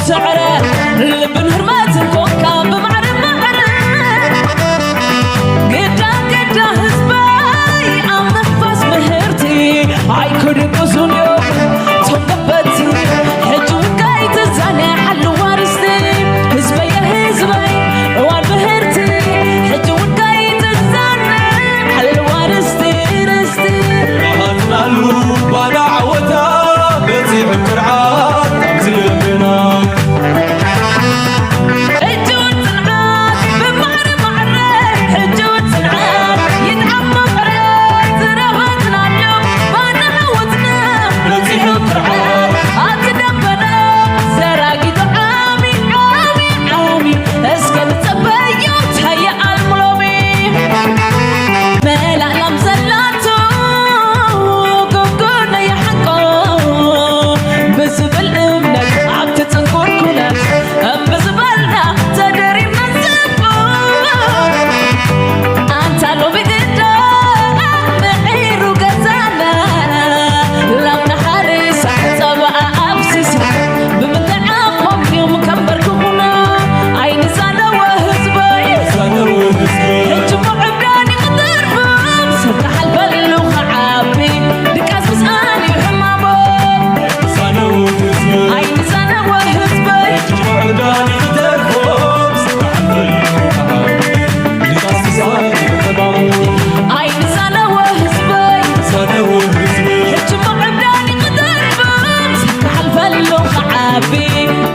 ስዕረ ልብን ህርመትን ኮንካ ብማዕረ ማዕረ ግዳ ግዳ ህዝበይ ኣብ ምፍፋስ ምህርቲ ኣይክድቅሱን እዮም ቶም ገበቲ ሕጂ እውን ከይትዛነ ሓልዋ ርስቲ ህዝበየ ህዝበይ እዋን ምህርቲ ሕጂ እውን ከይትዛነ ሓልዋ ርስቲ ርስቲ ናሃትናሉ ባዳ ዓወታ በፂሑ ክርዓት ኣብዚ ልብና ሕጂ እውን ጽንዓት ብማዕረ ማዕረ ሕጂ እውን ጽንዓት ይጥዓም መቐረት ዝረኸብናሉ ባና ዓወትና በፂሑ ክርዓት ኣብቲ ደበና ዘራጊቱ ዓሚ ዓሚ ዓሚ እስከ ንጸበዮ ታየ ኣልሙሎሚ መላእላም ዘላቶ ጎጎነ ይሓቆ ብዝብል እምነት ኣብቲ ጽንኩር ኩነት እምቢ ዝበልና ተደሪብና ንጽቡ ኣንታ ሎሚ ግዳ ምዒሩ ገዛና ላምና ሓሪሳ ጸባኣ ኣፍሲሳ ብምንታይ ዓቕሞም እዮም ከንበርክኹና ኣይንዛነወ ህዝበይ ሕጂ ምዕብዳን ይኽተርፎም ሰብ ክሓልፈሉ ክዓቢ ድቃስ ምስኣን እዩ ሕማሞም ኣይንዛነወ ህዝበይ ኣይንዛነወ ህዝበይ ሕጂ ምዕብዳን ይኽተርፎም ሰብ ክሓልፈሉ ክዓቢ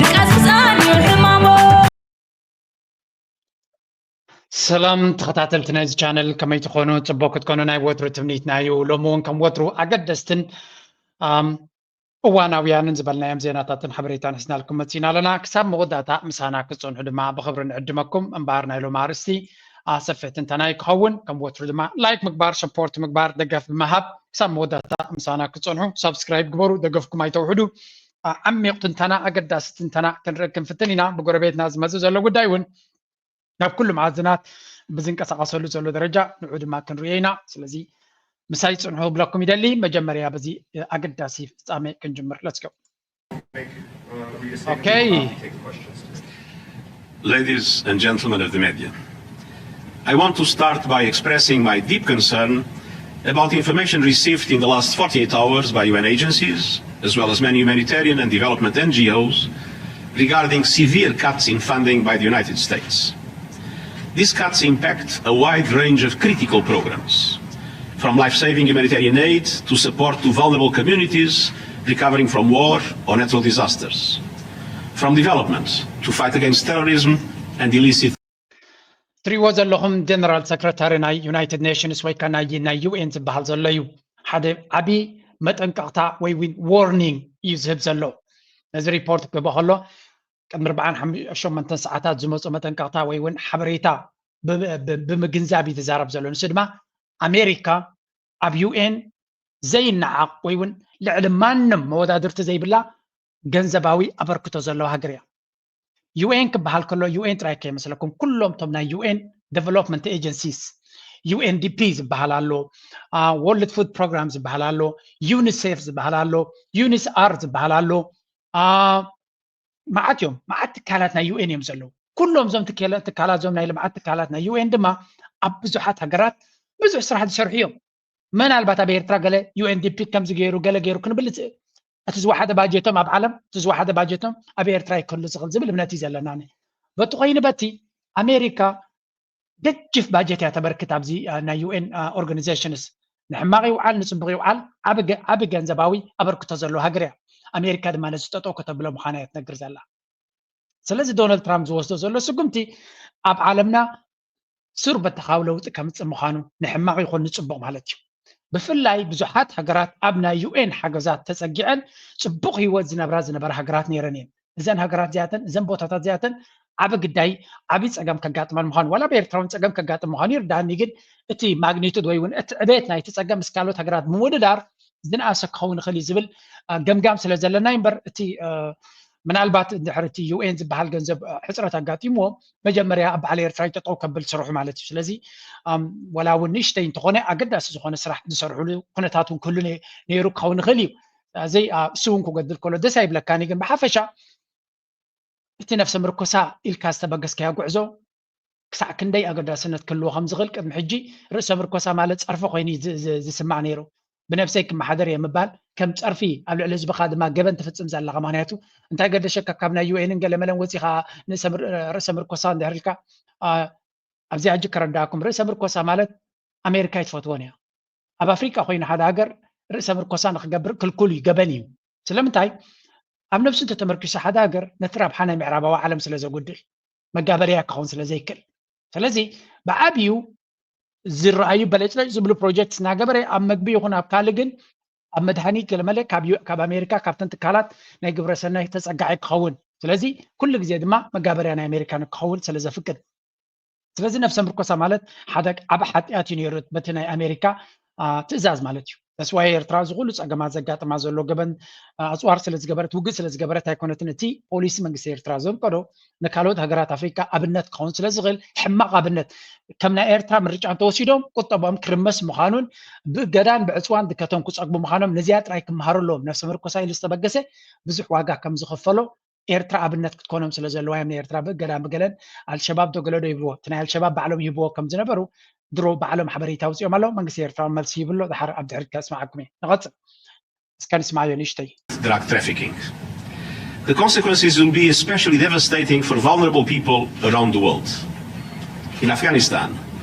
ድቃስ ምስኣን እዩ ሕማሞም ሰላም ተኸታተልቲ ናይዚ ቻነል ከመይ ትኾኑ? ጽቡቕ ክትኮኑ ናይ ወትሩ ትምኒትና እዩ። ሎሚ እውን ከም ወትሩ ኣገደስትን ኣም፣ እዋናውያንን ዝበልናዮም ዜናታትን ሓበሬታን ሒዝናልኩም መጺና ኣለና። ክሳብ መወዳእታ ምሳና ክትጸንሑ ድማ ብኽብሪ ንዕድመኩም። እምበኣር ናይ ሎሚ ኣርእስቲ ኣሰፍሕ ትንተና እዩ ክኸውን። ከም ወትሩ ድማ ላይክ ምግባር፣ ሰፖርት ምግባር፣ ደገፍ ብምሃብ ክሳብ መወዳእታ ምሳና ክትጸንሑ ሳብስክራይብ ግበሩ፣ ደገፍኩም ኣይተውሕዱ። ዓ- ዓሚቕ ትንተና፣ ኣገዳሲ ትንተና ክንርኢ ክንፍትን ኢና። ብጎረቤትና ዝመጽእ ዘሎ ጉዳይ እውን ናብ ኩሉ መኣዝናት ብዝንቀሳቐሰሉ ዘሎ ደረጃ ንዑ ድማ ክንርእዮ ኢና። ስለዚ ምሳይ ጽንሑ ክብለኩም ይደሊ። መጀመርያ በዚ ኣገዳሲ ፍጻሜ ክንጅምር። Let's go. Okay. Ladies and gentlemen of the media, I want to start by expressing my deep concern about information received in the last forty-eight hours by U N agencies, as well as many humanitarian and development N G Os, regarding severe cuts in funding by the United States. These cuts impact a wide range of critical programs, from life-saving humanitarian aid to support to vulnerable communities recovering from war or natural disasters, from development to fight against terrorism and illicit ትሪእዎ ዘለኹም ጀነራል ሰክረታሪ ናይ ዩናይትድ ኔሽንስ ወይ ከዓ ናይ ናይ ዩ ኤን ዝበሃል ዘሎ እዩ። ሓደ ዓብዪ መጠንቀቕታ ወይ እውን ዎርኒንግ እዩ ዝህብ ዘሎ። ነዚ ሪፖርት ክህቦ ከሎ ቅድሚ ኣርባዓን ሓሙሽተን ሰዓታት ዝመፁ መጠንቀቕታ ወይ እውን ሓበሬታ ብምግንዛብ እዩ ዝዛረብ ዘሎ። ንሱ ድማ ኣሜሪካ ኣብ ዩ ኤን ዘይነዓቕ ወይ እውን ልዕሊ ማንም መወዳድርቲ ዘይብላ ገንዘባዊ ኣበርክቶ ዘለዋ ሃገር እያ። ዩ ኤን ክበሃል ከሎ ዩ ኤን ጥራይ ከይመስለኩም ኩሎም እቶም ናይ ዩ ኤን ዴቨሎፕመንት ኤጀንሲስ ዩ ኤን ዲ ፒ ዝበሃል ኣሎ፣ ወርልድ ፉድ ፕሮግራም ዝበሃል ኣሎ፣ ዩኒሴፍ ዝበሃል ኣሎ፣ ዩኒስ ኣር ዝበሃል ኣሎ። መዓት እዮም፣ መዓት ትካላት ናይ ዩ ኤን እዮም ዘለዉ። ኩሎም እዞም ትካላት እዞም ናይ ልምዓት ትካላት ናይ ዩ ኤን ድማ ኣብ ብዙሓት ሃገራት ብዙሕ ስራሕ ዝሰርሑ እዮም። ምናልባት ኣብ ኤርትራ ገለ ዩ ኤን ዲ ፒ ከምዚ ገይሩ ገለ ገይሩ ክንብል እቲ ዝወሓደ ባጀቶም ኣብ ዓለም እቲ ዝወሓደ ባጀቶም ኣብ ኤርትራ ይክሉ ዝኽእል ዝብል እምነት እዩ ዘለና። በቲ ኮይኑ በቲ ኣሜሪካ ገጅፍ ባጀት እያ ተበርክት ኣብዚ ናይ ዩ ኤን ኦርጋኒዜሽንስ ንሕማቕ ይውዓል ንፅቡቕ ይውዓል ዓቢ ገንዘባዊ ኣበርክቶ ዘለዎ ሃገር እያ። ኣሜሪካ ድማ ነዚ ጠጠው ከተብሎ ምዃና እያ ትነግር ዘላ። ስለዚ ዶናልድ ትራምፕ ዝወስዶ ዘሎ ስጉምቲ ኣብ ዓለምና ሱር በተኻዊ ለውጢ ከምፅእ ምዃኑ ንሕማቕ ይኹን ንፅቡቕ ማለት እዩ። ብፍላይ ብዙሓት ሃገራት ኣብ ናይ ዩ ኤን ሓገዛት ተፀጊዐን ፅቡቕ ህይወት ዝነብራ ዝነበራ ሃገራት ነይረን እየን። እዘን ሃገራት እዚኣተን እዘን ቦታታት እዚኣተን ዓቢ ግዳይ ዓቢ ፀገም ከጋጥመን ምዃኑ ዋላ ብኤርትራ እውን ፀገም ከጋጥም ምዃኑ ይርዳእኒ፣ ግን እቲ ማግኒቱድ ወይ እውን እቲ ዕቤት ናይቲ ፀገም ምስ ካልኦት ሃገራት ብምውድዳር ዝነኣሰ ክኸውን ይኽእል እዩ ዝብል ገምጋም ስለ ዘለና እዩ እምበር እቲ ምናልባት እንድሕር እቲ ዩ ኤን ዝበሃል ገንዘብ ሕፅረት ኣጋጢምዎ መጀመርያ ኣብ በዓል ኤርትራ እዩ ጠጠው ከብል ስርሑ ማለት እዩ። ስለዚ ወላ እውን ንእሽተይ እንተኾነ ኣገዳሲ ዝኾነ ስራሕ ዝሰርሕሉ ኩነታት እውን ክህሉ ነይሩ ክኸውን ይኽእል እዩ። ዘይ እሱ እውን ክጎድል ከሎ ደስ ኣይብለካኒ፣ ግን ብሓፈሻ እቲ ነፍሰ ምርኮሳ ኢልካ ዝተበገስካዮ ጉዕዞ ክሳዕ ክንደይ ኣገዳስነት ክህልዎ ከም ዝኽእል ቅድሚ ሕጂ ርእሰ ምርኮሳ ማለት ጸርፊ ኮይኑ ዝስማዕ ነይሩ። ብነብሰይ ክመሓደር እየ ምባል ከም ጸርፊ ኣብ ልዕሊ ህዝብኻ ድማ ገበን ትፍጽም ዘለኻ። ምክንያቱ እንታይ ገደሸካ ካብ ናይ ዩኤንን ገለመለን ወጺኻ ርእሰ ምርኮሳ እንድሕር ኢልካ ኣብዚኣ ሕጂ ከረዳእኩም ርእሰ ምርኮሳ ማለት ኣሜሪካ ኣይትፈትዎን እያ። ኣብ ኣፍሪቃ ኮይኑ ሓደ ሃገር ርእሰ ምርኮሳ ንክገብር ክልኩል እዩ፣ ገበን እዩ። ስለምንታይ ኣብ ነብሱ እንተተመርኪሱ ሓደ ሃገር ነቲ ረብሓ ናይ ምዕራባዊ ዓለም ስለ ዘጉድል መጋበርያ ክኸውን ስለ ዘይክእል። ስለዚ ብዓብዩ ዝረኣዩ በለጭለጭ ዝብሉ ፕሮጀክት እናገበረ ኣብ መግቢ ይኹን ኣብ ካልእ ግን ኣብ መድሃኒት ገለመለ ካብ ኣሜሪካ ካብተን ትካላት ናይ ግብረሰናይ ተፀጋዒ ክኸውን ስለዚ ኩሉ ግዜ ድማ መጋበርያ ናይ ኣሜሪካ ክኸውን ስለ ዘፍቅድ ስለዚ ነፍሰ ምርኮሳ ማለት ሓደ ዓብ ሓጢኣት እዩ ነይሩ በቲ ናይ ኣሜሪካ ትእዛዝ ማለት እዩ። ተስዋይ ኤርትራ እዚ ኩሉ ፀገማት ዘጋጥማ ዘሎ ገበን ኣፅዋር ስለ ዝገበረት ውግእ ስለ ዝገበረት ኣይኮነትን። እቲ ፖሊሲ መንግስቲ ኤርትራ ዘንቀዶ ንካልኦት ሃገራት ኣፍሪካ ኣብነት ክኸውን ስለ ዝኽእል ሕማቕ ኣብነት ከም ናይ ኤርትራ ምርጫ እንተወሲዶም ቁጠቦም ክርመስ ምዃኑን ብእገዳን ብዕፅዋን ድከቶም ክፀግቡ ምዃኖም ነዚኣ ጥራይ ክመሃሩ ኣለዎም። ነፍሰ ምርኮሳ ኢሉ ዝተበገሰ ብዙሕ ዋጋ ከም ዝኸፈሎ ኤርትራ ኣብነት ክትኮኖም ስለ ዘለዋ እዮም ንኤርትራ ብእገዳን ብገለን ኣልሸባብ ዶ ገለ ዶ ይብልዎ እቲ ናይ ኣልሸባብ ባዕሎም ይህብዎ ከም ዝነበሩ ድሮ ባዕሎም ሓበሬታ ኣውፅኦም ኣለዉ። መንግስቲ ኤርትራ እውን መልሲ ይብሎ። ድሓር ኣብ ድሕሪት ከስምዓኩም እየ። ንቐፅል እስከ ንስማዮ ንእሽተይ። drug trafficking. The consequences will be especially devastating for vulnerable people around the world. In Afghanistan,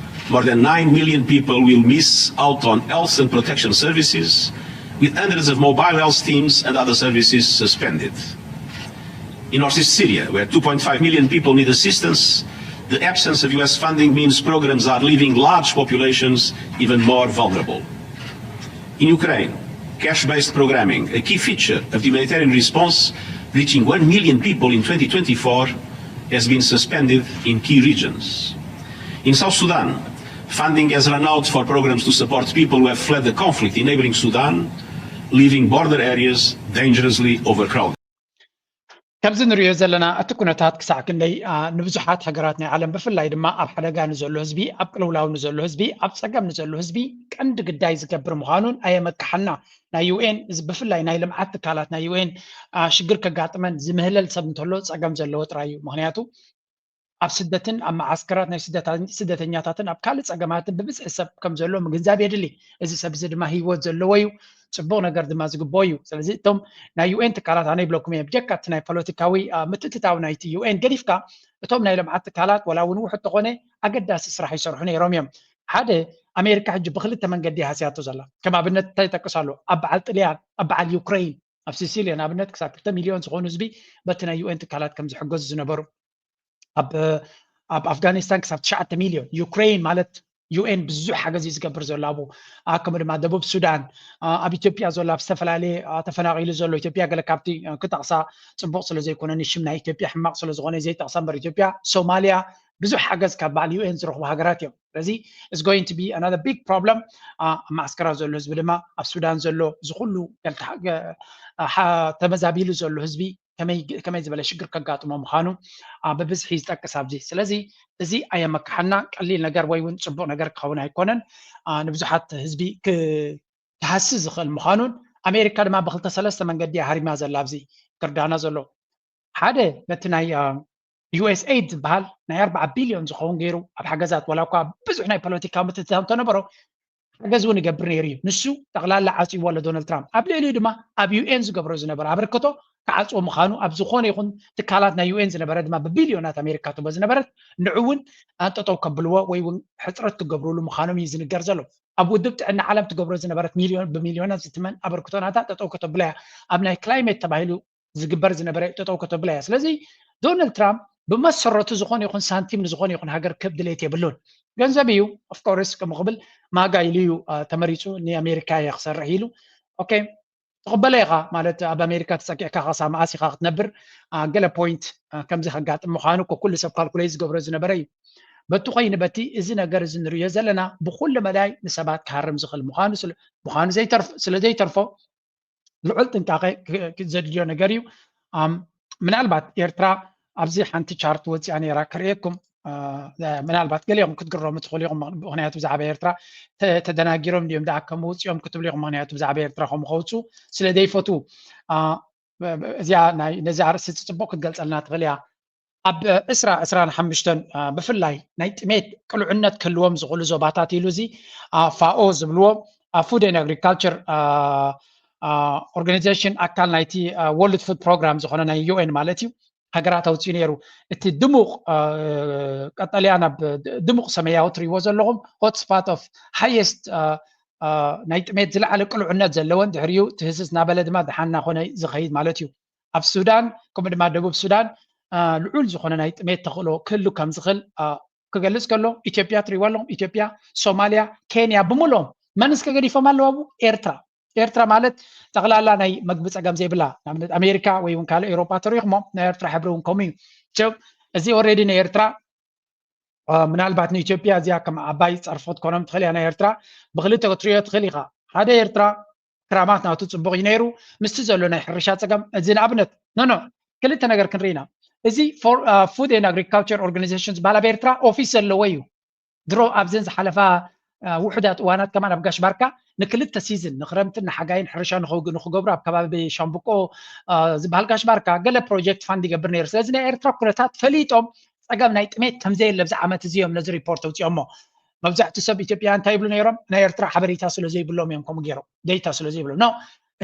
more than nine million people will miss out on health and protection services, with hundreds of mobile health teams and other services suspended. In northeast Syria, where two point five million people need assistance, the absence of U S funding means programs are leaving large populations even more vulnerable. In Ukraine, cash-based programming, a key feature of the humanitarian response, reaching one million people in twenty twenty-four, has been suspended in key regions. In South Sudan, funding has run out for programs to support people who have fled the conflict in neighboring Sudan, leaving border areas dangerously overcrowded. ከምዚ ንሪኦ ዘለና እቲ ኩነታት ክሳዕ ክንደይ ንብዙሓት ሃገራት ናይ ዓለም ብፍላይ ድማ ኣብ ሓደጋ ንዘሎ ህዝቢ ኣብ ቅልውላው ንዘሎ ህዝቢ ኣብ ፀገም ንዘሎ ህዝቢ ቀንዲ ግዳይ ዝገብር ምዃኑን ኣየመክሓና። ናይ ዩኤን ብፍላይ ናይ ልምዓት ትካላት ናይ ዩኤን ሽግር ከጋጥመን ዝምህለል ሰብ እንተሎ ፀገም ዘለዎ ጥራይ እዩ። ምክንያቱ ኣብ ስደትን ኣብ መዓስከራት ናይ ስደተኛታትን ኣብ ካልእ ፀገማትን ብብዝሒ ሰብ ከም ዘሎ ምግንዛብ የድሊ። እዚ ሰብ እዚ ድማ ህይወት ዘለዎ እዩ፣ ፅቡቕ ነገር ድማ ዝግብኦ እዩ። ስለዚ እቶም ናይ ዩኤን ትካላት ኣነ ይብለኩም እየ ብጀካ እቲ ናይ ፖለቲካዊ ምትእትታው ናይቲ ዩኤን ገዲፍካ እቶም ናይ ልምዓት ትካላት ወላ እውን ውሑድ ተኾነ ኣገዳሲ ስራሕ ይሰርሑ ነይሮም እዮም። ሓደ ኣሜሪካ ሕጂ ብክልተ መንገዲ ሃስያቶ ዘላ ከም ኣብነት እንታይ ይጠቅስ ኣሎ ኣብ በዓል ጥልያን ኣብ በዓል ዩክሬን ኣብ ሲሲልያ ንኣብነት ክሳብ ክልተ ሚልዮን ዝኾኑ ህዝቢ በቲ ናይ ዩኤን ትካላት ከም ዝሕገዙ ዝነበሩ ኣብ ኣፍጋኒስታን ክሳብ ትሽዓተ ሚልዮን ዩክሬን ማለት ዩኤን ብዙሕ ሓገዝ እዩ ዝገብር ዘሎ ኣብኡ ከምኡ ድማ ደቡብ ሱዳን ኣብ ኢትዮጵያ ዘሎ ኣብ ዝተፈላለየ ተፈናቒሉ ዘሎ ኢትዮጵያ ገለ ካብቲ ክጠቕሳ ፅቡቕ ስለ ዘይኮነ ንሽም ናይ ኢትዮጵያ ሕማቕ ስለ ዝኾነ ዘይጠቕሳ እምበር ኢትዮጵያ ሶማልያ ብዙሕ ሓገዝ ካብ በዓል ዩኤን ዝረኽቡ ሃገራት እዮም ስለዚ is going to be another big problem ኣብ ማዕስከራት ዘሎ ህዝቢ ድማ ኣብ ሱዳን ዘሎ ዝኩሉ ተመዛቢሉ ዘሎ ህዝቢ ከመይ ዝበለ ሽግር ከጋጥሞ ምዃኑ ብብዝሒ ዝጠቅስ ኣብዚ ስለዚ እዚ ኣየመክሓና ቀሊል ነገር ወይ እውን ፅቡቅ ነገር ክኸውን ኣይኮነን ንብዙሓት ህዝቢ ክሃሲ ዝኽእል ምዃኑን ኣሜሪካ ድማ ብክልተ ሰለስተ መንገዲ ሃሪማ ዘላ ኣብዚ ክርዳና ዘሎ ሓደ በቲ ናይ ዩኤስኤድ ዝበሃል ናይ ኣርባዓ ቢልዮን ዝኸውን ገይሩ ኣብ ሓገዛት ዋላ እኳ ብዙሕ ናይ ፖለቲካዊ ምትእትታው እንተነበሮ ሓገዝ እውን ይገብር ነይሩ እዩ። ንሱ ጠቕላላ ዓፅይዎ ኣሎ ዶናልድ ትራምፕ። ኣብ ልዕሊኡ ድማ ኣብ ዩኤን ዝገብሮ ዝነበረ ኣበርክቶ ክዓፅዎ ምዃኑ ኣብ ዝኾነ ይኹን ትካላት ናይ ዩኤን ዝነበረ ድማ ብቢልዮናት ኣሜሪካ ትቦ ዝነበረት ንዑ እውን ጠጠው ከብልዎ ወይ እውን ሕፅረት ክገብርሉ ምዃኖም እዩ ዝንገር ዘሎ። ኣብ ውድብ ጥዕና ዓለም ትገብሮ ዝነበረት ሚልዮን ብሚልዮናት ዝትመን ኣበርክቶ ናታ ጠጠው ከተብሎ እያ። ኣብ ናይ ክላይሜት ተባሂሉ ዝግበር ዝነበረ ጠጠው ከተብላ እያ። ስለዚ ዶናልድ ትራምፕ ብመሰረቱ ዝኾነ ይኹን ሳንቲም ንዝኾነ ይኹን ሃገር ክህብ ድሌት የብሉን። ገንዘብ እዩ ኦፍኮርስ ከምኡ ክብል ማጋ ኢሉ እዩ ተመሪፁ ንኣሜሪካ እየ ክሰርሕ ኢሉ ኦኬ ትቕበለ ኢኻ ማለት ኣብ ኣሜሪካ ተፀጊዕካ ኸሳ መኣስ ኢኻ ክትነብር ገለ ፖይንት ከምዚ ከጋጥም ምዃኑ ኩሉ ሰብ ካልኩሌት ዝገብሮ ዝነበረ እዩ። በቲ ኮይኑ በቲ እዚ ነገር እዚ ንሪዮ ዘለና ብኩሉ መዳይ ንሰባት ክሃርም ዝኽእል ምዃኑ ስለ ዘይተርፎ ልዑል ጥንቃቄ ዘድልዮ ነገር እዩ። ምናልባት ኤርትራ ኣብዚ ሓንቲ ቻርት ወፂኣ ነይራ ክርእየኩም ምናልባት ገሊኦም ክትግረሙ ትኽእሉ ኢኹም ምክንያቱ ብዛዕባ ኤርትራ ተደናጊሮም ድዮም ደኣ ከም ውፅኦም ክትብሉ ኢኹም ምክንያቱ ብዛዕባ ኤርትራ ከም ከውፁ ስለ ዘይፈትዉ እዚኣ ነዚ ኣርእስቲ ፅቡቅ ክትገልፀልና ትኽእል እያ ኣብ ዕስራ ዕስራን ሓሙሽተን ብፍላይ ናይ ጥሜት ቅሉዕነት ክህልዎም ዝኽእሉ ዞባታት ኢሉ እዚ ፋኦ ዝብልዎ ፉድ ኤንድ ኣግሪካልቸር ኦርጋኒዜሽን ኣካል ናይቲ ወርልድ ፉድ ፕሮግራም ዝኾነ ናይ ዩ ኤን ማለት እዩ። ሃገራት ኣውፅኡ ነይሩ። እቲ ድሙቕ ቀጠልያ ናብ ድሙቕ ሰማያዊ ትሪእዎ ዘለኹም ሆትስፓት ኦፍ ሃየስት ናይ ጥሜት ዝለዓለ ቅሉዕነት ዘለወን ድሕሪኡ ትህስስ እናበለ ድማ ደሓን እናኾነ ዝኸይድ ማለት እዩ። ኣብ ሱዳን ከምኡ ድማ ደቡብ ሱዳን ልዑል ዝኾነ ናይ ጥሜት ተኽእሎ ክህሉ ከም ዝኽእል ክገልፅ ከሎ ኢትዮጵያ ትሪእዋ ኣለኹም። ኢትዮጵያ፣ ሶማልያ፣ ኬንያ ብምሎም መን እስከ ገዲፎም ኣለዉ ኣብኡ? ኤርትራ። ኤርትራ ማለት ጠቕላላ ናይ መግቢ ፀገም ዘይብላ ንኣብነት ኣሜሪካ ወይ እውን ካልእ ኤውሮጳ ተሪኹሞ ናይ ኤርትራ ሕብሪ እውን ከምኡ እዩ። እዚ ኦሬዲ ናይ ኤርትራ ምናልባት ንኢትዮጵያ እዚኣ ከም ዓባይ ፀርፎ ክትኮኖም ትኽእል እያ። ናይ ኤርትራ ብክልተ ክትሪኦ ትኽእል ኢኻ። ሓደ ኤርትራ ክራማት ናቱ ፅቡቕ እዩ ነይሩ ምስቲ ዘሎ ናይ ሕርሻ ፀገም። እዚ ንኣብነት ኖ ኖ ክልተ ነገር ክንርኢ ኢና። እዚ ፉድ ኤንድ ኣግሪካልቸር ኦርጋኒዜሽን ዝበሃል ኣብ ኤርትራ ኦፊስ ዘለዎ እዩ። ድሮ ኣብዘን ዝሓለፋ ውሑዳት እዋናት ከማን ኣብ ጋሽ ባርካ ንክልተ ሲዝን ንክረምትን ንሓጋይን ሕርሻ ንክገብሩ ኣብ ከባቢ ሻምብቆ ዝበሃል ጋሽ ባርካ ገለ ፕሮጀክት ፋንድ ይገብር ነይሩ። ስለዚ ናይ ኤርትራ ኩነታት ፈሊጦም ፀገም ናይ ጥሜት ከምዘየለ ኣብዚ ዓመት እዚ እዮም ነዚ ሪፖርት ኣውፅኦሞ። መብዛሕትኡ ሰብ ኢትዮጵያ እንታይ ይብሉ ነይሮም? ናይ ኤርትራ ሓበሬታ ስለ ዘይብሎም እዮም ከምኡ ገይሮም፣ ዴታ ስለ ዘይብሎም ነው።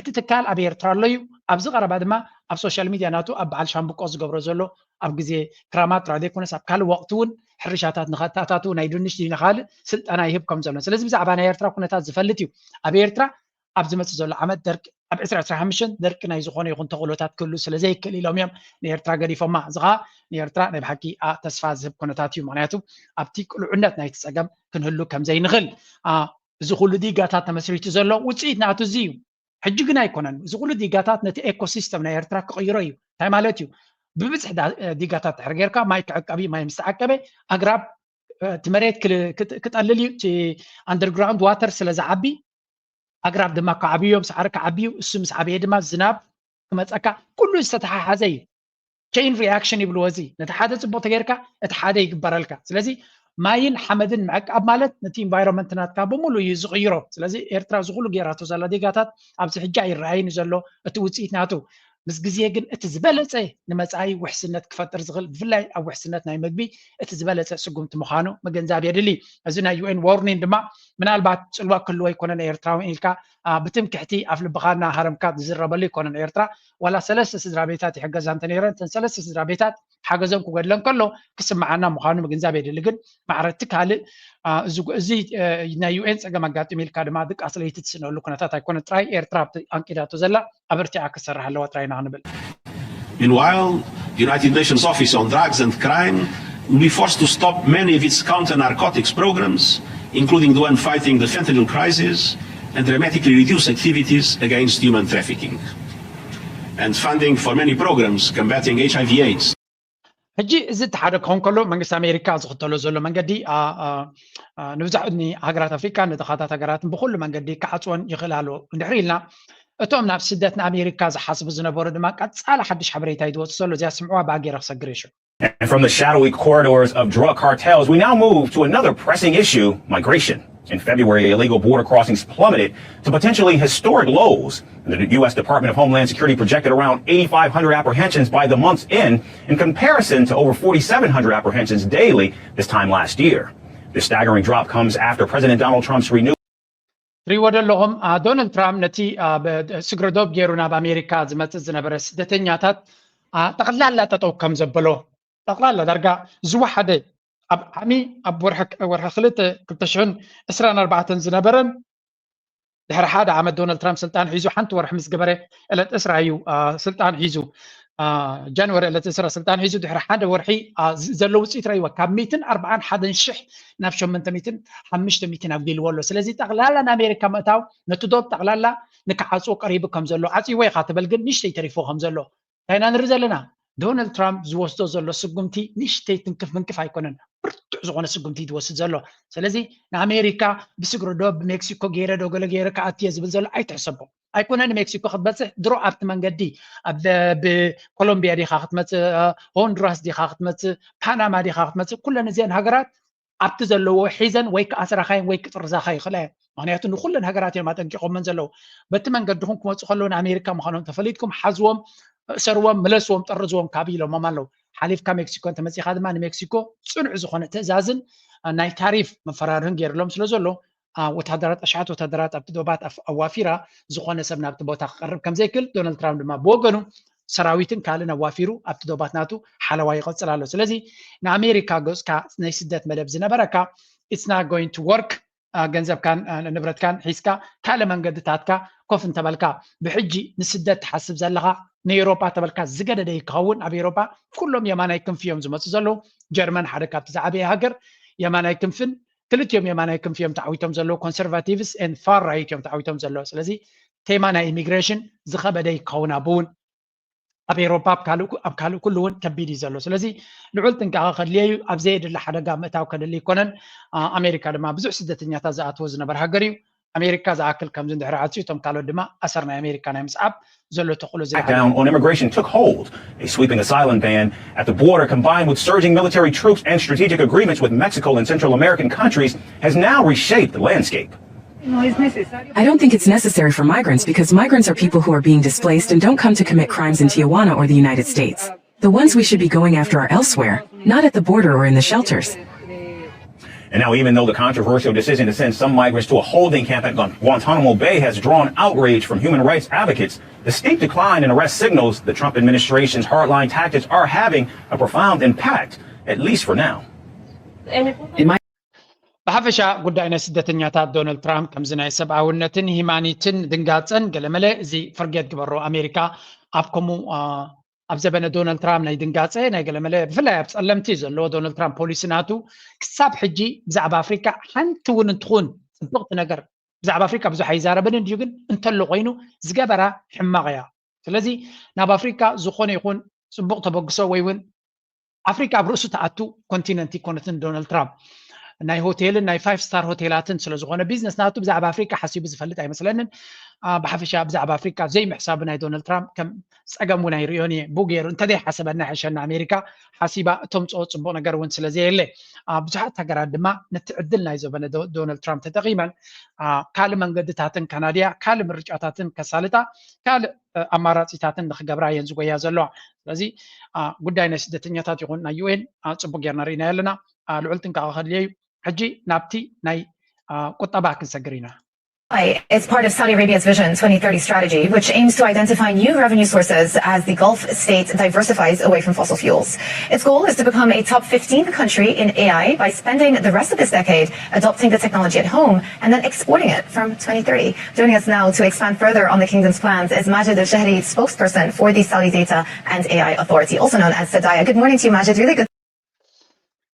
እቲ ትካል ኣብ ኤርትራ ኣሎ እዩ። ኣብዚ ቀረባ ድማ ኣብ ሶሻል ሚድያ ናቱ ኣብ በዓል ሻምብቆ ዝገብሮ ዘሎ ኣብ ግዜ ክራማት ጥራይ ዘይኮነስ ኣብ ካልእ ወቕቲ እውን ሕርሻታት ንኸተኣታትው ናይ ድንሽ ድዩ ንኻልእ ስልጠና ይህብ ከም ዘሎ። ስለዚ ብዛዕባ ናይ ኤርትራ ኩነታት ዝፈልጥ እዩ። ኣብ ኤርትራ ኣብ ዝመጽእ ዘሎ ዓመት ደርቂ ኣብ ዕስራ ዕስራ ሓሙሽተ ደርቂ ናይ ዝኾነ ይኹን ተኽእሎታት ክህሉ ስለ ዘይክእል ኢሎም እዮም ንኤርትራ ገዲፎማ። እዚ ኸኣ ንኤርትራ ናይ ብሓቂ ተስፋ ዝህብ ኩነታት እዩ። ምኽንያቱ ኣብቲ ቅሉዕነት ናይቲ ጸገም ክንህሉ ከም ዘይንኽእል እዚ ኩሉ ዲጋታት ተመስሪቱ ዘሎ ውጽኢት ናቱ እዚ እዩ። ሕጂ ግን ኣይኮነን። እዚ ኩሉ ዲጋታት ነቲ ኤኮሲስተም ናይ ኤርትራ ክቕይሮ እዩ። እንታይ ማለት እዩ? ብብዝሒ ዲጋታት ድሕር ጌርካ ማይ ክዕቀብ እዩ። ማይ ምስ ተዓቀበ ኣግራብ እቲ መሬት ክጠልል እዩ። እቲ ኣንደርግራውንድ ዋተር ስለ ዝዓቢ ኣግራብ ድማ ክዓብዩ እዮም። ሳዕሪ ክዓቢ እዩ። እሱ ምስ ዓበየ ድማ ዝናብ ክመፀካ ኩሉ ዝተተሓሓዘ እዩ። ቸይን ሪኣክሽን ይብልዎ እዚ። ነቲ ሓደ ፅቡቕ ተገይርካ እቲ ሓደ ይግበረልካ። ስለዚ ማይን ሓመድን ምዕቃብ ማለት ነቲ ኢንቫይሮንመንት ናትካ ብምሉእ እዩ ዝቕይሮ። ስለዚ ኤርትራ እዚ ኩሉ ገይራቶ ዘላ ዲጋታት ኣብዚ ሕጂ ኣይረኣይን ዘሎ እቲ ውፅኢት ናቱ። ምስ ግዜ ግን እቲ ዝበለፀ ንመፃኢ ውሕስነት ክፈጥር ዝኽእል ብፍላይ ኣብ ውሕስነት ናይ መግቢ እቲ ዝበለፀ ስጉምቲ ምዃኑ ምግንዛብ የድሊ። እዚ ናይ ዩ ኤን ዋርኒንግ ድማ ምናልባት ፅልዋ ክህልዎ ኣይኮነን ኤርትራዊ ኢልካ ብትምክሕቲ ኣፍ ልብኻ እናሃረምካ ዝዝረበሉ ኣይኮነን። ኤርትራ ዋላ ሰለስተ ስድራ ቤታት ይሕገዛ እንተነይረን እተን ሰለስተ ስድራ ቤታት ሓገዞም ክጎድለን ከሎ ክስምዓና ምዃኑ ምግንዛብ የድሊ። ግን ማዕረ እቲ ካልእ እዚ ናይ ዩ ኤን ፀገም ኣጋጢሙ ኢልካ ድማ ድቃስ ለይቲ ትስእነሉ ኩነታት ኣይኮነ። ጥራይ ኤርትራ ኣብቲ ኣንቂዳቶ ዘላ ኣበርቲዓ ክትሰርሕ ኣለዋ ጥራይ ኢና ክንብል። Meanwhile, the United Nations Office on Drugs and Crime will be forced to stop many of its counter-narcotics programs, including the one fighting the fentanyl crisis, and dramatically reduce activities against human trafficking and funding for many programs combating H I V AIDS. ሕጂ እዚ እቲ ሓደ ክኸውን ከሎ መንግስቲ ኣሜሪካ ዝኽተሎ ዘሎ መንገዲ ንብዙሕ ንሃገራት ኣፍሪቃ ንድኻታት ሃገራትን ብኩሉ መንገዲ ክዓፅወን ይኽእል ኣሎ እንድሕር ኢልና እቶም ናብ ስደት ንኣሜሪካ ዝሓስቡ ዝነበሩ ድማ ቀፃሊ ሓድሽ ሓበሬታ እዩ ዝወፅእ ዘሎ። እዚኣ ስምዕዋ ብኣገይረ ክሰግር ይሹ And from the shadowy corridors of drug cartels, we now move to another pressing issue, migration. In February, illegal border crossings plummeted to potentially historic lows. And the U S Department of Homeland Security projected around eighty-five hundred apprehensions by the month's end, in comparison to over forty-seven hundred apprehensions daily this time last year. This staggering drop comes after President Donald Trump's renewed ትሪእዎ ዘለኹም ዶናልድ ትራምፕ ነቲ ስግረ ዶብ ገይሩ ናብ ኣሜሪካ ዝመፅእ ዝነበረ ስደተኛታት ጠቕላላ ጠጠው ከም ዘበሎ ጠቕላላ ዳርጋ ዝወሓደ ኣብ ዓሚ ኣብ ወርሒ ክልተ ክልተ ሽሕን ዕስራን ኣርባዕተን ዝነበረን ድሕሪ ሓደ ዓመት ዶናልድ ትራምፕ ስልጣን ሒዙ ሓንቲ ወርሒ ምስ ገበረ ዕለት ዕስራ እዩ ስልጣን ሒዙ ጃንዋሪ ዕለት ዕስራ ስልጣን ሒዙ ድሕሪ ሓደ ወርሒ ዘሎ ውፅኢት ረእይዋ ካብ ሚትን ኣርባዓን ሓደን ሽሕ ናብ ሸመንተ ሚትን ሓሙሽተ ሚትን ኣቢልዎ ኣሎ። ስለዚ ጠቕላላ ንኣሜሪካ ምእታው ነቲ ዶብ ጠቕላላ ንክዓፅዎ ቀሪቡ ከም ዘሎ ዓፅይዎ ኢኻ ትበል ግን ንሽተይ ተሪፎ ከም ዘሎ እንታይ ኢና ንርኢ ዘለና? ዶናልድ ትራምፕ ዝወስዶ ዘሎ ስጉምቲ ንሽተይ ትንክፍ ምንክፍ ኣይኮነን፣ ብርቱዕ ዝኾነ ስጉምቲ ዝወስድ ዘሎ። ስለዚ ንኣሜሪካ ብስግሪ ዶ ብሜክሲኮ ገይረ ዶ ገለ ገይረ ክኣትየ ዝብል ዘሎ ኣይትሕሰቦ። ኣይኮነ ንሜክሲኮ ክትበፅሕ ድሮ ኣብቲ መንገዲ ብኮሎምቢያ ዲኻ ክትመፅእ፣ ሆንዱራስ ዲኻ ክትመፅእ፣ ፓናማ ዲኻ ክትመፅእ፣ ኩለን እዚአን ሃገራት ኣብቲ ዘለዎ ሒዘን ወይ ክኣስራኻይን ወይ ክጥርዛኻ ይኽእላ እየን። ምክንያቱ ንኩለን ሃገራት እዮም ኣጠንቂቖመን ዘለዉ። በቲ መንገድኹም ክመፁ ከለዉ ንኣሜሪካ ምዃኖም ተፈሊጥኩም ሓዝዎም፣ እሰርዎም፣ ምለስዎም፣ ጠርዝዎም ካብ ኢሎሞም ኣለዉ። ሓሊፍካ ሜክሲኮ እንተመፂኻ ድማ ንሜክሲኮ ፅኑዕ ዝኾነ ትእዛዝን ናይ ታሪፍ መፈራርህን ገይርሎም ስለ ዘሎ፣ ወታደራት ኣሽሓት ወታደራት ኣብቲ ዶባት ኣዋፊራ ዝኾነ ሰብ ናብቲ ቦታ ክቀርብ ከምዘይክእል፣ ዶናልድ ትራምፕ ድማ ብወገኑ ሰራዊትን ካልእን ኣዋፊሩ ኣብቲ ዶባት ናቱ ሓለዋ ይቐፅል ኣሎ። ስለዚ ንኣሜሪካ ገፅካ ናይ ስደት መደብ ዝነበረካ it's not going to work። ገንዘብካን ንብረትካን ሒዝካ ካልእ መንገድታትካ ኮፍ እንተበልካ፣ ብሕጂ ንስደት ትሓስብ ዘለኻ ንኤውሮጳ ተበልካ ዝገደደ ክኸውን። ኣብ ኤውሮጳ ኩሎም የማናይ ክንፊ እዮም ዝመፁ ዘለዉ። ጀርመን ሓደ ካብቲ ዝዓበየ ሃገር የማናይ ክንፍን ክልቲኦም የማናይ ክንፊ እዮም ተዓዊቶም ዘለዉ። ኮንሰርቫቲቭስ ን ፋር ራይት እዮም ተዓዊቶም ዘለዉ። ስለዚ ቴማ ናይ ኢሚግሬሽን ዝኸበደ ክኸውን ኣብኡ እውን ኣብ ኤውሮፓ ኣብ ካልእ ኩሉ እውን ከቢድ እዩ ዘሎ። ስለዚ ልዑል ጥንቃቐ ከድልየ እዩ። ኣብ ዘየድሊ ሓደጋ ምእታው ከድሊ ኣይኮነን። ኣሜሪካ ድማ ብዙሕ ስደተኛታት ዝኣትዎ ዝነበር ሃገር እዩ። ኣሜሪካ ዝኣክል ከምዚ እንድሕር ዓፅዩ እቶም ካልኦት ድማ ኣሰር ናይ ኣሜሪካ ናይ ምስዓብ ዘሎ ተኽእሎ Crackdown on immigration took hold. A sweeping asylum ban at the border, combined with surging military troops and strategic agreements with Mexico and Central American countries, has now reshaped the landscape. I don't think it's necessary for migrants because migrants are people who are being displaced and don't come to commit crimes in Tijuana or the United States. The ones we should be going after are elsewhere, not at the border or in the shelters. And now, even though the controversial decision to send some migrants to a holding camp at Guan- Guantanamo Bay has drawn outrage from human rights advocates, the steep decline in arrest signals the Trump administration's hardline tactics are having a profound impact, at least for now. ብሓፈሻ ጉዳይ ናይ ስደተኛታት ዶናልድ ትራምፕ ከምዚ ናይ ሰብኣውነትን ሂማኒትን ድንጋፀን ገለመለ እዚ ፍርጌት ግበሮ። ኣሜሪካ ኣብ ከምኡ ኣብ ዘበነ ዶናልድ ትራምፕ ናይ ድንጋፀ ናይ ገለመለ ብፍላይ ኣብ ፀለምቲ ዘለዎ ዶናልድ ትራምፕ ፖሊሲ ናቱ ክሳብ ሕጂ ብዛዕባ ኣፍሪካ ሓንቲ እውን እንትኹን ፅብቕቲ ነገር ብዛዕባ ኣፍሪካ ብዙሕ ኣይዛረብን እንድዩ፣ ግን እንተሎ ኮይኑ ዝገበራ ሕማቕ እያ። ስለዚ ናብ ኣፍሪካ ዝኾነ ይኹን ፅቡቕ ተበግሶ ወይ እውን ኣፍሪካ ኣብ ርእሱ ትኣቱ ኮንቲነንት ይኮነትን ዶናልድ ትራምፕ ናይ ሆቴልን ናይ ፋይቭ ስታር ሆቴላትን ስለዝኾነ ቢዝነስ ናቱ ብዛዕባ ኣፍሪካ ሓሲቡ ዝፈልጥ ኣይመስለንን። ብሓፈሻ ብዛዕባ ኣፍሪካ ዘይምሕሳቡ ናይ ዶናልድ ትራምፕ ከም ፀገም እውን ኣይርእዮን እየ። ብኡ ገይሩ እንተዘይሓሰበና ይሕሸና። ኣሜሪካ ሓሲባ እተምፅኦ ፅቡቕ ነገር እውን ስለዘየለ ብዙሓት ሃገራት ድማ ነቲ ዕድል ናይ ዘበነ ዶናልድ ትራምፕ ተጠቒመን ካልእ መንገድታትን ካናድያ ካልእ ምርጫታትን ከሳልጣ ካልእ ኣማራፂታትን ንክገብራ እየን ዝጎያ ዘለዋ። ስለዚ ጉዳይ ናይ ስደተኛታት ይኹን ናይ ዩኤን ፅቡቅ ጌርና ርኢና ኣለና። ልዑል ጥንቃቐ ከድልየ እዩ። ሕጂ ናብቲ ናይ ቁጠባ ክንሰግር ኢና። It's part of Saudi Arabia's Vision twenty thirty strategy, which aims to identify new revenue sources as the Gulf state diversifies away from fossil fuels. Its goal is to become a top fifteen country in A I by spending the rest of this decade adopting the technology at home and then exporting it from twenty thirty. Joining us now to expand further on the kingdom's plans is Majid Al Shahri, spokesperson for the Saudi Data and A I Authority, also known as Sadaya. Good morning to you, Majid. Really good.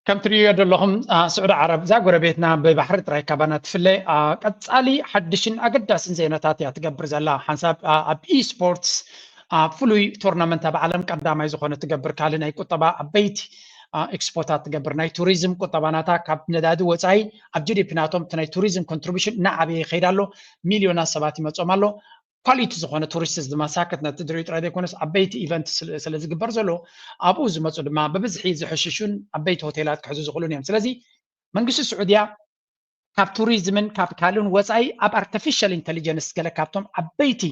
ከም ትርእዮ ዘለኹም ስዑዲ ዓረብ እዛ ጎረቤትና ብባሕሪ ጥራይ ካባና ትፍለ ቀጻሊ ሓድሽን ኣገዳስን ዜናታት እያ ትገብር ዘላ። ሓንሳብ ኣብ ኢስፖርትስ ፍሉይ ቶርናመንት ኣብ ዓለም ቀዳማይ ዝኾነ ትገብር ካልእ ናይ ቁጠባ ዓበይቲ ኤክስፖታት ትገብር ናይ ቱሪዝም ቁጠባ ናታ ካብ ነዳዲ ወፃኢ ኣብ ጂዲፒ ናቶም እቲ ናይ ቱሪዝም ኮንትሪቢሽን እናዓበየ ይኸይድ ኣሎ። ሚልዮናት ሰባት ይመፆም ኣሎ። ኳሊቲ ዝኾነ ቱሪስትስ ድማ ሳክት ነቲ ድሪኡ ጥራይ ዘይኮነስ ዓበይቲ ኢቨንት ስለ ዝግበር ዘሎ ኣብኡ ዝመፁ ድማ ብብዝሒ ዝሕሽሹን ዓበይቲ ሆቴላት ክሕዙ ዝኽእሉን እዮም። ስለዚ መንግስቲ ስዑድያ ካብ ቱሪዝምን ካብ ካልእን ወፃኢ ኣብ ኣርቲፊሻል ኢንተሊጀንስ ገለ ካብቶም ዓበይቲ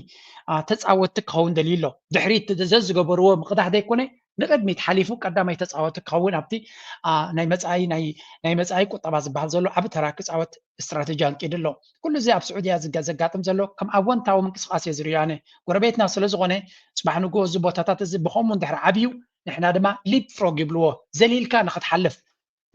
ተፃወትቲ ክኸውን ደልዩ ኣሎ። ድሕሪት ዘዝገበርዎ ምቕዳሕ ዘይኮነ ንቅድሚት ሓሊፉ ቀዳማይ ተፃወቲ ክኸውን ኣብቲ ናይ መፃኢ ናይ መፃኢ ቁጠባ ዝበሃል ዘሎ ዓቢ ተራ ክፃወት ስትራተጂ ኣንቂዱ ኣሎ። ኩሉ እዚ ኣብ ስዑድያ ዘጋጥም ዘሎ ከም ኣወንታዊ ምንቅስቃስ እየ ዝርእዮ ኣነ። ጎረቤትና ስለ ዝኾነ ፅባሕ ንግሆ እዚ ቦታታት እዚ ብኸምኡ እንድሕር ዓብዩ ንሕና ድማ ሊፕ ፍሮግ ይብልዎ ዘሊልካ ንክትሓልፍ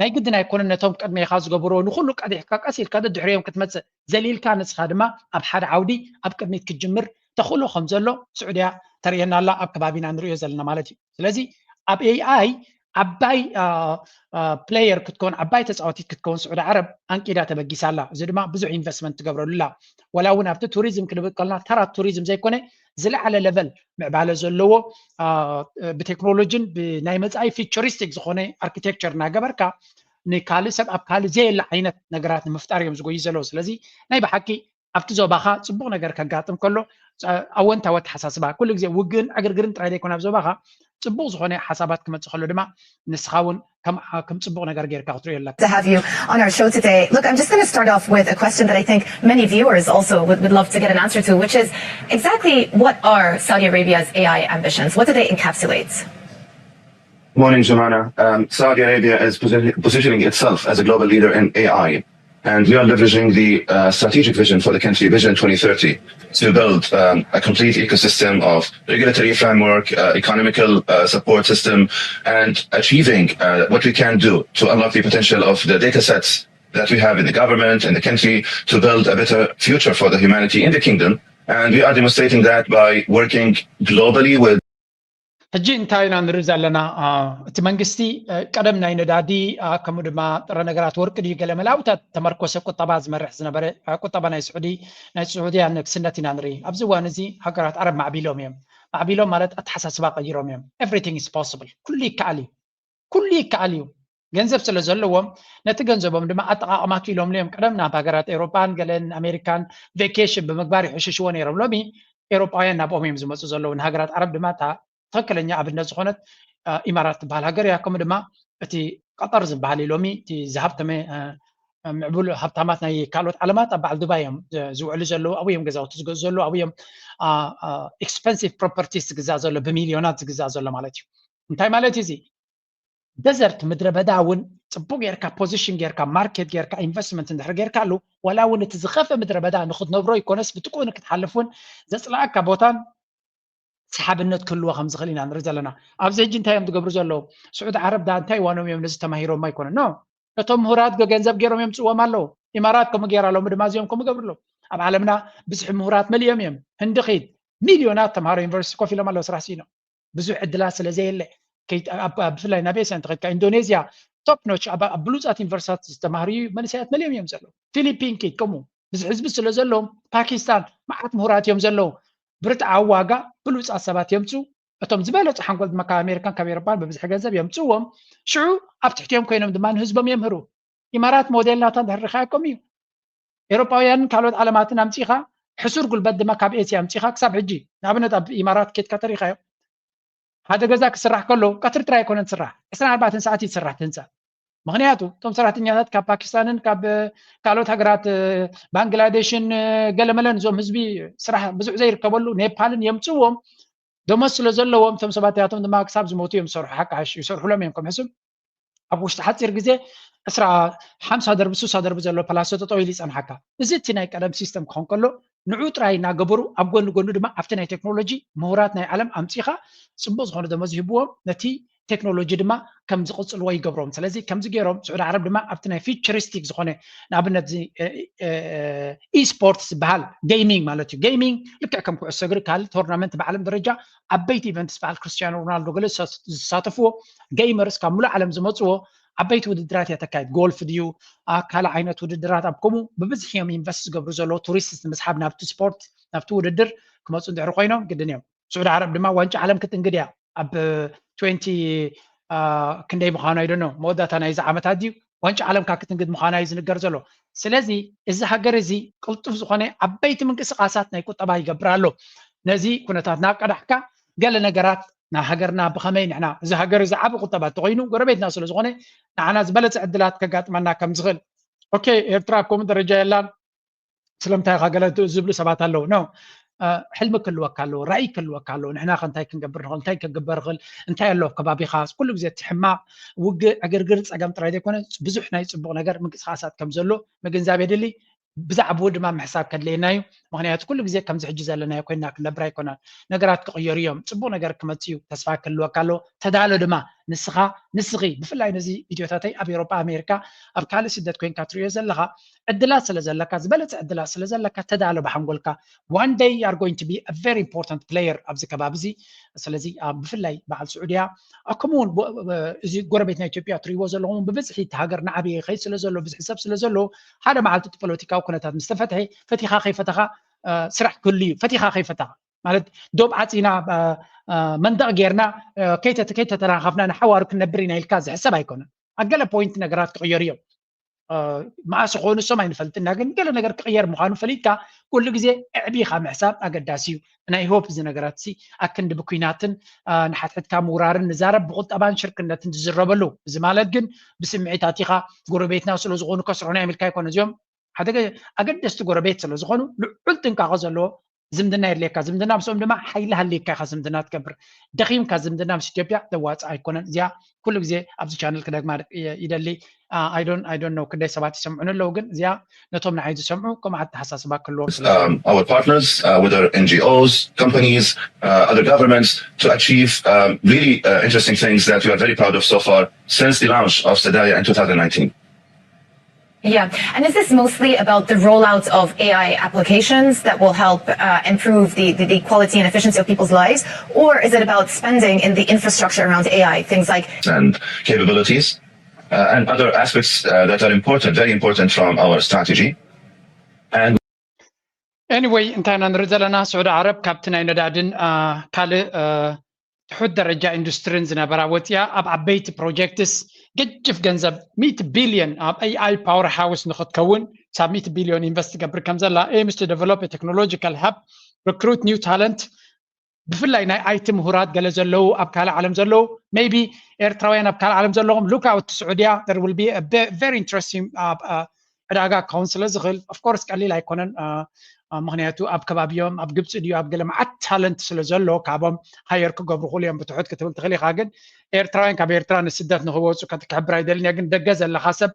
ናይ ግድን ኣይኮነን። ነቶም ቅድሜኻ ዝገብርዎ ንኩሉ ቀዲሕካ ቀስ ኢልካ ደድሕሪኦም ክትመፅእ ዘሊልካ ንስኻ ድማ ኣብ ሓደ ዓውዲ ኣብ ቅድሚት ክትጅምር ተኽእሎ ከም ዘሎ ስዑድያ ተርእየና ኣላ። ኣብ ከባቢና ንርእዮ ዘለና ማለት እዩ። ስለዚ ኣብ ኤኣይ ዓባይ ፕሌየር ክትከውን ዓባይ ተፃወቲት ክትከውን ስዑዲ ዓረብ ኣንቂዳ ተበጊሳ ኣላ። እዚ ድማ ብዙሕ ኢንቨስትመንት ትገብረሉ ኣላ። ወላ እውን ኣብቲ ቱሪዝም ክንብል ከለና ተራ ቱሪዝም ዘይኮነ ዝለዓለ ለቨል ምዕባለ ዘለዎ ብቴክኖሎጂን ብናይ መፃኢ ፊቸሪስቲክ ዝኾነ ኣርኪቴክቸር እናገበርካ ንካልእ ሰብ ኣብ ካልእ ዘየለ ዓይነት ነገራት ንምፍጣር እዮም ዝጎዩ ዘለዉ። ስለዚ ናይ ብሓቂ ኣብቲ ዞባኻ ፅቡቕ ነገር ከጋጥም ከሎ ኣወንታዊ ኣተሓሳስባ ኩሉ ግዜ ውግእን ዕግርግርን ጥራይ ዘይኮነ ኣብ ዞባኻ ፅቡቕ ዝኾነ ሓሳባት ክመፅእ ከሎ ድማ ንስኻ እውን ከም ከም ፅቡቕ ነገር ጌርካ ክትሪኦ ኣለካ። to have you on our show today. Look, I'm just going to start off with a question that I think many viewers also would, would love to get an answer to, which is exactly what are Saudi Arabia's A I ambitions? What do they encapsulate? Morning, Jumana. Um, Saudi Arabia is posi- positioning itself as a global leader in A I, and we are leveraging the uh, strategic vision for the country, Vision twenty thirty, to build um, a complete ecosystem of regulatory framework, uh, economical uh, support system, and achieving uh, what we can do to unlock the potential of the data sets that we have in the government and the country to build a better future for the humanity in the kingdom. And we are demonstrating that by working globally with ሕጂ እንታይ ኢና ንርኢ ዘለና? እቲ መንግስቲ ቀደም ናይ ነዳዲ ከምኡ ድማ ጥረ ነገራት ወርቂ ድዩ ገለ መላውታት ተመርኮሰ ቁጠባ ዝመርሕ ዝነበረ ቁጠባ ናይ ስዑዲ ናይ ስዑድያ ንግስነት ኢና ንርኢ። ኣብዚ እዋን እዚ ሃገራት ዓረብ ማዕቢሎም እዮም። ማዕቢሎም ማለት ኣተሓሳስባ ቀይሮም እዮም። Everything is possible፣ ኩሉ ይከኣል እዩ፣ ኩሉ ይከኣል እዩ። ገንዘብ ስለ ዘለዎም ነቲ ገንዘቦም ድማ ኣጠቃቕማ ክኢሎም እዮም። ቀደም ናብ ሃገራት ኤውሮጳን ገለን ኣሜሪካን ቬኬሽን ብምግባር ይሕሽሽዎ ነይሮም። ሎሚ ኤውሮጳውያን ናብኦም እዮም ዝመፁ ዘለዉ። ንሃገራት ዓረብ ድማ እታ ትኽክለኛ ኣብነት ዝኾነት ኢማራት ትበሃል ሃገር እያ። ከምኡ ድማ እቲ ቀጠር ዝበሃል እዩ ሎሚ እቲ ዝሃብተመ ምዕቡል ሃብታማት ናይ ካልኦት ዓለማት ኣብ በዓል ዱባይ እዮም ዝውዕሉ ዘለዉ። ኣብኡ እዮም ገዛውቲ ዝገዙ ዘለዉ። ኣብኡ እዮም ኤክስፐንሲቭ ፕሮፐርቲስ ዝግዛእ ዘሎ፣ ብሚልዮናት ዝግዛእ ዘሎ ማለት እዩ። እንታይ ማለት እዩ እዚ? ደዘርት ምድረ በዳ እውን ፅቡቅ ጌርካ ፖዚሽን ጌርካ ማርኬት ጌርካ ኢንቨስትመንት እንድሕር ጌርካ ኣሉ ዋላ እውን እቲ ዝኸፈ ምድረ በዳ ንክትነብሮ ይኮነስ ብጥቅኡ ንክትሓልፍ እውን ዘፅላኣካ ቦታን ሰሓብነት ክህልዎ ከም ዝኽእል ኢና ንርኢ ዘለና። ኣብዚ ሕጂ እንታይ እዮም ዝገብሩ ዘለዉ? ስዑድ ዓረብ ዳ እንታይ ዋኖም እዮም ነዚ ተማሂሮም ኣይኮነን ኖ እቶም ምሁራት ገንዘብ ገይሮም የምፅዎም ኣለዉ። ኢማራት ከምኡ ገይራ ሎሚ ድማ እዚኦም ከምኡ ገብሩ ኣለዉ። ኣብ ዓለምና ብዙሕ ምሁራት መሊኦም እዮም። ህንዲ ኺድ ሚልዮናት ተምሃሮ ዩኒቨርሲቲ ኮፍ ኢሎም ኣለዉ ስራሕ ስኢኖም ብዙሕ ዕድላት ስለ ዘየለ ብፍላይ ናብ ኤስያ እንተኸድካ ኢንዶኔዝያ ቶፕ ኖች ኣብ ብሉፃት ዩኒቨርሲታት ዝተማህርዩ መንእሰያት መሊኦም እዮም ዘለዉ። ፊሊፒን ኪድ ከምኡ ብዙሕ ህዝቢ ስለ ዘለዎም ፓኪስታን መዓት ምሁራት እዮም ዘለዉ። ብርትዓዊ ዋጋ ብሉፃት ሰባት የምፅኡ። እቶም ዝበለፁ ሓንጎል ድማ ካብ ኣሜሪካን ካብ ኤሮፓን ብብዝሒ ገንዘብ የምፅእዎም። ሽዑ ኣብ ትሕቲኦም ኮይኖም ድማ ንህዝቦም የምህሩ። ኢማራት ሞዴል ናታ እንድሕር ርኢኻያ ከምኡ እዩ። ኤሮፓውያንን ካልኦት ዓለማትን ኣምፂኻ ሕሱር ጉልበት ድማ ካብ ኤስያ ኣምፂኻ ክሳብ ሕጂ ንኣብነት ኣብ ኢማራት ኬድካ ተሪኻዮ ሓደ ገዛ ክስራሕ ከሎ ቀትሪ ጥራይ ኣይኮነን ትስራሕ ዕስራን ኣርባዕተን ሰዓት እዩ ትስራሕ እቲ ህንፃ። ምክንያቱ እቶም ሰራሕተኛታት ካብ ፓኪስታንን ካብ ካልኦት ሃገራት ባንግላዴሽን ገለመለን እዞም ህዝቢ ስራሕ ብዙሕ ዘይርከበሉ ኔፓልን የምፅዎም ደሞዝ ስለ ዘለዎም እቶም ሰባት እዚኣቶም ድማ ክሳብ ዝሞቱ እዮም ዝሰርሑ። ሓቂ ሓሽ ይሰርሑሎም እዮም ከም ሕሱም ኣብ ውሽጢ ሓፂር ግዜ ዕስራ ሓምሳ ደርቢ ሱሳ ደርቢ ዘሎ ፓላሶ ጠጠው ኢሉ ይፀንሓካ። እዚ እቲ ናይ ቀደም ሲስተም ክኾን ከሎ ንዑ ጥራይ እናገበሩ ኣብ ጎኒ ጎኒ ድማ ኣብቲ ናይ ቴክኖሎጂ ምሁራት ናይ ዓለም ኣምፂኻ ፅቡቅ ዝኾነ ደሞዝ ይህብዎም ነቲ ቴክኖሎጂ ድማ ከም ዝቕፅልዎ ይገብሮም። ስለዚ ከምዚ ገይሮም ስዑዲ ዓረብ ድማ ኣብቲ ናይ ፊቸሪስቲክ ዝኾነ ንኣብነት ኢስፖርትስ ዝበሃል ጌይሚንግ ማለት እዩ። ጌይሚንግ ልክዕ ከም ኩዕሶ እግሪ ካልእ ቶርናመንት ብዓለም ደረጃ ዓበይቲ ኢቨንትስ በዓል ክርስቲያኖ ሮናልዶ ገለ ዝሳተፍዎ ጌይመርስ ካብ ሙሉእ ዓለም ዝመፅዎ ዓበይቲ ውድድራት እያ ተካይድ። ጎልፍ ድዩ ካልእ ዓይነት ውድድራት ኣብ ከምኡ ብብዝሒ እዮም ኢንቨስት ዝገብሩ ዘለዉ ቱሪስት ንምስሓብ ናብቲ ስፖርት ናብቲ ውድድር ክመፁ እንድሕሪ ኮይኖም ግድን እዮም። ስዑዲ ዓረብ ድማ ዋንጫ ዓለም ክትእንግድ እያ ኣብ ትንቲ ክንደይ ምዃኑ ኣይደኖ መወዳእታ ናይዚ ዓመታት ድዩ ዋንጫ ዓለም ካብ ክትንግድ ምዃና እዩ ዝንገር ዘሎ። ስለዚ እዚ ሃገር እዚ ቅልጡፍ ዝኾነ ዓበይቲ ምንቅስቃሳት ናይ ቁጠባ ይገብር ኣሎ። ነዚ ኩነታት እናቀዳሕካ ገለ ነገራት ናይ ሃገርና ብኸመይ ንሕና እዚ ሃገር እዚ ዓቢ ቁጠባ እንተኮይኑ ጎረቤትና ስለ ዝኾነ ንዓና ዝበለፀ ዕድላት ከጋጥመና ከም ዝኽእል ኦኬ ኤርትራ ኣብ ከምኡ ደረጃ የላን ስለምንታይ ኢኻ ገለ ዝብሉ ሰባት ኣለዉ ኖ ሕልሚ ክህልወካ ኣለዎ ራእይ ክህልወካ ኣለዎ ንሕና ከ እንታይ ክንገብር ንኽእል እንታይ ክግበር ይኽእል እንታይ ኣሎ ኣብ ከባቢኻ ኩሉ ግዜ እቲ ሕማቕ ውግእ ዕግርግር ፀገም ጥራይ ዘይኮነ ብዙሕ ናይ ፅቡቕ ነገር ምንቅስቃሳት ከም ዘሎ ምግንዛብ የድሊ ብዛዕባኡ ድማ ምሕሳብ ከድልየና እዩ ምክንያቱ ኩሉ ግዜ ከምዚ ሕጂ ዘለናዮ ኮይና ክንነብር ኣይኮናን ነገራት ክቕየሩ እዮም ፅቡቕ ነገር ክመፅ እዩ ተስፋ ክህልወካ ኣለዎ ተዳሎ ድማ ንስኻ ንስኺ ብፍላይ ነዚ ቪድዮታተይ ኣብ ኤሮጳ ኣሜሪካ ኣብ ካልእ ስደት ኮይንካ ትሪኦ ዘለኻ ዕድላት ስለ ዘለካ ዝበለፀ ዕድላት ስለ ዘለካ ተዳሎ ብሓንጎልካ one day you are going to be a very important player ኣብዚ ከባቢ እዚ ስለዚ ብፍላይ በዓል ስዑድያ ከምኡ እውን እዚ ጎረቤት ናይ ኢትዮጵያ ትሪእዎ ዘለኹም ብብዝሒ እቲ ሃገር ናዓበየ ይኸይድ ስለ ዘሎ ብዝሒ ሰብ ስለ ዘሎ ሓደ መዓልቲ እቲ ፖለቲካዊ ኩነታት ምስ ተፈትሐ ፈቲኻ ከይፈተኻ ስራሕ ክህሉ እዩ ፈቲኻ ከይፈተኻ ማለት ዶብ ዓፂና መንደቕ ጌርና ከይተተራኸፍና ንሓዋሩ ክንነብር ኢና ኢልካ ዝሕሰብ ኣይኮነን ኣብ ገለ ፖይንት ነገራት ክቕየሩ እዮም መኣስ ዝኾኑ እሶም ኣይንፈልጥና ግን ገለ ነገር ክቕየር ምዃኑ ፈሊጥካ ኩሉ ግዜ ኣዕቢኻ ምሕሳብ ኣገዳሲ እዩ ናይ ሆፕ እዚ ነገራት ሲ ኣክንዲ ብኩናትን ንሓትሕትካ ምውራርን ንዛረብ ብቁጠባን ሽርክነትን ዝዝረበሉ እዚ ማለት ግን ብስምዒት ኣቲኻ ጎረቤትና ስለ ዝኾኑ ከስርሑና ይምልካ ይኮነ እዚኦም ሓደ ኣገደስቲ ጎረቤት ስለ ዝኾኑ ልዑል ጥንቃቐ ዘለዎ ዝምድና የድልየካ። ዝምድና ምስኦም ድማ ሓይሊ ሃልየካ ኢኻ ዝምድና ትገብር። ደኺምካ ዝምድና ምስ ኢትዮጵያ ዘዋፅእ ኣይኮነን። እዚኣ ኩሉ ግዜ ኣብዚ ቻነል ክደግማ ይደሊ። I don't I don't know ክንደይ ሰባት ይሰምዑን ኣለዉ፣ ግን እዚኣ ነቶም ንዓይ ዝሰምዑ ከምኡ ኣተሓሳስባ ክህልዎም ስለ um, our partners, uh, whether N G Os, companies, uh, other governments, to achieve um, really uh, interesting things that we are very proud of so far since the launch of Sadaya in two thousand nineteen. Yeah, and is this mostly about the rollout of A I applications that will help uh, improve the, the, the quality and efficiency of people's lives, or is it about spending in the infrastructure around A I, things like and capabilities uh, and other aspects uh, that are important, very important from our strategy. And Anyway፣ እንታይ ኢና ንርኢ ዘለና? ስዑዲ ዓረብ ካብቲ ናይ ነዳድን ካልእ ትሑት ደረጃ ኢንዱስትሪን ዝነበራ ወፂኣ ኣብ ዓበይቲ ፕሮጀክትስ ገጅፍ ገንዘብ ሚእቲ ቢልዮን ኣብ A I power house ንክትከውን ሳብ ሚእቲ ቢልዮን ኢንቨስት ትገብር ከም ዘላ aims to develop technological hub, recruit new talent ብፍላይ ናይ I T ምሁራት ገለ ዘለዉ ኣብ ካልእ ዓለም ዘለዉ maybe ኤርትራውያን ኣብ ካልእ ዓለም ዘለኹም look out to ስዑድያ there will be very interesting ዕዳጋ ክኸውን ስለ ዝኽእል of course ቀሊል ኣይኮነን። ምክንያቱ ኣብ ከባቢኦም ኣብ ግብፂ ድዩ ኣብ ገለ መዓት ታለንት ስለ ዘሎ ካብኦም ሃየር ክገብሩ ክእሉ እዮም ብትሑት ክትብል ትኽእል ኢኻ። ግን ኤርትራውያን ካብ ኤርትራ ንስደት ንክወፁ ክትሕብር ኣይደልን እየ። ግን ደገ ዘለኻ ሰብ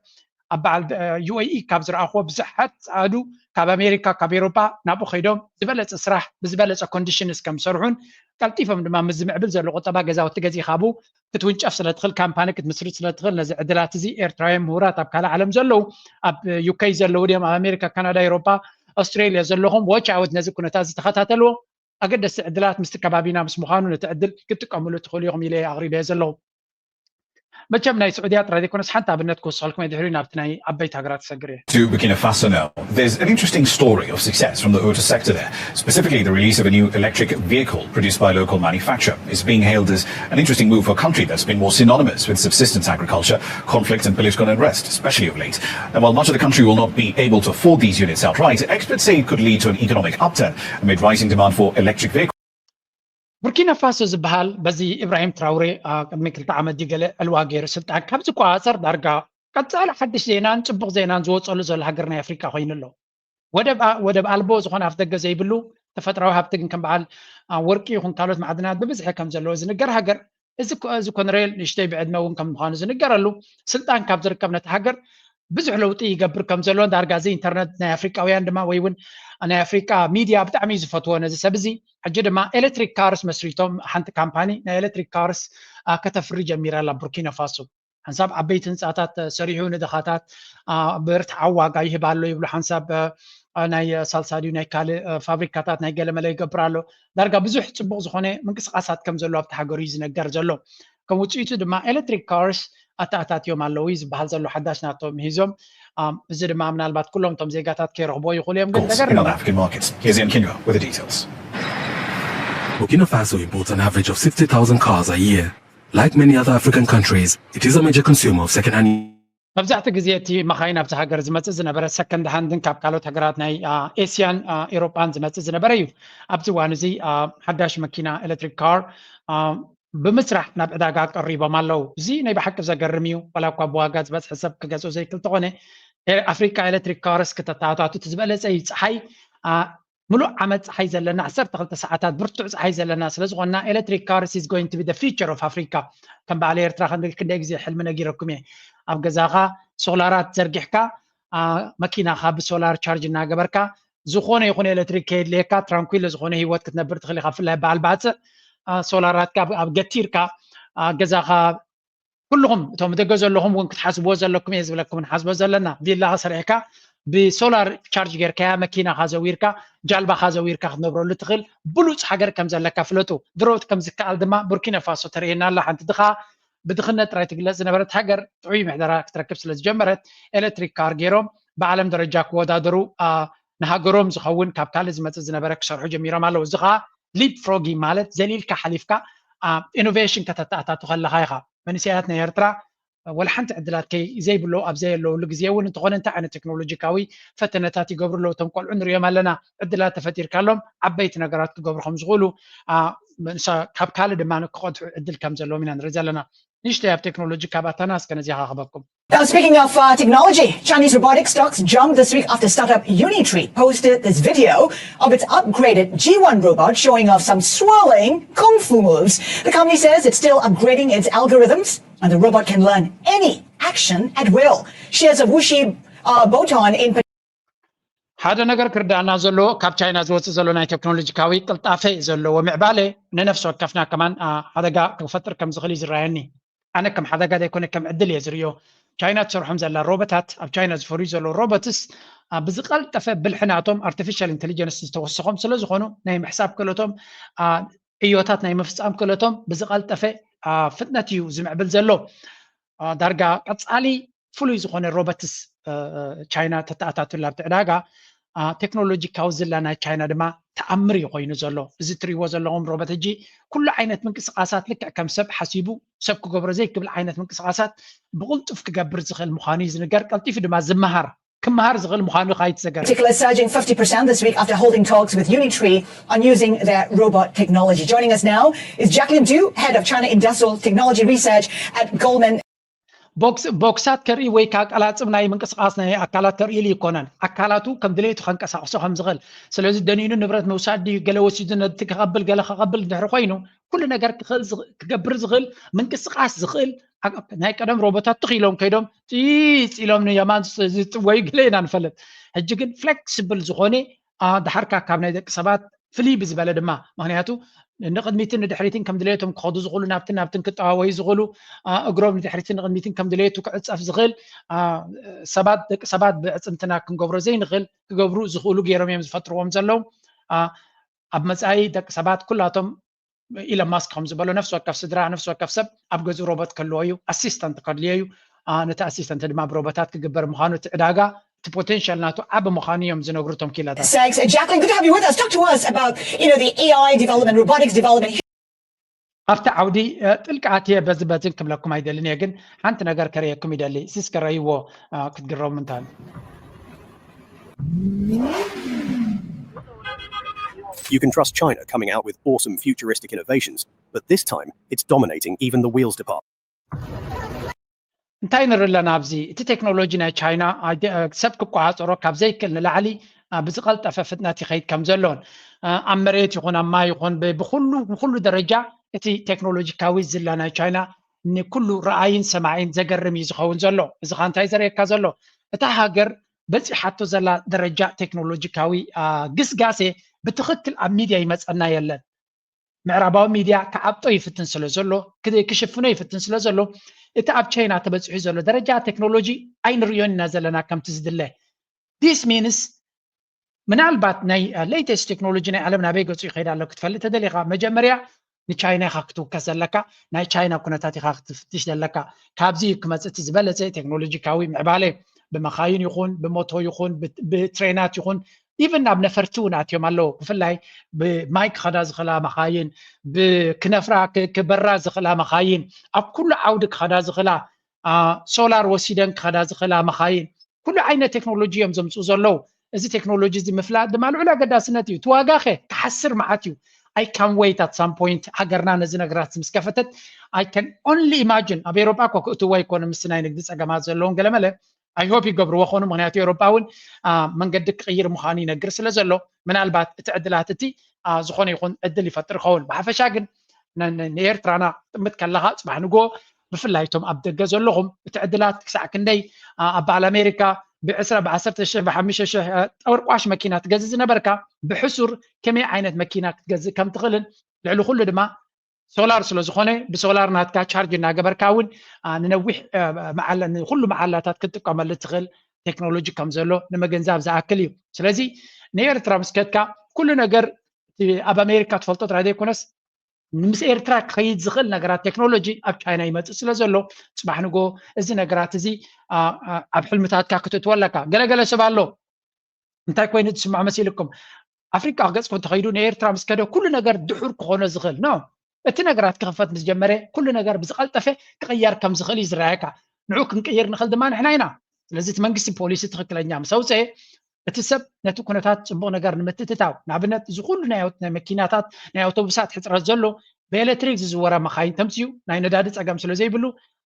ኣብ በዓል UAE ካብ ዝረኣኽዎ ብዙሓት ፃዓዱ ካብ ኣሜሪካ ካብ ኤሮጳ ናብኡ ከይዶም ዝበለፀ ስራሕ ብዝበለፀ ኮንዲሽንስ ከም ዝሰርሑን ቀልጢፎም ድማ ምስ ዝምዕብል ዘሎ ቁጠባ ገዛውቲ ገዚእኻ ብኡ ክትውንጨፍ ስለ ትኽእል ካምፓኒ ክትምስርት ስለ ትኽእል ነዚ ዕድላት እዚ ኤርትራውያን ምሁራት ኣብ ካልእ ዓለም ዘለዉ ኣብ UK ዘለዉ ድዮም ኣብ ኣሜሪካ ካናዳ ኤሮጳ ኣውስትሬልያ ዘለኹም watch out ነዚ ኩነታት ዝተኸታተልዎ ኣገደስቲ ዕድላት ምስቲ ከባቢና ምስ ምዃኑ ነቲ ዕድል ክትጥቀምሉ ትኽእሉ ኢኹም ኢለ ኣቕሪበ ዘለኹ። መቸም ናይ ስዑድያ ጥራይ ዘይኮነስ ሓንቲ ኣብነት ክወስኸልኩም እየ ድሕሪኡ ናብቲ ናይ ዓበይቲ ሃገራት ክሰግር እየ። To Burkina Faso now. There's an interesting story of success from the auto sector there. Specifically, the release of a new electric vehicle produced by a local manufacturer is being hailed as an interesting move for a country that's been more synonymous with subsistence agriculture, conflict, and political unrest, especially of late. And while much of the country will not be able to afford these units outright, experts say it could lead to an economic upturn amid rising demand for electric vehicles. ቡርኪና ፋሶ ዝበሃል በዚ ኢብራሂም ትራውሬ ቅድሚ ክልተ ዓመት ድዩ ገለ ዕልዋ ገይሩ ስልጣን ካብ ዝቆፃፀር ዳርጋ ቀፃሊ ሓድሽ ዜናን ፅቡቕ ዜናን ዝወፀሉ ዘሎ ሃገር ናይ ኣፍሪካ ኮይኑ ኣሎ። ወደብ ኣልቦ ዝኾነ ኣፍ ደገ ዘይብሉ ተፈጥራዊ ሃብቲ ግን ከም በዓል ወርቂ ይኹን ካልኦት ማዕድናት ብብዝሒ ከም ዘለዎ ዝንገር ሃገር እዚ ኮነሬል ንእሽተይ ብዕድመ እውን ከም ምዃኑ ዝንገረሉ ስልጣን ካብ ዝርከብ ነቲ ሃገር ብዙሕ ለውጢ ይገብር ከም ዘሎ ዳርጋ እዚ ኢንተርነት ናይ ኣፍሪቃውያን ድማ ወይ እውን ናይ ኣፍሪቃ ሚድያ ብጣዕሚ እዩ ዝፈትዎ ነዚ ሰብ እዚ። ሕጂ ድማ ኤሌክትሪክ ካርስ መስሪቶም ሓንቲ ካምፓኒ ናይ ኤሌክትሪክ ካርስ ከተፍሪ ጀሚራ ኣላ ቡርኪና ፋሶ። ሓንሳብ ዓበይቲ ህንፃታት ሰሪሑ ንድኻታት ብርትዓዊ ዋጋ ይህብ ኣሎ ይብሉ። ሓንሳብ ናይ ሳልሳ ድዩ ናይ ካልእ ፋብሪካታት ናይ ገለመለ ይገብር ኣሎ። ዳርጋ ብዙሕ ፅቡቕ ዝኾነ ምንቅስቃሳት ከም ዘሎ ኣብቲ ሃገሩ እዩ ዝነገር ዘሎ። ከም ውፅኢቱ ድማ ኤሌክትሪክ ካርስ ኣተኣታትዮም ኣለዉ እዩ ዝበሃል ዘሎ ሓዳሽ ናቶም ሂዞም። እዚ ድማ ምናልባት ኩሎም እቶም ዜጋታት ከይረኽቦ ይኽእሉ እዮም። ግን Goals in our African markets. Here's Ian Kinua with the details. Burkina Faso imports an average of sixty thousand cars a year. Like many other African countries, it is a major consumer of second-hand መብዛሕቲ ግዜ እቲ መኻይን ኣብዚ ሃገር ዝመፅእ ዝነበረ ሰከንድ ሃንድን ካብ ካልኦት ሃገራት ናይ ኤስያን ኤሮጳን ዝመፅእ ዝነበረ እዩ። ኣብዚ እዋን እዚ ሓዳሽ መኪና ኤሌክትሪክ ካር ብምስራሕ ናብ ዕዳጋ ቀሪቦም ኣለዉ። እዚ ናይ ብሓቂ ዘገርም እዩ። ዋላ እኳ ብዋጋ ዝበፅሐ ሰብ ክገዝኦ ዘይክእል ተኾነ ኣፍሪካ ኤሌክትሪክ ካርስ ክተተኣታቱ እቲ ዝበለፀ እዩ። ፀሓይ ምሉእ ዓመት ፀሓይ ዘለና ዓሰርተ ክልተ ሰዓታት ብርቱዕ ፀሓይ ዘለና ስለ ዝኾንና electric cars is going to be the future of Africa። ከም በዓል ኤርትራ ክንደይ ግዜ ሕልሚ ነጊረኩም እየ። ኣብ ገዛኻ ሶላራት ዘርጊሕካ መኪናኻ ብሶላር ቻርጅ እናገበርካ ዝኾነ ይኹን ኤሌክትሪክ ከየድልየካ ትራንኩሎ ዝኾነ ህይወት ክትነብር ትኽእል ኢኻ። ብፍላይ በዓል ባፅእ ሶላራትካ ኣብ ገቲርካ ገዛኻ ኩልኹም እቶም ደገ ዘለኹም እውን ክትሓስብዎ ዘለኩም እየ ዝብለኩም። ንሓስቦ ዘለና ቪላኻ ሰሪሕካ ብሶላር ቻርጅ ጌርካያ መኪናኻ ዘዊርካ ጃልባኻ ዘዊርካ ክትነብረሉ ትኽእል ብሉፅ ሃገር ከም ዘለካ ፍለጡ። ድሮት ከም ዝከኣል ድማ ቡርኪና ፋሶ ተርእየና ኣላ። ሓንቲ ድኻ ብድኽነት ጥራይ ትግለፅ ዝነበረት ሃገር ጥዑይ ምሕደራ ክትረክብ ስለ ዝጀመረት ኤሌክትሪክ ካር ገይሮም ብዓለም ደረጃ ክወዳደሩ ንሃገሮም ዝኸውን ካብ ካልእ ዝመፅእ ዝነበረ ክሰርሑ ጀሚሮም ኣለዉ። እዚ ከዓ ሊፕ ፍሮጊ ማለት ዘሊልካ ሓሊፍካ ኢኖቬሽን ከተተኣታቱ ከለኻ ኢኻ። መንእሰያት ናይ ኤርትራ ወላ ሓንቲ ዕድላት ከይ ዘይብሎ ኣብ ዘየለውሉ ግዜ እውን እንተኾነ እንታይ ዓይነት ቴክኖሎጂካዊ ፈተነታት ይገብሩ ኣለዉ እቶም ቆልዑ ንሪኦም ኣለና። ዕድላት ተፈጢርካሎም ዓበይቲ ነገራት ክገብሩ ከም ዝኽእሉ ንሳ ካብ ካልእ ድማ ክቐድሑ ዕድል ከም ዘለዎም ኢና ንርኢ ዘለና። ንእሽተይ ኣብ ቴክኖሎጂ ካብ ኣተና እስከ ነዚኣ ክበኩም። Now, speaking of uh, technology, Chinese robotic stocks jumped this week after startup Unitree posted this video of its upgraded G one robot showing off some swirling kung fu moves. The company says it's still upgrading its algorithms, and the robot can learn any action at will. Shares of Wuxi uh, Boton in ሓደ ነገር ክርዳእና ዘለዎ ካብ ቻይና ዝወፅእ ዘሎ ናይ ቴክኖሎጂካዊ ቅልጣፈ ዘለዎ ምዕባለ ንነፍሲ ወከፍና ከማን ሓደጋ ክፈጥር ከም ዝኽእል እዩ ዝረኣየኒ። ኣነ ከም ሓደጋ ዘይኮነ ከም ዕድል እየ ዝርእዮ። ቻይና ትሰርሖም ዘላ ሮቦታት፣ ኣብ ቻይና ዝፈርዩ ዘለዉ ሮቦትስ ብዝቐልጠፈ ብልሒ ናቶም ኣርቲፊሻል ኢንቴሊጀንስ ዝተወሰኾም ስለ ዝኾኑ ናይ ምሕሳብ ክእለቶም፣ ዕዮታት ናይ ምፍፃም ክእለቶም ብዝቐልጠፈ ፍጥነት እዩ ዝምዕብል ዘሎ። ዳርጋ ቀፃሊ ፍሉይ ዝኾነ ሮቦትስ ቻይና ተተኣታቱላ ኣብቲ ዕዳጋ። ቴክኖሎጂካዊ ዝላ ናይ ቻይና ድማ ተኣምር እዩ ኮይኑ ዘሎ። እዚ ትሪእዎ ዘለኹም ሮቦት ሕጂ ኩሉ ዓይነት ምንቅስቃሳት ልክዕ ከም ሰብ ሓሲቡ ሰብ ክገብሮ ዘይክብል ዓይነት ምንቅስቃሳት ብቕልጡፍ ክገብር ዝኽእል ምዃኑ እዩ ዝንገር። ቀልጢፉ ድማ ዝመሃር ክመሃር ዝኽእል ምዃኑ ካይትዘገር። Particular surging fifty percent this week after holding talks with Unitree on using their robot technology. Joining us now is Jacqueline Du, head of China Industrial Technology Research at Goldman. ቦክሳት ከርኢ ወይ ከኣቀላጽብ ናይ ምንቅስቃስ ናይ ኣካላት ከርኢ ኢሉ ይኮነን ኣካላቱ ከም ድሌቱ ከንቀሳቅሶ ከም ዝኽእል። ስለዚ ደኒኑ ንብረት ምውሳድ ድዩ ገለ ወሲዱ ነቲ ከቐብል ገለ ከቐብል ድሕሪ ኮይኑ ኩሉ ነገር ክገብር ዝኽእል ምንቅስቃስ ዝኽእል። ናይ ቀደም ሮቦታት ትኽ ኢሎም ከይዶም ጢፅ ኢሎም ንየማን ዝጥወዩ ገለ ኢና ንፈልጥ። ሕጂ ግን ፍሌክስብል ዝኾነ ድሓርካ ካብ ናይ ደቂ ሰባት ፍልይ ብዝበለ ድማ ምክንያቱ ንቕድሚትን ንድሕሪትን ከም ድሌቶም ክኸዱ ዝኽእሉ ናብትን ናብትን ክጠዋወዩ ዝኽእሉ እግሮም ንድሕሪትን ንቕድሚትን ከም ድሌቱ ክዕፀፍ ዝኽእል ሰባት ደቂ ሰባት ብዕፅምትና ክንገብሮ ዘይንኽእል ክገብሩ ዝኽእሉ ገይሮም እዮም ዝፈጥርዎም ዘለዉ። ኣብ መፃኢ ደቂ ሰባት ኩላቶም ኢለን ማስክ ከም ዝበሎ ነፍሲ ወከፍ ስድራ ነፍሲ ወከፍ ሰብ ኣብ ገዝኡ ሮቦት ከልዎ እዩ። ኣሲስተንት ከድልዮ እዩ። ነቲ ኣሲስተንት ድማ ብሮቦታት ክግበር ምዃኑ እቲ ዕዳጋ እቲ ፖቴንሻል ናቱ ዓቢ ምዃኑ እዮም ዝነግሩ እቶም ኪላታት። Exactly. Good to have you with us. Talk to us about you know the A I development, robotics development. ኣብቲ ዓውዲ ጥልቂ ኣትየ በዚ በዝን ክብለኩም ኣይደልን እየ፣ ግን ሓንቲ ነገር ከርእየኩም ይደሊ። እስከ ረእይዎ ክትግረሙ እንታን። You can trust China coming out with awesome futuristic innovations, but this time it's dominating even the wheels department. እንታይ ንርኢ ኣለና ኣብዚ? እቲ ቴክኖሎጂ ናይ ቻይና ሰብ ክቆፃፀሮ ካብ ዘይክእል ንላዕሊ ብዝቐልጠፈ ፍጥነት ይኸይድ ከም ዘሎን ኣብ መሬት ይኹን ኣብ ማይ ይኹን ብኩሉ ብኩሉ ደረጃ እቲ ቴክኖሎጂካዊ ዝላ ናይ ቻይና ንኩሉ ረኣይን ሰማዒን ዘገርም እዩ ዝኸውን ዘሎ። እዚ ኸ እንታይ ዘርእየካ ዘሎ? እታ ሃገር በፂሓቶ ዘላ ደረጃ ቴክኖሎጂካዊ ግስጋሴ ብትኽክል ኣብ ሚድያ ይመፀና የለን። ምዕራባዊ ሚድያ ክዓብጦ ይፍትን ስለ ዘሎ ክሽፍኖ ይፍትን ስለ ዘሎ እቲ ኣብ ቻይና ተበፂሑ ዘሎ ደረጃ ቴክኖሎጂ ኣይንርእዮን ኢና ዘለና ከምቲ ዝድለ። This means ምናልባት ናይ latest ቴክኖሎጂ ናይ ዓለም ናበይ ገፁ ይኸይድ ኣሎ ክትፈልጥ ተደሊኻ መጀመርያ ንቻይና ኢኻ ክትውከስ ዘለካ። ናይ ቻይና ኩነታት ኢኻ ክትፍትሽ ዘለካ። ካብዚ እዩ ክመፅእ እቲ ዝበለፀ ቴክኖሎጂካዊ ምዕባለ። ብመኻይን ይኹን ብሞቶ ይኹን ብትሬናት ይኹን ኢቨን ናብ ነፈርቲ እውን ኣትዮም ኣለዉ። ብፍላይ ብማይ ክኸዳ ዝኽእላ መኻይን፣ ብክነፍራ ክበራ ዝኽእላ መኻይን፣ ኣብ ኩሉ ዓውዲ ክኸዳ ዝኽእላ ሶላር ወሲደን ክኸዳ ዝኽእላ መኻይን ኩሉ ዓይነት ቴክኖሎጂ እዮም ዘምፅኡ ዘለዉ። እዚ ቴክኖሎጂ እዚ ምፍላጥ ድማ ልዑል ኣገዳስነት እዩ። እቲ ዋጋ ኸ ክሓስር መዓት እዩ። I can't wait at some point ሃገርና ነዚ ነገራት ምስ ከፈተት I can only imagine ኣብ ኤሮጳ እኮ ክእትዎ ኣይኮነ ምስ ናይ ንግዲ ፀገማት ዘለዎም ገለመለ I hope ይገብርዎ ኾኑ ምክንያቱ ኤሮጳ እውን መንገዲ ክቕይር ምዃኑ ይነግር ስለ ዘሎ ምናልባት እቲ ዕድላት እቲ ዝኾነ ይኹን ዕድል ይፈጥር ይኸውን። ብሓፈሻ ግን ንኤርትራና ክትጥምት ከለኻ ፅባሕ ንጎ ብፍላይ እቶም ኣብ ደገ ዘለኹም እቲ ዕድላት ክሳዕ ክንደይ ኣብ በዓል ኣሜሪካ ብዕስራ ብዓሰርተ ሽሕ ብሓሙሽተ ሽሕ ጠወርቋሽ መኪና ትገዝእ ዝነበርካ ብሕሱር ከመይ ዓይነት መኪና ክትገዝእ ከም ትኽእልን ልዕሊ ኩሉ ድማ ሶላር ስለ ዝኾነ ብሶላር ናትካ ቻርጅ እናገበርካ እውን ንነዊሕ ኩሉ መዓላታት ክትጥቀመሉ ትኽእል ቴክኖሎጂ ከም ዘሎ ንምግንዛብ ዝኣክል እዩ። ስለዚ ንኤርትራ ምስ ከድካ ኩሉ ነገር ኣብ ኣሜሪካ ትፈልጦ ጥራይ ዘይኮነስ ምስ ኤርትራ ክኸይድ ዝኽእል ነገራት ቴክኖሎጂ ኣብ ቻይና ይመፅእ ስለ ዘሎ ፅባሕ ንጎ እዚ ነገራት እዚ ኣብ ሕልምታትካ ክትእትዎ ኣለካ። ገለገለ ሰብ ኣሎ እንታይ ኮይኑ ዝስምዖ መሲልኩም ኣፍሪቃ ክገፅኩም ተኸይዱ ንኤርትራ ምስ ከደ ኩሉ ነገር ድሑር ክኾኖ ዝኽእል ኖ እቲ ነገራት ክኽፈት ምስ ጀመረ ኩሉ ነገር ብዝቐልጠፈ ክቕየር ከም ዝኽእል እዩ ዝረኣየካ። ንዑ ክንቅይር ንኽእል ድማ ንሕና ኢና። ስለዚ እቲ መንግስቲ ፖሊሲ ትኽክለኛ ምስ ኣውፅአ እቲ ሰብ ነቲ ኩነታት ጽቡቕ ነገር ንምትእትታው፣ ንኣብነት፣ እዚ ኩሉ ናይ ኣውት-፣ ናይ መኪናታት፣ ናይ ኣውቶቡሳት ሕጽረት ዘሎ፣ ብኤሌክትሪክ ዝዝወራ መኻይን ተምጽኡ፣ ናይ ነዳዲ ጸገም ስለ ዘይብሉ፣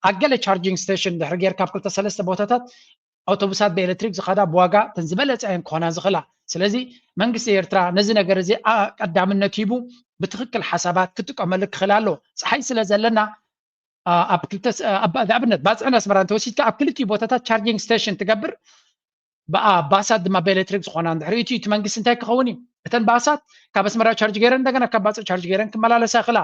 ኣብ ገለ ቻርጂንግ ስቴሽን ድሕሪ ጌርካ ኣብ ክልተ ሰለስተ ቦታታት ኣውቶቡሳት ብኤሌክትሪክ ዝኸዳ ብዋጋ እተን ዝበለጸ እየን ክኾና ዝኽእላ። ስለዚ መንግስቲ ኤርትራ ነዚ ነገር እዚ፣ ኣ-፣ ቀዳምነት ሂቡ ብትኽክል ሓሳባት ክጥቀመሉ ክኽእል ኣሎ። ጸሓይ ስለ ዘለና፣ ኣ-፣ ኣብ ክልተ ስ-፣ ኣብ፣ ንኣብነት ባጽዕን ኣስመራን ተወሲድካ ኣብ ክልቲኡ ቦታታት ቻርጂንግ ስቴሽን ትገብር፣ ብኣ-፣ ባሳት ድማ ብኤሌክትሪክ ዝኾና እንድሕር እቲ፣ እቲ መንግስቲ እንታይ ክኸውን እዩ? እተን ባሳት ካብ ኣስመራ ቻርጅ ገይረን እንደገና ካብ ባጽዕ ቻርጅ ገይረን ክመላለሳ ይኽእላ።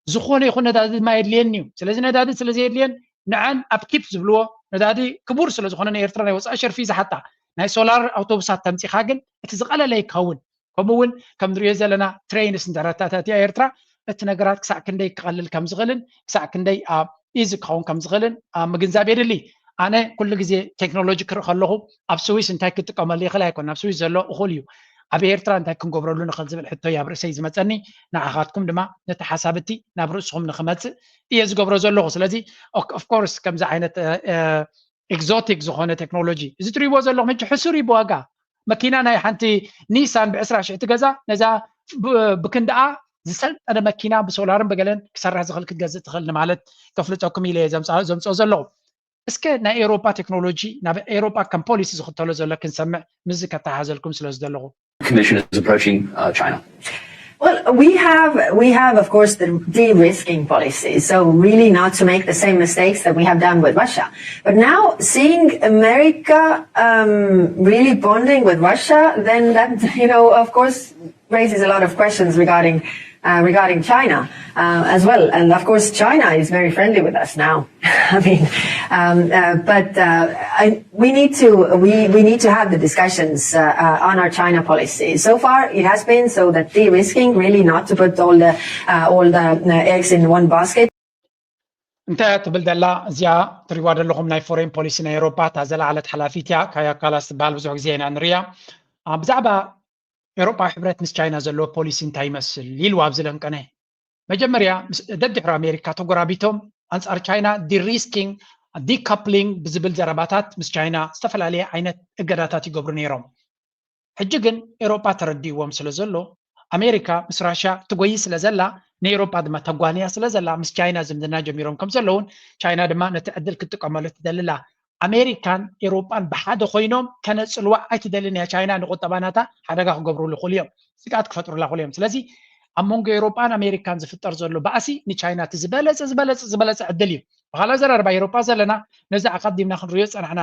ዝኾነ ይኹን ነዳዲ ድማ የድልየኒ እዩ። ስለዚ ነዳዲ ስለ ዘየድልየን ንዐን ኣብ ኪፕ ዝብልዎ ነዳዲ ክቡር ስለ ዝኾነ ንኤርትራ ናይ ወፃኢ ሸርፊ ዝሓታ ናይ ሶላር ኣውቶቡሳት ተምፂኻ ግን እቲ ዝቐለለ ይከውን። ከምኡ እውን ከም ንሪኦ ዘለና ትሬይንስ እንድሕር ኣተኣታትያ ኤርትራ እቲ ነገራት ክሳዕ ክንደይ ክቐልል ከም ዝኽእልን ክሳዕ ክንደይ ኣብ ኢዚ ክኸውን ከም ዝኽእልን ኣብ ምግንዛብ የድሊ። ኣነ ኩሉ ግዜ ቴክኖሎጂ ክርኢ ከለኹ ኣብ ስዊስ እንታይ ክጥቀመሉ ይኽእል ኣይኮን፣ ኣብ ስዊስ ዘሎ እኹል እዩ። ኣብ ኤርትራ እንታይ ክንገብረሉ ንኽእል ዝብል ሕቶ እዩ ኣብ ርእሰይ ዝመፀኒ። ንዓኻትኩም ድማ ነቲ ሓሳብ እቲ ናብ ርእስኹም ንኽመፅእ እየ ዝገብሮ ዘለኹ። ስለዚ ኦፍኮርስ ከምዚ ዓይነት ኤግዞቲክ ዝኾነ ቴክኖሎጂ እዚ ትሪእዎ ዘለኹም ሕጂ ሕሱር እዩ ብዋጋ። መኪና ናይ ሓንቲ ኒሳን ብዕስራ ሽሕ ትገዛ ነዛ ብ-፣ ብክንድኣ ዝሰልጠነ መኪና ብሶላርን ብገለን ክሰርሕ ዝኽእል ክትገዝእ ትኽእል ንማለት ከፍልጠኩም ኢለ እየ ዘምፃ-፣ ዘምፅኦ ዘለኹ። እስከ ናይ ኤውሮጳ ቴክኖሎጂ ናብ ኤውሮጳ ከም ፖሊሲ ዝኽተሎ ዘሎ ክንሰምዕ ምስዚ ከተሓዘልኩም ስለ ዝደለኹ። Commission is approaching uh, China. Well, we have we have of course the de-risking policy. So really not to make the same mistakes that we have done with Russia. But now seeing America um, really bonding with Russia, then that you know of course raises a lot of questions regarding uh, regarding China uh, as well. And of course, China is very friendly with us now. I mean, um, uh, but uh, I, we need to we, we need to have the discussions uh, uh, on our China policy. So far, it has been so that de-risking, really not to put all the uh, all the uh, eggs in one basket. እንታይ ትብል ዘላ እዚኣ ትሪዋ ዘለኹም ናይ ፎሬን ፖሊሲ ናይ ኤውሮፓ እታ ዘለዓለት ሓላፊት እያ። ካያ ካላስ ትበሃል ብዙሕ ግዜ ኢና ንሪያ። ብዛዕባ ኤውሮፓዊ ሕብረት ምስ ቻይና ዘለዎ ፖሊሲ እንታይ ይመስል ኢልዋ ኣብዚ ለንቀነ። መጀመርያ ደድሕሪ ኣሜሪካ ተጎራቢቶም ኣንፃር ቻይና ዲሪስኪንግ ዲካፕሊንግ ብዝብል ዘረባታት ምስ ቻይና ዝተፈላለየ ዓይነት እገዳታት ይገብሩ ነይሮም። ሕጂ ግን ኤውሮጳ ተረዲእዎም ስለ ዘሎ ኣሜሪካ ምስ ራሽያ ትጎይ ስለ ዘላ ንኤውሮጳ ድማ ተጓንያ ስለ ዘላ ምስ ቻይና ዝምድና ጀሚሮም ከም ዘለውን ቻይና ድማ ነቲ ዕድል ክትጥቀመሉ ትደልላ። ኣሜሪካን ኤውሮጳን ብሓደ ኮይኖም ከነፅልዋ ኣይትደልን እያ ቻይና። ንቁጠባ ናታ ሓደጋ ክገብሩሉ ይኽእሉ እዮም፣ ስግኣት ክፈጥሩላ ይኽእሉ እዮም። ስለዚ ኣብ መንጎ ኤውሮጳን ኣሜሪካን ዝፍጠር ዘሎ ባእሲ ንቻይና እቲ ዝበለፀ ዝበለፀ ዝበለፀ ዕድል እዩ። ብካልእ ኣዘራርባ ኤውሮጳ ዘለና ነዚ ኣቐዲምና ክንሪኦ ዝፀናሕና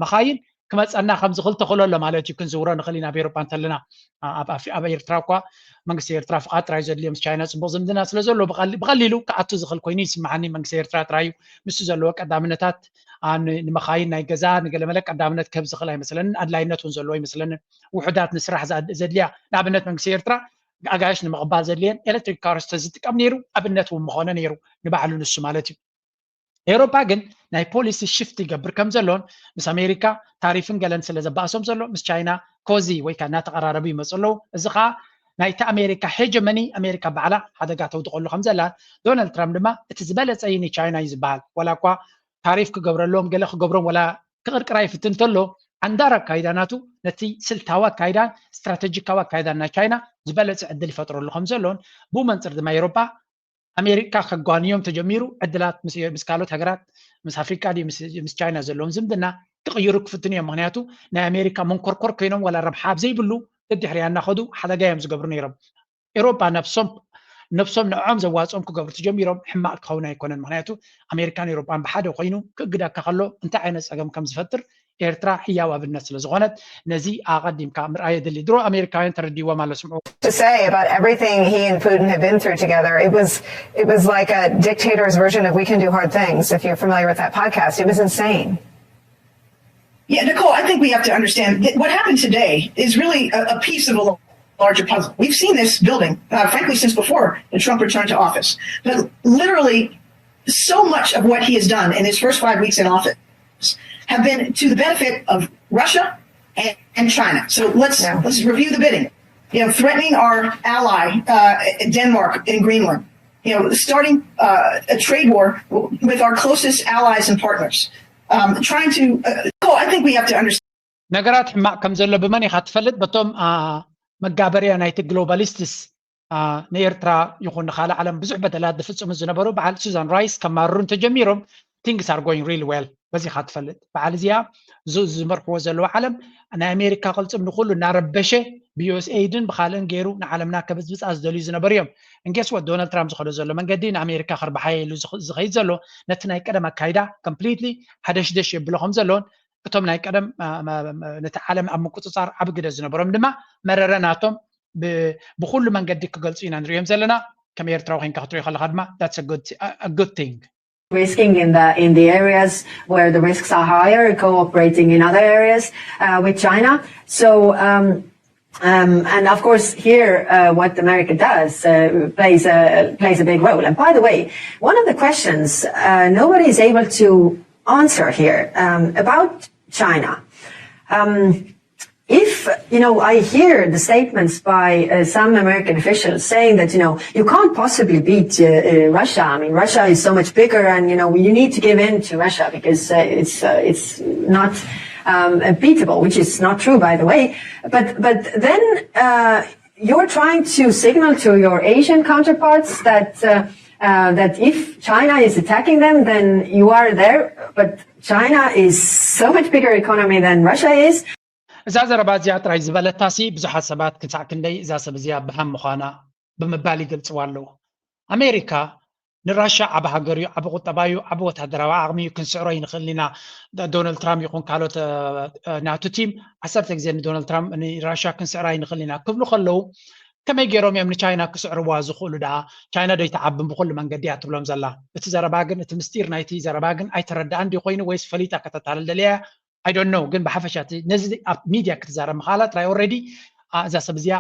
መኻይን ክመፀና ከም ዝኽእል ተኽእሎ ኣሎ ማለት እዩ። ክንዝውሮ ንኽእል ኢና ኣብ ኤውሮጳ እንተለና። ኣብ ኣፍ- ኣብ ኤርትራ እኳ መንግስቲ ኤርትራ ፍቓድ ጥራይ ዘድልዮ ምስ ቻይና ፅቡቕ ዝምድና ስለ ዘሎ ብቐሊ- ብቐሊሉ ክኣቱ ዝኽእል ኮይኑ ይስምዓኒ። መንግስቲ ኤርትራ ጥራይ እዩ ምስቲ ዘለዎ ቀዳምነታት ኣ- ን- ንመኻይን ናይ ገዛ ንገለመለ ቀዳምነት ክህብ ዝኽእል ኣይመስለንን። ኣድላይነት እውን ዘለዎ ኣይመስለንን። ውሑዳት ንስራሕ ዝኣድ- ዘድልያ ንኣብነት መንግስቲ ኤርትራ ኣጋይሽ ንምቕባል ዘድልየን ኤሌክትሪክ ካርስ ተዝጥቀም ነይሩ ኣብነት እውን ምኾነ ነይሩ ንባዕሉ ንሱ ማለት እዩ። ኤውሮፓ ግን ናይ ፖሊሲ ሽፍት ይገብር ከም ዘሎን ምስ ኣሜሪካ ታሪፍን ገለን ስለ ዘባእሶም ዘሎ ምስ ቻይና ኮዚ ወይ ከዓ እናተቐራረቡ ይመፁ ኣለዉ። እዚ ከዓ ናይቲ ኣሜሪካ ሄጀመኒ ኣሜሪካ ባዕላ ሓደጋ ተውድቐሉ ከም ዘላ ዶናልድ ትራምፕ ድማ እቲ ዝበለፀ እዩ ንቻይና እዩ ዝበሃል። ዋላ እኳ ታሪፍ ክገብረሎም ገለ ክገብሮም ዋላ ክቕርቅራ ይፍትን እንተሎ ዓንዳር ኣካይዳ ናቱ ነቲ ስልታዊ ኣካይዳን ስትራተጂካዊ ኣካይዳን ናይ ቻይና ዝበለፀ ዕድል ይፈጥረሉ ከም ዘሎን ብኡ መንፅር ድማ ኤውሮፓ ኣሜሪካ ከጓንዮም ተጀሚሩ ዕድላት ምስ ምስ ካልኦት ሃገራት ምስ ኣፍሪቃ ድዩ ምስ ምስ ቻይና ዘለዎም ዝምድና ክቕይሩ ክፍትኑ እዮም። ምክንያቱ ናይ ኣሜሪካ መንኮርኮር ኮይኖም ዋላ ረብሓ ኣብ ዘይብሉ ደድሕሪያ እናኸዱ ሓደጋ እዮም ዝገብሩ ነይሮም። ኤውሮጳ ነብሶም ነብሶም ንዕኦም ዘዋፅኦም ክገብሩ ተጀሚሮም ሕማቕ ክኸውን ኣይኮነን። ምክንያቱ ኣሜሪካን ኤውሮጳን ብሓደ ኮይኑ ክእግደካ ከሎ እንታይ ዓይነት ፀገም ከም ዝፈጥር ኤርትራ ህያው ኣብነት ስለ ዝኾነት ነዚ ኣቐዲምካ ምርኣይ የድሊ። ድሮ ኣሜሪካውያን ተረዲዎም ኣሎ ስምዑ። to say about everything he and Putin have been through together. It was it was like a dictator's version of We Can Do Hard Things, if you're familiar with that podcast. It was insane. Yeah, Nicole, I think we have to understand that what happened today is really a, a piece of a larger puzzle. We've seen this building, uh, frankly, since before Trump returned to office. But literally, so much of what he has done in his first five weeks in office have been to the benefit of Russia and, and China. So let's Yeah. let's review the bidding. You know, threatening our ally uh, Denmark in Greenland. You know, starting uh, a trade war with our closest allies and partners. Um, trying to. Uh, oh, I think we have to understand. ነገራት ሕማቕ ከም ዘሎ ብመን ኢኻ ትፈልጥ? በቶም መጋበርያ ናይቲ ግሎባሊስትስ ንኤርትራ ይኹን ንካልእ ዓለም ብዙሕ በደላት ዝፍጽሙ ዝነበሩ በዓል ሱዛን ራይስ ከማርሩ እንተጀሚሮም things are going really well። በዚ ኢኻ ትፈልጥ። በዓል እዚኣ ዝመርሕዎ ዘለዉ ዓለም ናይ ኣሜሪካ ቅልጽም ንኩሉ እናረበሸ ብዩኤስኤይድን ብካልእን ገይሩ ንዓለምና ከብዝብፃ ዝደልዩ ዝነበሩ እዮም። እንጌስ ወት ዶናልድ ትራምፕ ዝኸዶ ዘሎ መንገዲ ንኣሜሪካ ክርብሓየ ኢሉ ዝኸይድ ዘሎ ነቲ ናይ ቀደም ኣካይዳ ኮምፕሊትሊ ሓደሽደሽ የብሎ ከም ዘሎን እቶም ናይ ቀደም ነቲ ዓለም ኣብ ምቁፅፃር ዓብ ግደ ዝነበሮም ድማ መረረ ናቶም ብኩሉ መንገዲ ክገልፁ ኢና ንሪኦም ዘለና። ከም ኤርትራዊ ኮይንካ ክትሪኦ ከለካ ድማ that's a good thing። Risking in the in the areas where the risks are higher, cooperating in other areas uh, with China. So um, um, and of course here uh, what America does uh, plays a plays a big role. And by the way, one of the questions uh, nobody is able to answer here um, about China. Um, if you know, I hear the statements by uh, some American officials saying that you know you can't possibly beat uh, uh, Russia. I mean, Russia is so much bigger, and you know you need to give in to Russia because uh, it's uh, it's not um, beatable, which is not true, by the way. But but then uh, you're trying to signal to your Asian counterparts that. Uh, uh, that if China is attacking them, then you are there. But China is so much bigger economy than Russia is. እዛ ዘረባ እዚኣ ጥራይ ዝበለታሲ ብዙሓት ሰባት ክሳዕ ክንደይ እዛ ሰብ እዚኣ ብሃም ምዃና ብምባል ይገልፅዋ ኣለዉ። ኣሜሪካ ንራሻ ዓቢ ሃገር እዩ፣ ዓቢ ቁጠባ እዩ፣ ዓቢ ወታደራዊ ዓቕሚ እዩ፣ ክንስዕሮ ይንኽእል ኢና። ዶናልድ ትራምፕ ይኹን ካልኦት ናቱ ቲም ዓሰርተ ግዜ ንዶናልድ ትራምፕ ንራሻ ክንስዕራ ይንኽእል ኢና ክብሉ ከለዉ ከመይ ገይሮም እዮም ንቻይና ክስዕርዋ ዝኽእሉ ደኣ? ቻይና ዶ ይትዓብን ብኹሉ መንገዲ እያ ትብሎም ዘላ? እቲ ዘረባ ግን እቲ ምስጢር ናይቲ ዘረባ ግን ኣይተረድኣን ድዩ ኮይኑ ወይስ ፈሊጣ ከተታልል ደልያ እያ? I don't know ግን ብሓፈሻ እቲ ነዚ ኣብ ሚድያ ክትዛረብ ምኻላ ጥራይ already እዛ ሰብ እዚኣ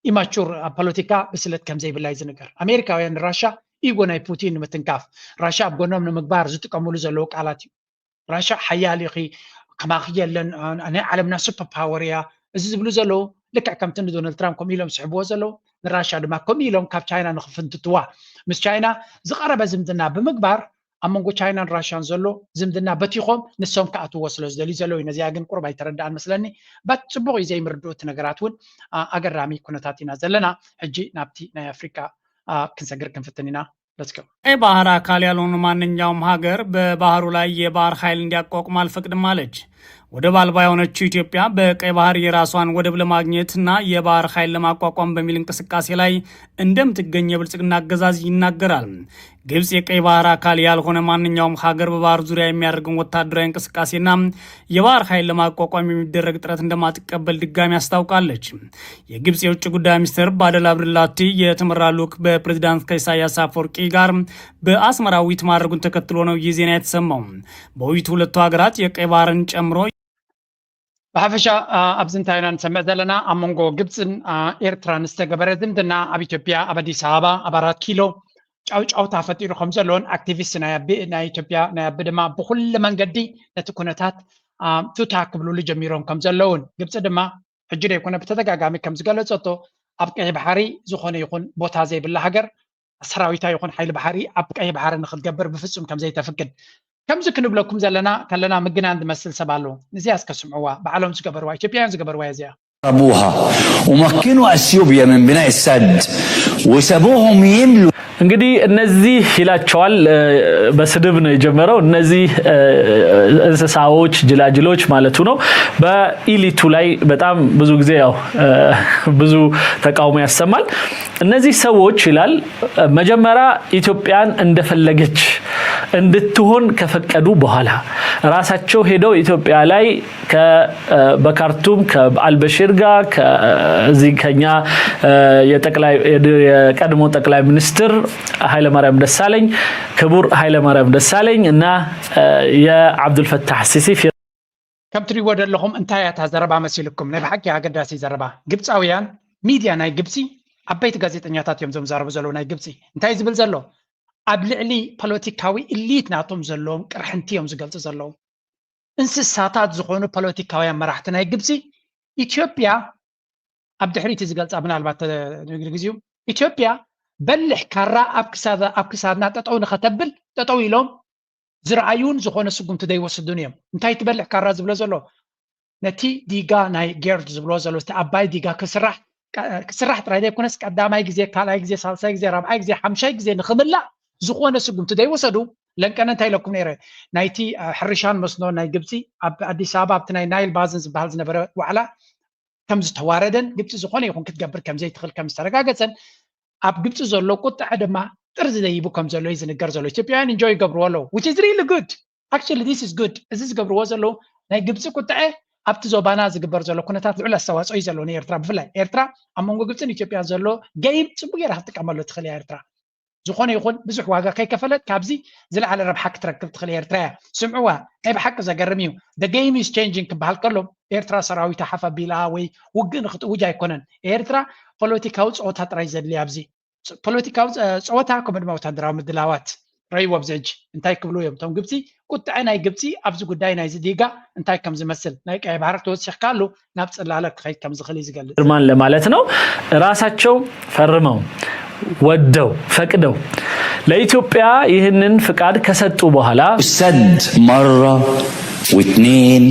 ኢማቹር ኣብ ፖለቲካ ብስለት ከም ዘይብላ እዩ ዝንገር። ኣሜሪካውያን ንራሻ ኢጎ ናይ ፑቲን ንምትንካፍ ራሻ ኣብ ጎኖም ንምግባር ዝጥቀምሉ ዘለዉ ቃላት እዩ። ራሻ ሓያል ኢኺ ከማኺ የለን ናይ ዓለምና ሱፐር ፓወር እያ እዚ ዝብሉ ዘለዉ ልክዕ ከምቲ ንዶናልድ ትራምፕ ከምኡ ኢሎም ዝስሕብዎ ዘለዉ ንራሻ ድማ ከምኡ ኢሎም ካብ ቻይና ንክፍንትትዋ ምስ ቻይና ዝቀረበ ዝምድና ብምግባር ኣብ መንጎ ቻይናን ራሻን ዘሎ ዝምድና በቲኾም ንሶም ክኣትዎ ስለ ዝደልዩ ዘለዉ እዩ። ነዚኣ ግን ቁሩብ ኣይተረድኣን መስለኒ። በት ጽቡቕ እዩ ዘይምርድኡ እቲ ነገራት እውን ኣገራሚ ኩነታት ኢና ዘለና። ሕጂ ናብቲ ናይ ኣፍሪካ ክንሰግር ክንፍትን ኢና። Let's go። ቀይ ባህር አካል ያልሆነ ማንኛውም ሀገር በባህሩ ላይ የባህር ኃይል እንዲያቋቁም አልፈቅድም አለች። ወደብ አልባ የሆነችው ኢትዮጵያ በቀይ ባህር የራሷን ወደብ ለማግኘትና የባህር ኃይል ለማቋቋም በሚል እንቅስቃሴ ላይ እንደምትገኝ የብልጽግና አገዛዝ ይናገራል። ግብጽ የቀይ ባህር አካል ያልሆነ ማንኛውም ሀገር በባህር ዙሪያ የሚያደርገውን ወታደራዊ እንቅስቃሴና የባህር ኃይል ለማቋቋም የሚደረግ ጥረት እንደማትቀበል ድጋሚ አስታውቃለች። የግብጽ የውጭ ጉዳይ ሚኒስትር ባደል አብድላቲ የተመራ ልዑክ በፕሬዝዳንት ከኢሳያስ አፈወርቂ ጋር በአስመራ ውይይት ማድረጉን ተከትሎ ነው ይህ ዜና የተሰማው። በውይይቱ ሁለቱ ሀገራት የቀይ ባህርን ጨምሮ ብሓፈሻ ኣብዚ እንታይ ኢና ንሰምዕ ዘለና ኣብ መንጎ ግብፅን ኤርትራን ዝተገበረ ዝምድና ኣብ ኢትዮጵያ ኣብ ኣዲስ ኣበባ ኣብ ኣራት ኪሎ ጫውጫውታ ፈጢሩ ከም ዘለዎን ኣክቲቪስት ናይ ኢትዮጵያ ናይ ኣቢ ድማ ብኩሉ መንገዲ ነቲ ኩነታት ቱታ ክብልሉ ጀሚሮም ከም ዘለውን ግብፂ ድማ ሕጂ ደይኮነ ብተደጋጋሚ ከም ዝገለፀቶ ኣብ ቀይ ባሕሪ ዝኾነ ይኹን ቦታ ዘይብላ ሃገር ሰራዊታ ይኹን ሓይሊ ባሕሪ ኣብ ቀይ ባሕሪ ንክትገብር ብፍፁም ከም ዘይተፍቅድ ከምዚ ክንብለኩም ዘለና ከለና ምግናን ዝመስል ሰብ ኣሎ። ንዚኣ እስከ ስምዕዋ፣ ባዕሎም ዝገበርዋ፣ ኢትዮጵያውያን ዝገበርዋ እያ እዚኣ። ضربوها ومكنوا اثيوبيا من بناء السد وسابوهم يملوا እንግዲህ እነዚህ ይላቸዋል። በስድብ ነው የጀመረው። እነዚህ እንስሳዎች፣ ጅላጅሎች ማለቱ ነው። በኢሊቱ ላይ በጣም ብዙ ጊዜ ያው ብዙ ተቃውሞ ያሰማል። እነዚህ ሰዎች ይላል መጀመሪያ ኢትዮጵያን እንደፈለገች እንድትሆን ከፈቀዱ በኋላ ራሳቸው ሄደው ኢትዮጵያ ላይ በካርቱም ከአልበሽር ጋር ከዚህ ከኛ የቀድሞ ጠቅላይ ሚኒስትር ኃይለማርያም ደሳለኝ ክቡር ኃይለማርያም ደሳለኝ እና የአብዱልፈታህ ሲሲ ከም ትሪእዎ ዘለኹም እንታይ እያ እታ ዘረባ መሲልኩም? ናይ ብሓቂ ኣገዳሲ ዘረባ። ግብፃውያን ሚድያ ናይ ግብፂ ዓበይቲ ጋዜጠኛታት እዮም ዞም ዛረቡ ዘለዉ ናይ ግብፂ እንታይ ዝብል ዘሎ ኣብ ልዕሊ ፖለቲካዊ ኢሊት ናቶም ዘለዎም ቅርሕንቲ እዮም ዝገልፁ ዘለዉ። እንስሳታት ዝኾኑ ፖለቲካውያን መራሕቲ ናይ ግብፂ ኢትዮጵያ ኣብ ድሕሪቲ ዝገልፃ ምናልባት ንግሪ ግዜኡ ኢትዮጵያ በልሕ ካራ ኣብ ክሳድና ጠጠው ንኸተብል ጠጠው ኢሎም ዝረኣዩን ዝኾነ ስጉምቲ ዘይወስዱን እዮም። እንታይ ትበልሕ ካራ ዝብሎ ዘሎ ነቲ ዲጋ ናይ ጌርድ ዝብሎ ዘሎ እቲ ኣባይ ዲጋ ክስራሕ ጥራይ ዘይኮነስ ቀዳማይ ግዜ፣ ካልኣይ ግዜ፣ ሳልሳይ ግዜ፣ ራብዓይ ግዜ፣ ሓምሻይ ግዜ ንክምላእ ዝኾነ ስጉምቲ ዘይወሰዱ ለንቀነ እንታይ ኢለኩም ነይረ? ናይቲ ሕርሻን መስኖ ናይ ግብፂ ኣብ ኣዲስ ኣበባ ኣብቲ ናይ ናይል ባዝን ዝበሃል ዝነበረ ዋዕላ ከም ዝተዋረደን ግብፂ ዝኾነ ይኹን ክትገብር ከም ዘይትኽእል ከም ዝተረጋገፀን ኣብ ግብፂ ዘሎ ቁጥዐ ድማ ጥርዚ ዘይቡ ከም ዘሎ እዩ ዝንገር ዘሎ። ኢትዮጵያውያን ኢንጆይ ይገብርዎ ኣለዉ። Which is really good. Actually, this is good. እዚ ዝገብርዎ ዘለዉ ናይ ግብፂ ቁጥዐ ኣብቲ ዞባና ዝግበር ዘሎ ኩነታት ልዑል ኣስተዋፅኦ እዩ ዘለዎ ንኤርትራ። ብፍላይ ኤርትራ ኣብ መንጎ ግብፅን ኢትዮጵያን ዘሎ ገይም ፅቡቅ ጌራ ክትጥቀመሉ ትኽእል እያ ኤርትራ። ዝኾነ ይኹን ብዙሕ ዋጋ ከይከፈለት ካብዚ ዝለዓለ ረብሓ ክትረክብ ትኽእል ኤርትራ እያ። ስምዕዋ፣ ናይ ብሓቂ ዘገርም እዩ። The game is changing ክበሃል ከሎ ኤርትራ ሰራዊታ ሓፍ ኣቢላ ወይ ውግእ ንክትእውጅ ኣይኮነን። ኤርትራ ፖለቲካዊ ፀወታ ጥራይ ዘድልያ ኣብዚ። ፖለቲካዊ ፀወታ ከምኡ ድማ ወታደራዊ ምድላዋት ረይዎ ኣብዚ ሕጂ እንታይ ክብሉ እዮም እቶም ግብፂ? ቁጥዐ ናይ ግብፂ ኣብዚ ጉዳይ ናይዚ ዲጋ እንታይ ከም ዝመስል ናይ ቀይ ባህር ተወሲኽካሉ ናብ ፅላለ ክኸይድ ከም ዝኽእል እዩ ዝገልጽ። ጀርማን ለማለት ነው። ራሳቸው ፈርመው ወደው ፈቅደው ለኢትዮጵያ ይህንን ፍቃድ ከሰጡ በኋላ السد مرة واثنين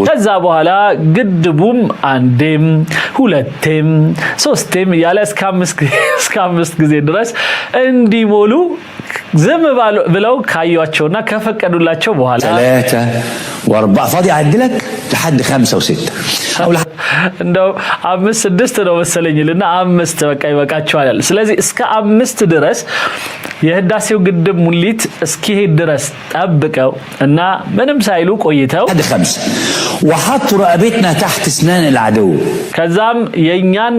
ከዛ በኋላ ግድቡም አንዴም ሁለቴም ሶስቴም እያለ እስከ አምስት ጊዜ ድረስ እንዲሞሉ ዝም ብለው ካዩቸውና ከፈቀዱላቸው በኋላ ثلاثة وأربعة فاضي أعدلك لحد خمسة وستة أو لحد እንደው አምስት ስድስት ነው መሰለኝ ልና አምስት በቃ ይበቃቸዋል። ስለዚህ እስከ አምስት ድረስ የህዳሴው ግድብ ሙሊት እስኪሄድ ድረስ ጠብቀው እና ምንም ሳይሉ ቆይተው لحد خمسة وحطوا رقبتنا تحت أسنان العدو ከዛም የእኛን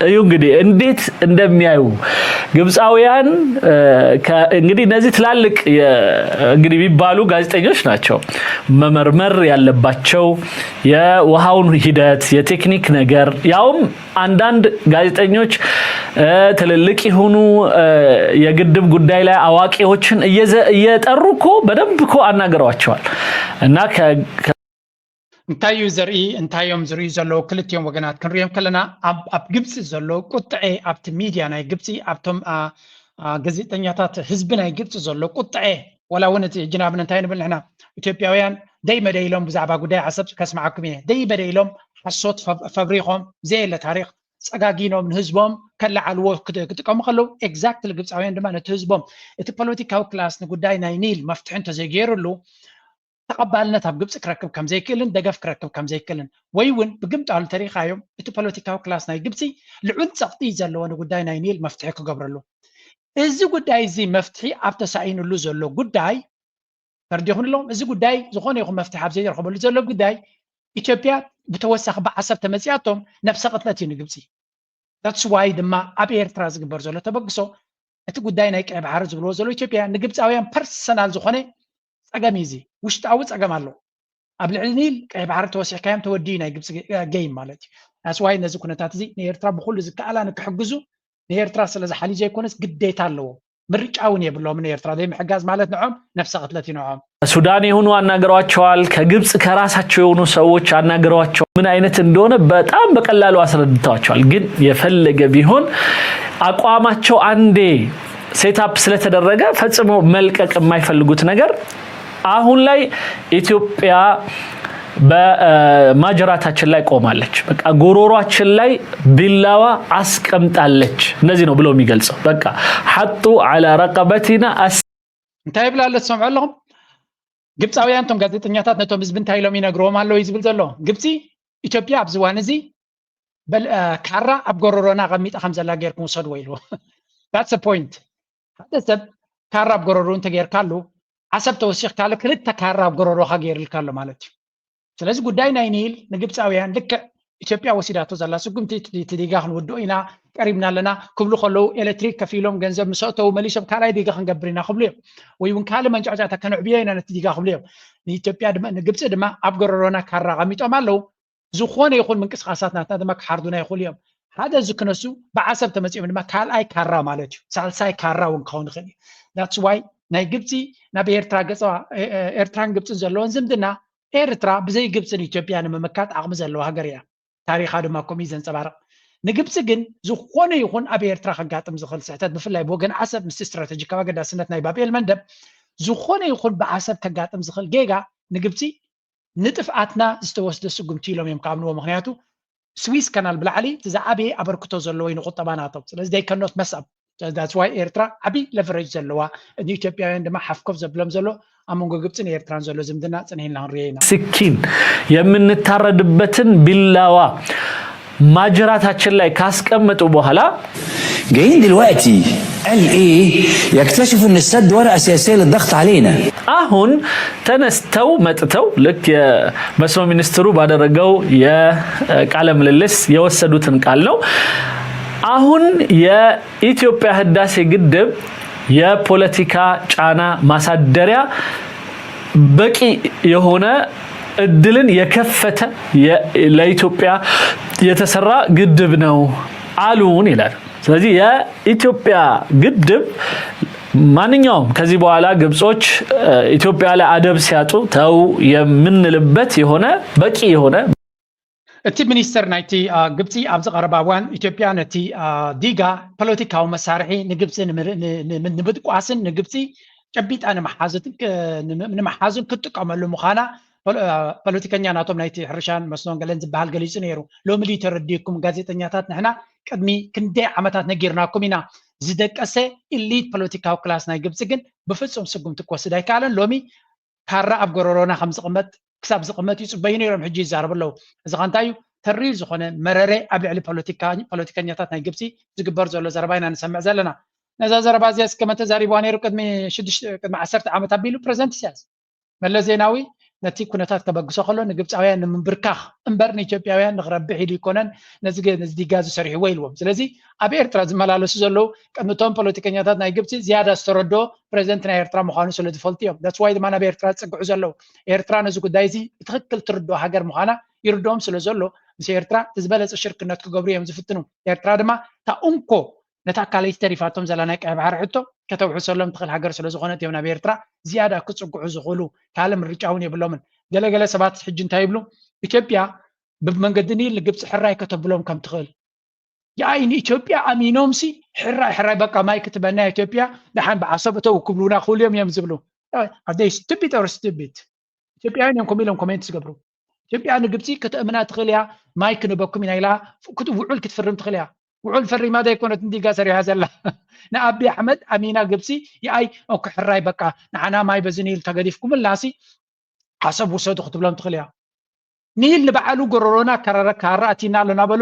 እዩ እንግዲህ እንዴት እንደሚያዩ ግብፃውያን እንግዲህ እነዚህ ትላልቅ እንግዲህ የሚባሉ ጋዜጠኞች ናቸው መመርመር ያለባቸው የውሃውን ሂደት የቴክኒክ ነገር ያውም አንዳንድ ጋዜጠኞች ትልልቅ የሆኑ የግድብ ጉዳይ ላይ አዋቂዎችን እየጠሩ እኮ በደንብ እኮ አናግረዋቸዋል እና እንታይ እዩ ዘርኢ እንታይ እዮም ዝርእዩ ዘለዉ ክልቲኦም ወገናት ክንሪኦም ከለና ኣብ ግብፂ ዘሎ ቁጥዐ ኣብቲ ሚድያ ናይ ግብፂ ኣብቶም ጋዜጠኛታት ህዝቢ ናይ ግብፂ ዘሎ ቁጥዐ ወላ እውን እቲ ሕጂ ንኣብነት እንታይ ንብል ንሕና ኢትዮጵያውያን ደይ መደይ ኢሎም ብዛዕባ ጉዳይ ዓሰብ ከስምዓኩም እየ ደይ መደይ ኢሎም ሓሶት ፈብሪኾም ዘየለ ታሪክ ፀጋጊኖም ንህዝቦም ከለዓልዎ ክጥቀሙ ከለዉ exactly ግብፃውያን ድማ ነቲ ህዝቦም እቲ ፖለቲካዊ ክላስ ንጉዳይ ናይ ኒል መፍትሒ እንተዘይገይሩሉ ተቐባልነት ኣብ ግብፂ ክረክብ ከምዘይክእልን ደገፍ ክረክብ ከምዘይክእልን ወይ እውን ብግምጣሉ ተሪኻዮም እቲ ፖለቲካዊ ክላስ ናይ ግብፂ ልዑል ፀቕጢ ዘለዎ ንጉዳይ ናይ ኒል መፍትሒ ክገብረሉ እዚ ጉዳይ እዚ መፍትሒ ኣብ ተሳኢኑሉ ዘሎ ጉዳይ ተርዲኹም ኣለኹም እዚ ጉዳይ ዝኾነ ይኹን መፍትሒ ኣብ ዘይረኸበሉ ዘሎ ጉዳይ ኢትዮጵያ ብተወሳኺ ብዓሰብ ተመፂኣቶም ነብሰ ቅትለት እዩ ንግብፂ that's why ድማ ኣብ ኤርትራ ዝግበር ዘሎ ተበግሶ እቲ ጉዳይ ናይ ቀይ ባሕሪ ዝብልዎ ዘሎ ኢትዮጵያ ንግብፃውያን ፐርሰናል ዝኾነ ፀገም እዩ እዚ ውሽጣዊ ፀገም ኣሎ ኣብ ልዕሊ ኒል ቀይ ባሕሪ ተወሲሕካዮም ተወዲኡ ናይ ግብፂ game ማለት እዩ that's why ነዚ ኩነታት እዚ ንኤርትራ ብኩሉ ዝከኣላ ንክሕግዙ ንኤርትራ ስለ ዝሓልዩ ዘይኮነስ ግዴታ ኣለዎ ምርጫ እውን የብሎም ንኤርትራ ዘይምሕጋዝ ማለት ንዖም ነብሰ ቅትለት እዩ ንዖም ሱዳን የሆኑ አናግረዋቸዋል። ከግብፅ ከራሳቸው የሆኑ ሰዎች አናግረዋቸው ምን አይነት እንደሆነ በጣም በቀላሉ አስረድተዋቸዋል። ግን የፈለገ ቢሆን አቋማቸው አንዴ set up ስለተደረገ ፈጽሞ መልቀቅ የማይፈልጉት ነገር አሁን ላይ ኢትዮጵያ በማጅራታችን ላይ ቆማለች። በቃ ጉሮሯችን ላይ ቢላዋ አስቀምጣለች። እንደዚህ ነው ብሎ የሚገልጸው። በቃ حطوا على رقبتنا እንታይ ይብል ኣሎ ትሰምዑ ኣለኹም ግብፃውያን እቶም ጋዜጠኛታት ነቶም ህዝቢ እንታይ ኢሎም ይነግርዎም ኣለዉ እዩ ዝብል ዘሎ ግብፂ ኢትዮጵያ ኣብዚ እዋን እዚ ካራ ኣብ ጎረሮና ኣቐሚጣ ከም ዘላ ጌርኩም ውሰድዎ ኢልዎ that's point ሓደ ሰብ ካራ ኣብ ጎረሮ እንተጌርካሉ ዓሰብ ተወሲኽካሉ ክልተ ካራ ኣብ ጎረሮኻ ገይርልካ ኣሎ ማለት እዩ ስለዚ ጉዳይ ናይ ኒል ንግብፃውያን ልክዕ ኢትዮጵያ ወሲዳቶ ዘላ ስጉምቲ እቲ ዲጋ ክንውድኦ ኢና ቀሪብና ኣለና ክብሉ ከለዉ ኤሌክትሪክ ከፊሎም ገንዘብ ምስ ኣእተዉ መሊሶም ካልኣይ ዲጋ ክንገብር ኢና ክብሉ እዮም ወይ እውን ካልእ መንጫዕጫዕታ ከነዕብዮ ኢና ነቲ ዲጋ ክብሉ እዮም ንኢትዮጵያ ድማ ንግብፂ ድማ ኣብ ጎረሮና ካራ ኣቐሚጦም ኣለዉ ዝኾነ ይኹን ምንቅስቃሳት ናትና ድማ ክሓርዱና ይኽእሉ እዮም ሓደ እዚ ክነሱ ብዓሰብ ተመፂኦም ድማ ካልኣይ ካራ ማለት እዩ ሳልሳይ ካራ እውን ክኸውን ይኽእል እዩ that's why ናይ ግብፂ ናብ ኤርትራ ገፀዋ ኤርትራን ግብፅን ዘለዎን ዝምድና ኤርትራ ብዘይ ግብፅን ኢትዮጵያ ንምምካት ዓቕሚ ዘለዋ ሃገር እያ ታሪኻ ድማ ከምኡ ዘንፀባርቕ ንግብፂ ግን ዝኾነ ይኹን ኣብ ኤርትራ ከጋጥም ዝኽእል ስሕተት ብፍላይ ብወገን ዓሰብ ምስቲ ስትራተጂካዊ ኣገዳስነት ናይ ባብኤል መንደብ ዝኾነ ይኹን ብዓሰብ ከጋጥም ዝኽእል ጌጋ ንግብፂ ንጥፍኣትና ዝተወስደ ስጉምቲ ኢሎም እዮም ክኣምንዎ። ምክንያቱ ስዊዝ ካናል ብላዕሊ እቲ ዝዓበየ ኣበርክቶ ዘለዎ እዩ ንቁጠባ ናቶም። ስለዚ they cannot mess up። That's why ኤርትራ ዓብዪ ለቨሬጅ ዘለዋ፣ ንኢትዮጵያውያን ድማ ሓፍኮፍ ዘብሎም ዘሎ ኣብ መንጎ ግብፅን ኤርትራን ዘሎ ዝምድና ፅንሒልና ክንሪኦ ኢና። ስኪን የምንታረድበትን ቢላዋ ማጅራታችን ላይ ካስቀመጡ በኋላ جايين دلوقتي قال ايه؟ يكتشفوا ان السد ورقه سياسيه للضغط علينا. አሁን ተነስተው መጥተው ልክ የመስኖ ሚኒስትሩ ባደረገው የቃለ ምልልስ የወሰዱትን ቃል ነው። አሁን የኢትዮጵያ ህዳሴ ግድብ የፖለቲካ ጫና ማሳደሪያ በቂ የሆነ እድልን የከፈተ ለኢትዮጵያ የተሰራ ግድብ ነው አሉን ይላል። ስለዚህ የኢትዮጵያ ግድብ ማንኛውም ከዚህ በኋላ ግብጾች ኢትዮጵያ ላይ አደብ ሲያጡ ተው የምንልበት የሆነ በቂ የሆነ እቲ ሚኒስተር ናይቲ ግብፂ ኣብዚ ቀረባ እዋን ኢትዮጵያ ነቲ ዲጋ ፖለቲካዊ መሳርሒ ንግብፂ ንምድቋስን ንግብፂ ጨቢጣ ንምሓዝን ክትጥቀመሉ ምዃና ፖለቲከኛ ናቶም ናይቲ ሕርሻን መስኖን ገለን ዝበሃል ገሊፁ ነይሩ። ሎሚ ድዩ ተረዲእኩም ጋዜጠኛታት፣ ንሕና ቅድሚ ክንደይ ዓመታት ነጊርናኩም ኢና። ዝደቀሰ ኢሊት ፖለቲካዊ ክላስ ናይ ግብፂ ግን ብፍፁም ስጉምቲ ክወስድ ኣይከኣለን። ሎሚ ካራ ኣብ ጎረሮና ከም ዝቕመጥ ክሳብ ዝቕመጥ ይፅበዩ ነይሮም፣ ሕጂ ይዛረቡ ኣለዉ። እዚ ከ እንታይ እዩ? ተሪር ዝኾነ መረረ ኣብ ልዕሊ ፖለቲከኛታት ናይ ግብፂ ዝግበር ዘሎ ዘረባ ኢና ንሰምዕ ዘለና። ነዛ ዘረባ እዚኣ እስከ መን ተዛሪብዋ ነይሩ? ቅድሚ ሽዱሽተ ቅድሚ ዓሰርተ ዓመት ኣቢሉ ፕረዚደንት ኢሳያስ። መለስ ዜናዊ ነቲ ኩነታት ከበግሶ ከሎ ንግብፃውያን ንምንብርካኽ እምበር ንኢትዮጵያውያን ንክረብሕ ኢሉ ይኮነን ነዚ ዲጋ እዚ ሰሪሕዎ ኢልዎም። ስለዚ ኣብ ኤርትራ ዝመላለሱ ዘለዉ ቅድሚ እቶም ፖለቲከኛታት ናይ ግብፂ ዝያዳ ዝተረድኦ ፕረዚደንት ናይ ኤርትራ ምዃኑ ስለ ዝፈልጡ እዮም። That's why ድማ ናብ ኤርትራ ዝፅግዑ ዘለዉ። ኤርትራ ነዚ ጉዳይ እዚ ብትኽክል ትርድኦ ሃገር ምዃና ይርድኦም ስለ ዘሎ ምስ ኤርትራ እቲ ዝበለፀ ሽርክነት ክገብሩ እዮም ዝፍትኑ። ኤርትራ ድማ እታ እንኮ ነታ ካልኣይቲ ተሪፋቶም ዘላ ናይ ቀይ ባሕሪ ሕቶ ከተውሕሰሎም ትኽእል ሃገር ስለ ዝኾነት እዮም ናብ ኤርትራ ዝያዳ ክፅግዑ ዝኽእሉ። ካልእ ምርጫ እውን የብሎምን። ገለገለ ሰባት ሕጂ እንታይ ይብሉ? ኢትዮጵያ ብመንገዲ ኒል ንግብፂ ሕራይ ከተብሎም ከም ትኽእል የኣይ ንኢትዮጵያ ኣሚኖምሲ ሕራይ ሕራይ በቃ ማይ ክትበና ኢትዮጵያ ደሓን ብዓሰብ እተው ክብሉና ክእሉ እዮም እዮም ዝብሉ። Are they stupid or stupid? ኢትዮጵያውያን እዮም ከምኡ ኢሎም ኮሜንት ዝገብሩ። ኢትዮጵያ ንግብፂ ከተእምና ትኽእል እያ፣ ማይ ክንበኩም ኢና ኢላ ውዑል ክትፍርም ትኽእል እያ። ውዑል ፈሪማ ዘይኮነት እንዲጋ ሰሪሓ ዘላ ንኣቢ ኣሕመድ ኣሚና ግብፂ የኣይ ኦኬ ሕራይ በቃ ንዓና ማይ በዚ ኒል ተገዲፍኩምልናሲ ዓሰብ ውሰዱ ክትብሎም ትኽእል እያ። ኒል ንባዕሉ ጎረሮና ካራ ኣቲና ኣሎ እናበሉ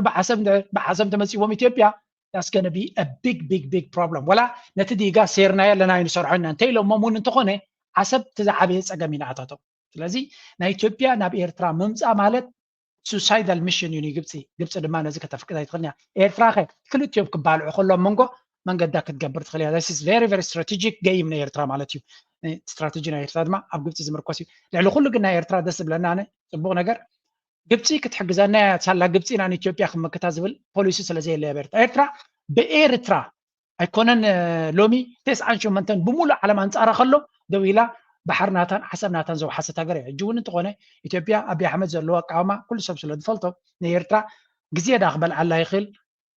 ብዓሰብ ተመፂዎም ኢትዮጵያ that's gonna be a big big big problem። ወላ ነቲ ዲጋ ሴርናዮ ኣለና ኣይንሰርሖ ኢና እንተ ኢሎሞም እውን እንተኾነ ዓሰብ እቲ ዝዓበየ ፀገም እዩ ንኣታቶም። ስለዚ ናይ ኢትዮጵያ ናብ ኤርትራ ምምፃእ ማለት suicidal mission እዩ ንግብፂ። ግብፂ ድማ ነዚ ከተፍቅድ ኣይትኽእልን እያ። ኤርትራ ከ ክልቲኦም ክባልዑ ከሎ ኣብ መንጎ መንገዳ ክትገብር ትኽእል እያ። This is very very strategic game ናይ ኤርትራ ማለት እዩ። ስትራተጂ ናይ ኤርትራ ድማ ኣብ ግብፂ ዝምርኮስ እዩ። ልዕሊ ኩሉ ግን ናይ ኤርትራ ደስ ዝብለና ኣነ ፅቡቕ ነገር ግብፂ ክትሕግዘና እያ ሳላ ግብፂ ኢና ንኢትዮጵያ ክመክታ ዝብል ፖሊሲ ስለ ዘየለያ ኤርትራ ኤርትራ ብኤርትራ ኣይኮነን ሎሚ ተስዓን ሸሞንተን ብሙሉእ ዓለም ኣንፃራ ከሎ ደው ኢላ ባሕሪ ናታን ዓሰብ ናታን ዘውሓሰት ሃገር እያ። ሕጂ እውን እንተኾነ ኢትዮጵያ ኣብይ ኣሕመድ ዘለዎ ኣቃውማ ኩሉ ሰብ ስለ ዝፈልጦ ንኤርትራ ግዜ ዳ ክበልዓላ ይኽእል፣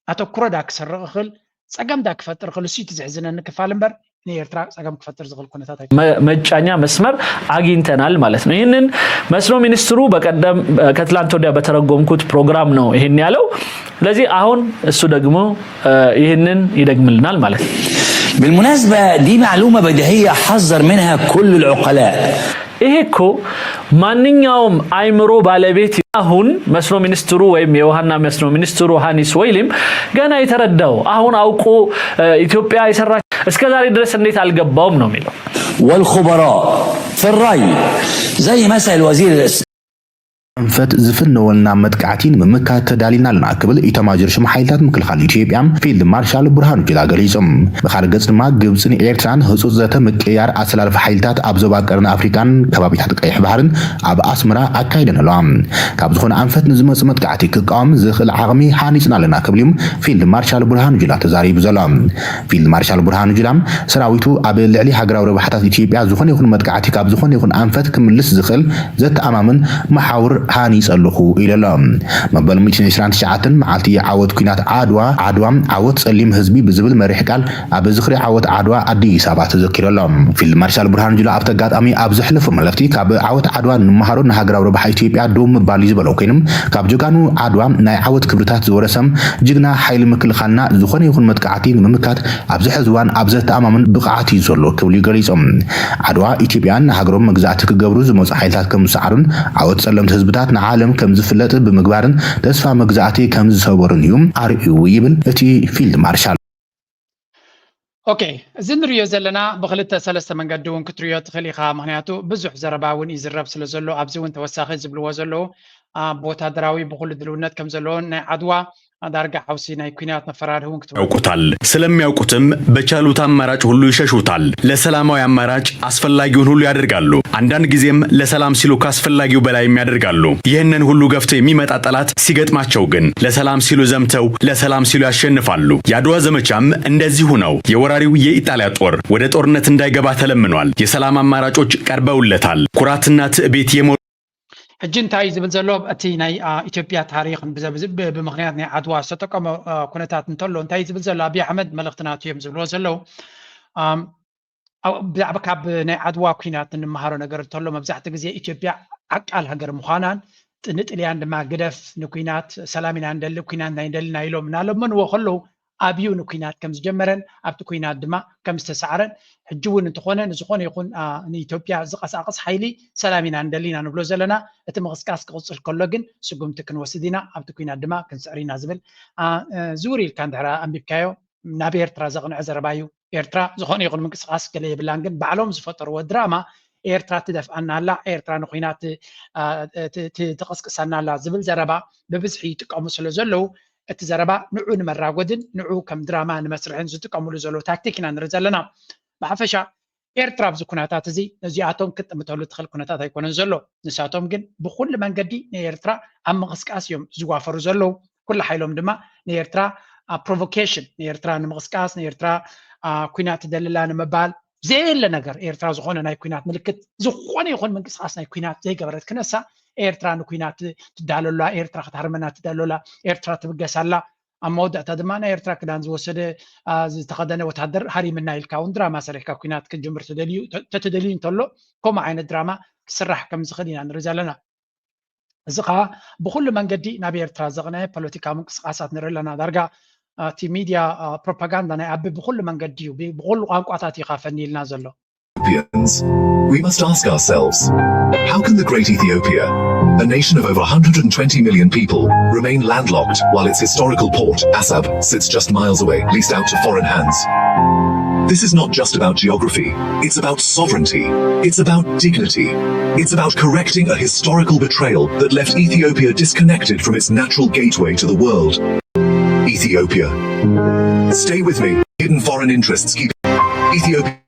ኣተኩሮ ዳ ክሰርቕ ይኽእል፣ ፀገም ዳ ክፈጥር ይኽእል። እሱ እቲ ዘሕዝነኒ ክፋል እምበር ንኤርትራ ፀገም ክፈጥር ዝኽእል ኩነታት ኣይኮነን። መጫኛ መስመር አግኝተናል ማለት ነው። ይህንን መስኖ ሚኒስትሩ በቀደም ከትላንት ወዲያ በተረጎምኩት ፕሮግራም ነው ይህን ያለው። ስለዚህ አሁን እሱ ደግሞ ይህንን ይደግምልናል ማለት ነው። بالمناسبة دي معلومة بديهية حذر منها كل العقلاء. ይሄ እኮ ማንኛውም አይምሮ ባለቤት አሁን መስኖ ሚኒስትሩ ወይም የውሃና መስኖ ሚኒስትሩ ሃኒስ ወይሊም ገና የተረዳው አሁን አውቆ ኢትዮጵያ የሰራች እስከዛሬ ድረስ እንዴት አልገባውም ነው የሚለው። والخبراء في الري زي مثل وزير ኣንፈት ዝፍነወልና መጥቃዕቲ ንምምካት ተዳሊና ኣለና ክብል ኢታማጆር ሹም ሓይልታት ምክልኻል ኢትዮጵያ ፊልድ ማርሻል ብርሃኑ ጁላ ገሊጹ። ብኻልእ ገጽ ድማ ግብጽን ኤርትራን ህጹጽ ዘተ ምቅያር ኣሰላልፋ ሓይልታት ኣብ ዞባ ቀርኒ ኣፍሪቃን ከባቢታት ቀይሕ ባሕርን ኣብ ኣስመራ ኣካይደን ኣለዋ። ካብ ዝኾነ ኣንፈት ንዝመጽእ መጥቃዕቲ ክቃወም ዝኽእል ዓቕሚ ሃኒጽና ኣለና ክብል እዩ ፊልድ ማርሻል ብርሃኑ ጁላ ተዛሪቡ ዘሎ። ፊልድ ማርሻል ብርሃኑ ጁላ ሰራዊቱ ኣብ ልዕሊ ሃገራዊ ረብሓታት ኢትዮጵያ ዝኾነ ይኹን መጥቃዕቲ ካብ ዝኾነ ይኹን ኣንፈት ክምልስ ዝኽእል ዘተኣማምን መሓውር ሃኒጸ ኣለኹ ኢሉ ኣሎ። መበል ሚእትን ዕስራን ትሽዓተን መዓልቲ ዓወት ኲናት ዓድዋ፣ ዓድዋ ዓወት ጸሊም ህዝቢ ብዝብል መሪሕ ቃል ኣብ ዝኽሪ ዓወት ዓድዋ ኣዲስ ኣበባ ተዘኪሩ ኣሎ። ፊልድ ማርሻል ብርሃኑ ጁላ ኣብቲ ኣጋጣሚ ኣብ ዘሕለፎ መልእኽቲ፣ ካብ ዓወት ዓድዋ ንመሃሮ ንሃገራዊ ረብሓ ኢትዮጵያ ደው ምባል እዩ ዝበሎ ኮይኑ፣ ካብ ጀጋኑ ዓድዋ ናይ ዓወት ክብርታት ዝወረሰም ጅግና ሓይሊ ምክልኻልና ዝኾነ ይኹን መጥቃዕቲ ንምምካት ኣብዚ ሕዚ እዋን ኣብ ዘተኣማምን ብቕዓት እዩ ዘሎ ክብሉ ገሊጾም። ዓድዋ ኢትዮጵያን ንሃገሮም መግዛእቲ ክገብሩ ዝመፁ ሓይልታት ከም ዝሰዓሩን ዓወት ጸለምቲ ህዝብታት ንዓለም ከም ዝፍለጥ ብምግባርን ተስፋ መግዛእቲ ከም ዝሰበሩን እዩ ኣርእዩ ይብል እቲ ፊልድ ማርሻል። ኦኬ፣ እዚ ንሪኦ ዘለና ብክልተ ሰለስተ መንገዲ እውን ክትሪኦ ትኽእል ኢኻ። ምክንያቱ ብዙሕ ዘረባ እውን ይዝረብ ስለ ዘሎ ኣብዚ እውን ተወሳኺ ዝብልዎ ዘለዉ ኣብ ወታደራዊ ብኩሉ ድልውነት ከም ዘለዎን ናይ ዓድዋ ዳርጋ ሓውሲ ናይ ኲናት መፈራርሂ እውን ክትብሉ ያውቁታል። ስለሚያውቁትም በቻሉት አማራጭ ሁሉ ይሸሹታል። ለሰላማዊ አማራጭ አስፈላጊውን ሁሉ ያደርጋሉ። አንዳንድ ጊዜም ለሰላም ሲሉ ካስፈላጊው በላይም ያደርጋሉ። ይህንን ሁሉ ገፍቶ የሚመጣ ጠላት ሲገጥማቸው ግን ለሰላም ሲሉ ዘምተው ለሰላም ሲሉ ያሸንፋሉ። የአድዋ ዘመቻም እንደዚሁ ነው። የወራሪው የኢጣሊያ ጦር ወደ ጦርነት እንዳይገባ ተለምኗል። የሰላም አማራጮች ቀርበውለታል። ኩራትና ትዕቢት የሞ ሕጂ እንታይ እዩ ዝብል ዘሎ? እቲ ናይ አ፣ ኢትዮጵያ ታሪክ ብዘ- ብዝ- ብ- ብምክንያት ናይ ዓድዋ ዝተጠቀሞ አ፣ ኩነታት እንተሎ እንታይ እዩ ዝብል ዘሎ? ኣብይ ኣሕመድ መልእክቲ ናቱ እዮም ዝብልዎ ዘለዉ። ኣም፣ ኣብ- ብዛዕባ ካብ ናይ ዓድዋ ኩናት እንመሃሮ ነገር እንተሎ መብዛሕትኡ ግዜ ኢትዮጵያ ዓቃል ሃገር ምዃናን ጥ- ንጥልያን ድማ ግደፍ ንኩናት ሰላም ኢና ንደሊ ኩናት ናይ ንደልና ኢሎም እናለመንዎ ከለዉ ኣብዩ ንኩናት ከም ዝጀመረን ኣብቲ ኩናት ድማ ከም ዝተሳዕረን ሕጂ እውን እንተኾነ ንዝኾነ ይኹን አ፣ ንኢትዮጵያ ዝቐሳቕስ ሓይሊ ሰላም ኢና ንደሊ ኢና ንብሎ ዘለና። እቲ ምቕስቃስ ክቕፅል ከሎ ግን ስጉምቲ ክንወስድ ኢና፣ ኣብቲ ኩናት ድማ ክንስዕር ኢና ዝብል አ፣ እ፣ ዝውር ኢልካ እንድሕር ኣንቢብካዮ ናብ ኤርትራ ዘቕንዐ ዘረባ እዩ። ኤርትራ ዝኾነ ይኹን ምንቅስቃስ ገለ የብላን፣ ግን ባዕሎም ዝፈጠርዎ ድራማ ኤርትራ ትደፍኣና ኣላ፣ ኤርትራ ንኩናት አ፣ ት- ት- ትቕስቅሰና ኣላ ዝብል ዘረባ ብብዝሒ ይጥቀሙ ስለ ዘለዉ እቲ ዘረባ ንዑ ንመራጎድን ንዑ ከም ድራማ ንመስርሕን ዝጥቀምሉ ዘለዉ ታክቲክ ኢና ንርኢ ዘለና። ብሓፈሻ ኤርትራ ኣብዚ ኩነታት እዚ ነዚኣቶም ክትጥምተሉ ትኽእል ኩነታት ኣይኮነን ዘሎ። ንሳቶም ግን ብኩሉ መንገዲ ንኤርትራ ኣብ ምቕስቃስ እዮም ዝዋፈሩ ዘለዉ። ኩሉ ሓይሎም ድማ ንኤርትራ ፕሮቮኬሽን ንኤርትራ ንምቕስቃስ ንኤርትራ ኩናት ትደልላ ንምባል ዘየለ ነገር ኤርትራ ዝኾነ ናይ ኩናት ምልክት ዝኾነ ይኹን ምንቅስቃስ ናይ ኩናት ዘይገበረት ክነሳ ኤርትራ ንኩናት ትዳለላ ኤርትራ ክትሃርመና ትዳለላ ኤርትራ ትብገሳላ ኣብ መወዳእታ ድማ ናይ ኤርትራ ክዳን ዝወሰደ ዝተኸደነ ወታደር ሃሪምና ኢልካ እውን ድራማ ሰሪሕካ ኩናት ክትጅምር ተተደልዩ እንተሎ ከምኡ ዓይነት ድራማ ክስራሕ ከም ዝኽእል ኢና ንርኢ ዘለና። እዚ ከዓ ብኩሉ መንገዲ ናብ ኤርትራ ዘቕነዐ ፖለቲካዊ ምንቅስቃሳት ንርኢ ኣለና። ዳርጋ እቲ ሚድያ ፕሮፓጋንዳ ናይ ኣቢ ብኩሉ መንገዲ እዩ ብኩሉ ቋንቋታት እዩ ካፈኒ ኢልና ዘሎ። Ethiopians. We must ask ourselves, how can the great Ethiopia, a nation of over one hundred twenty million people, remain landlocked while its historical port, Asab, sits just miles away, leased out to foreign hands? This is not just about geography, it's about sovereignty, it's about dignity, it's about correcting a historical betrayal that left Ethiopia disconnected from its natural gateway to the world. Ethiopia. Stay with me. Hidden foreign interests keep Ethiopia.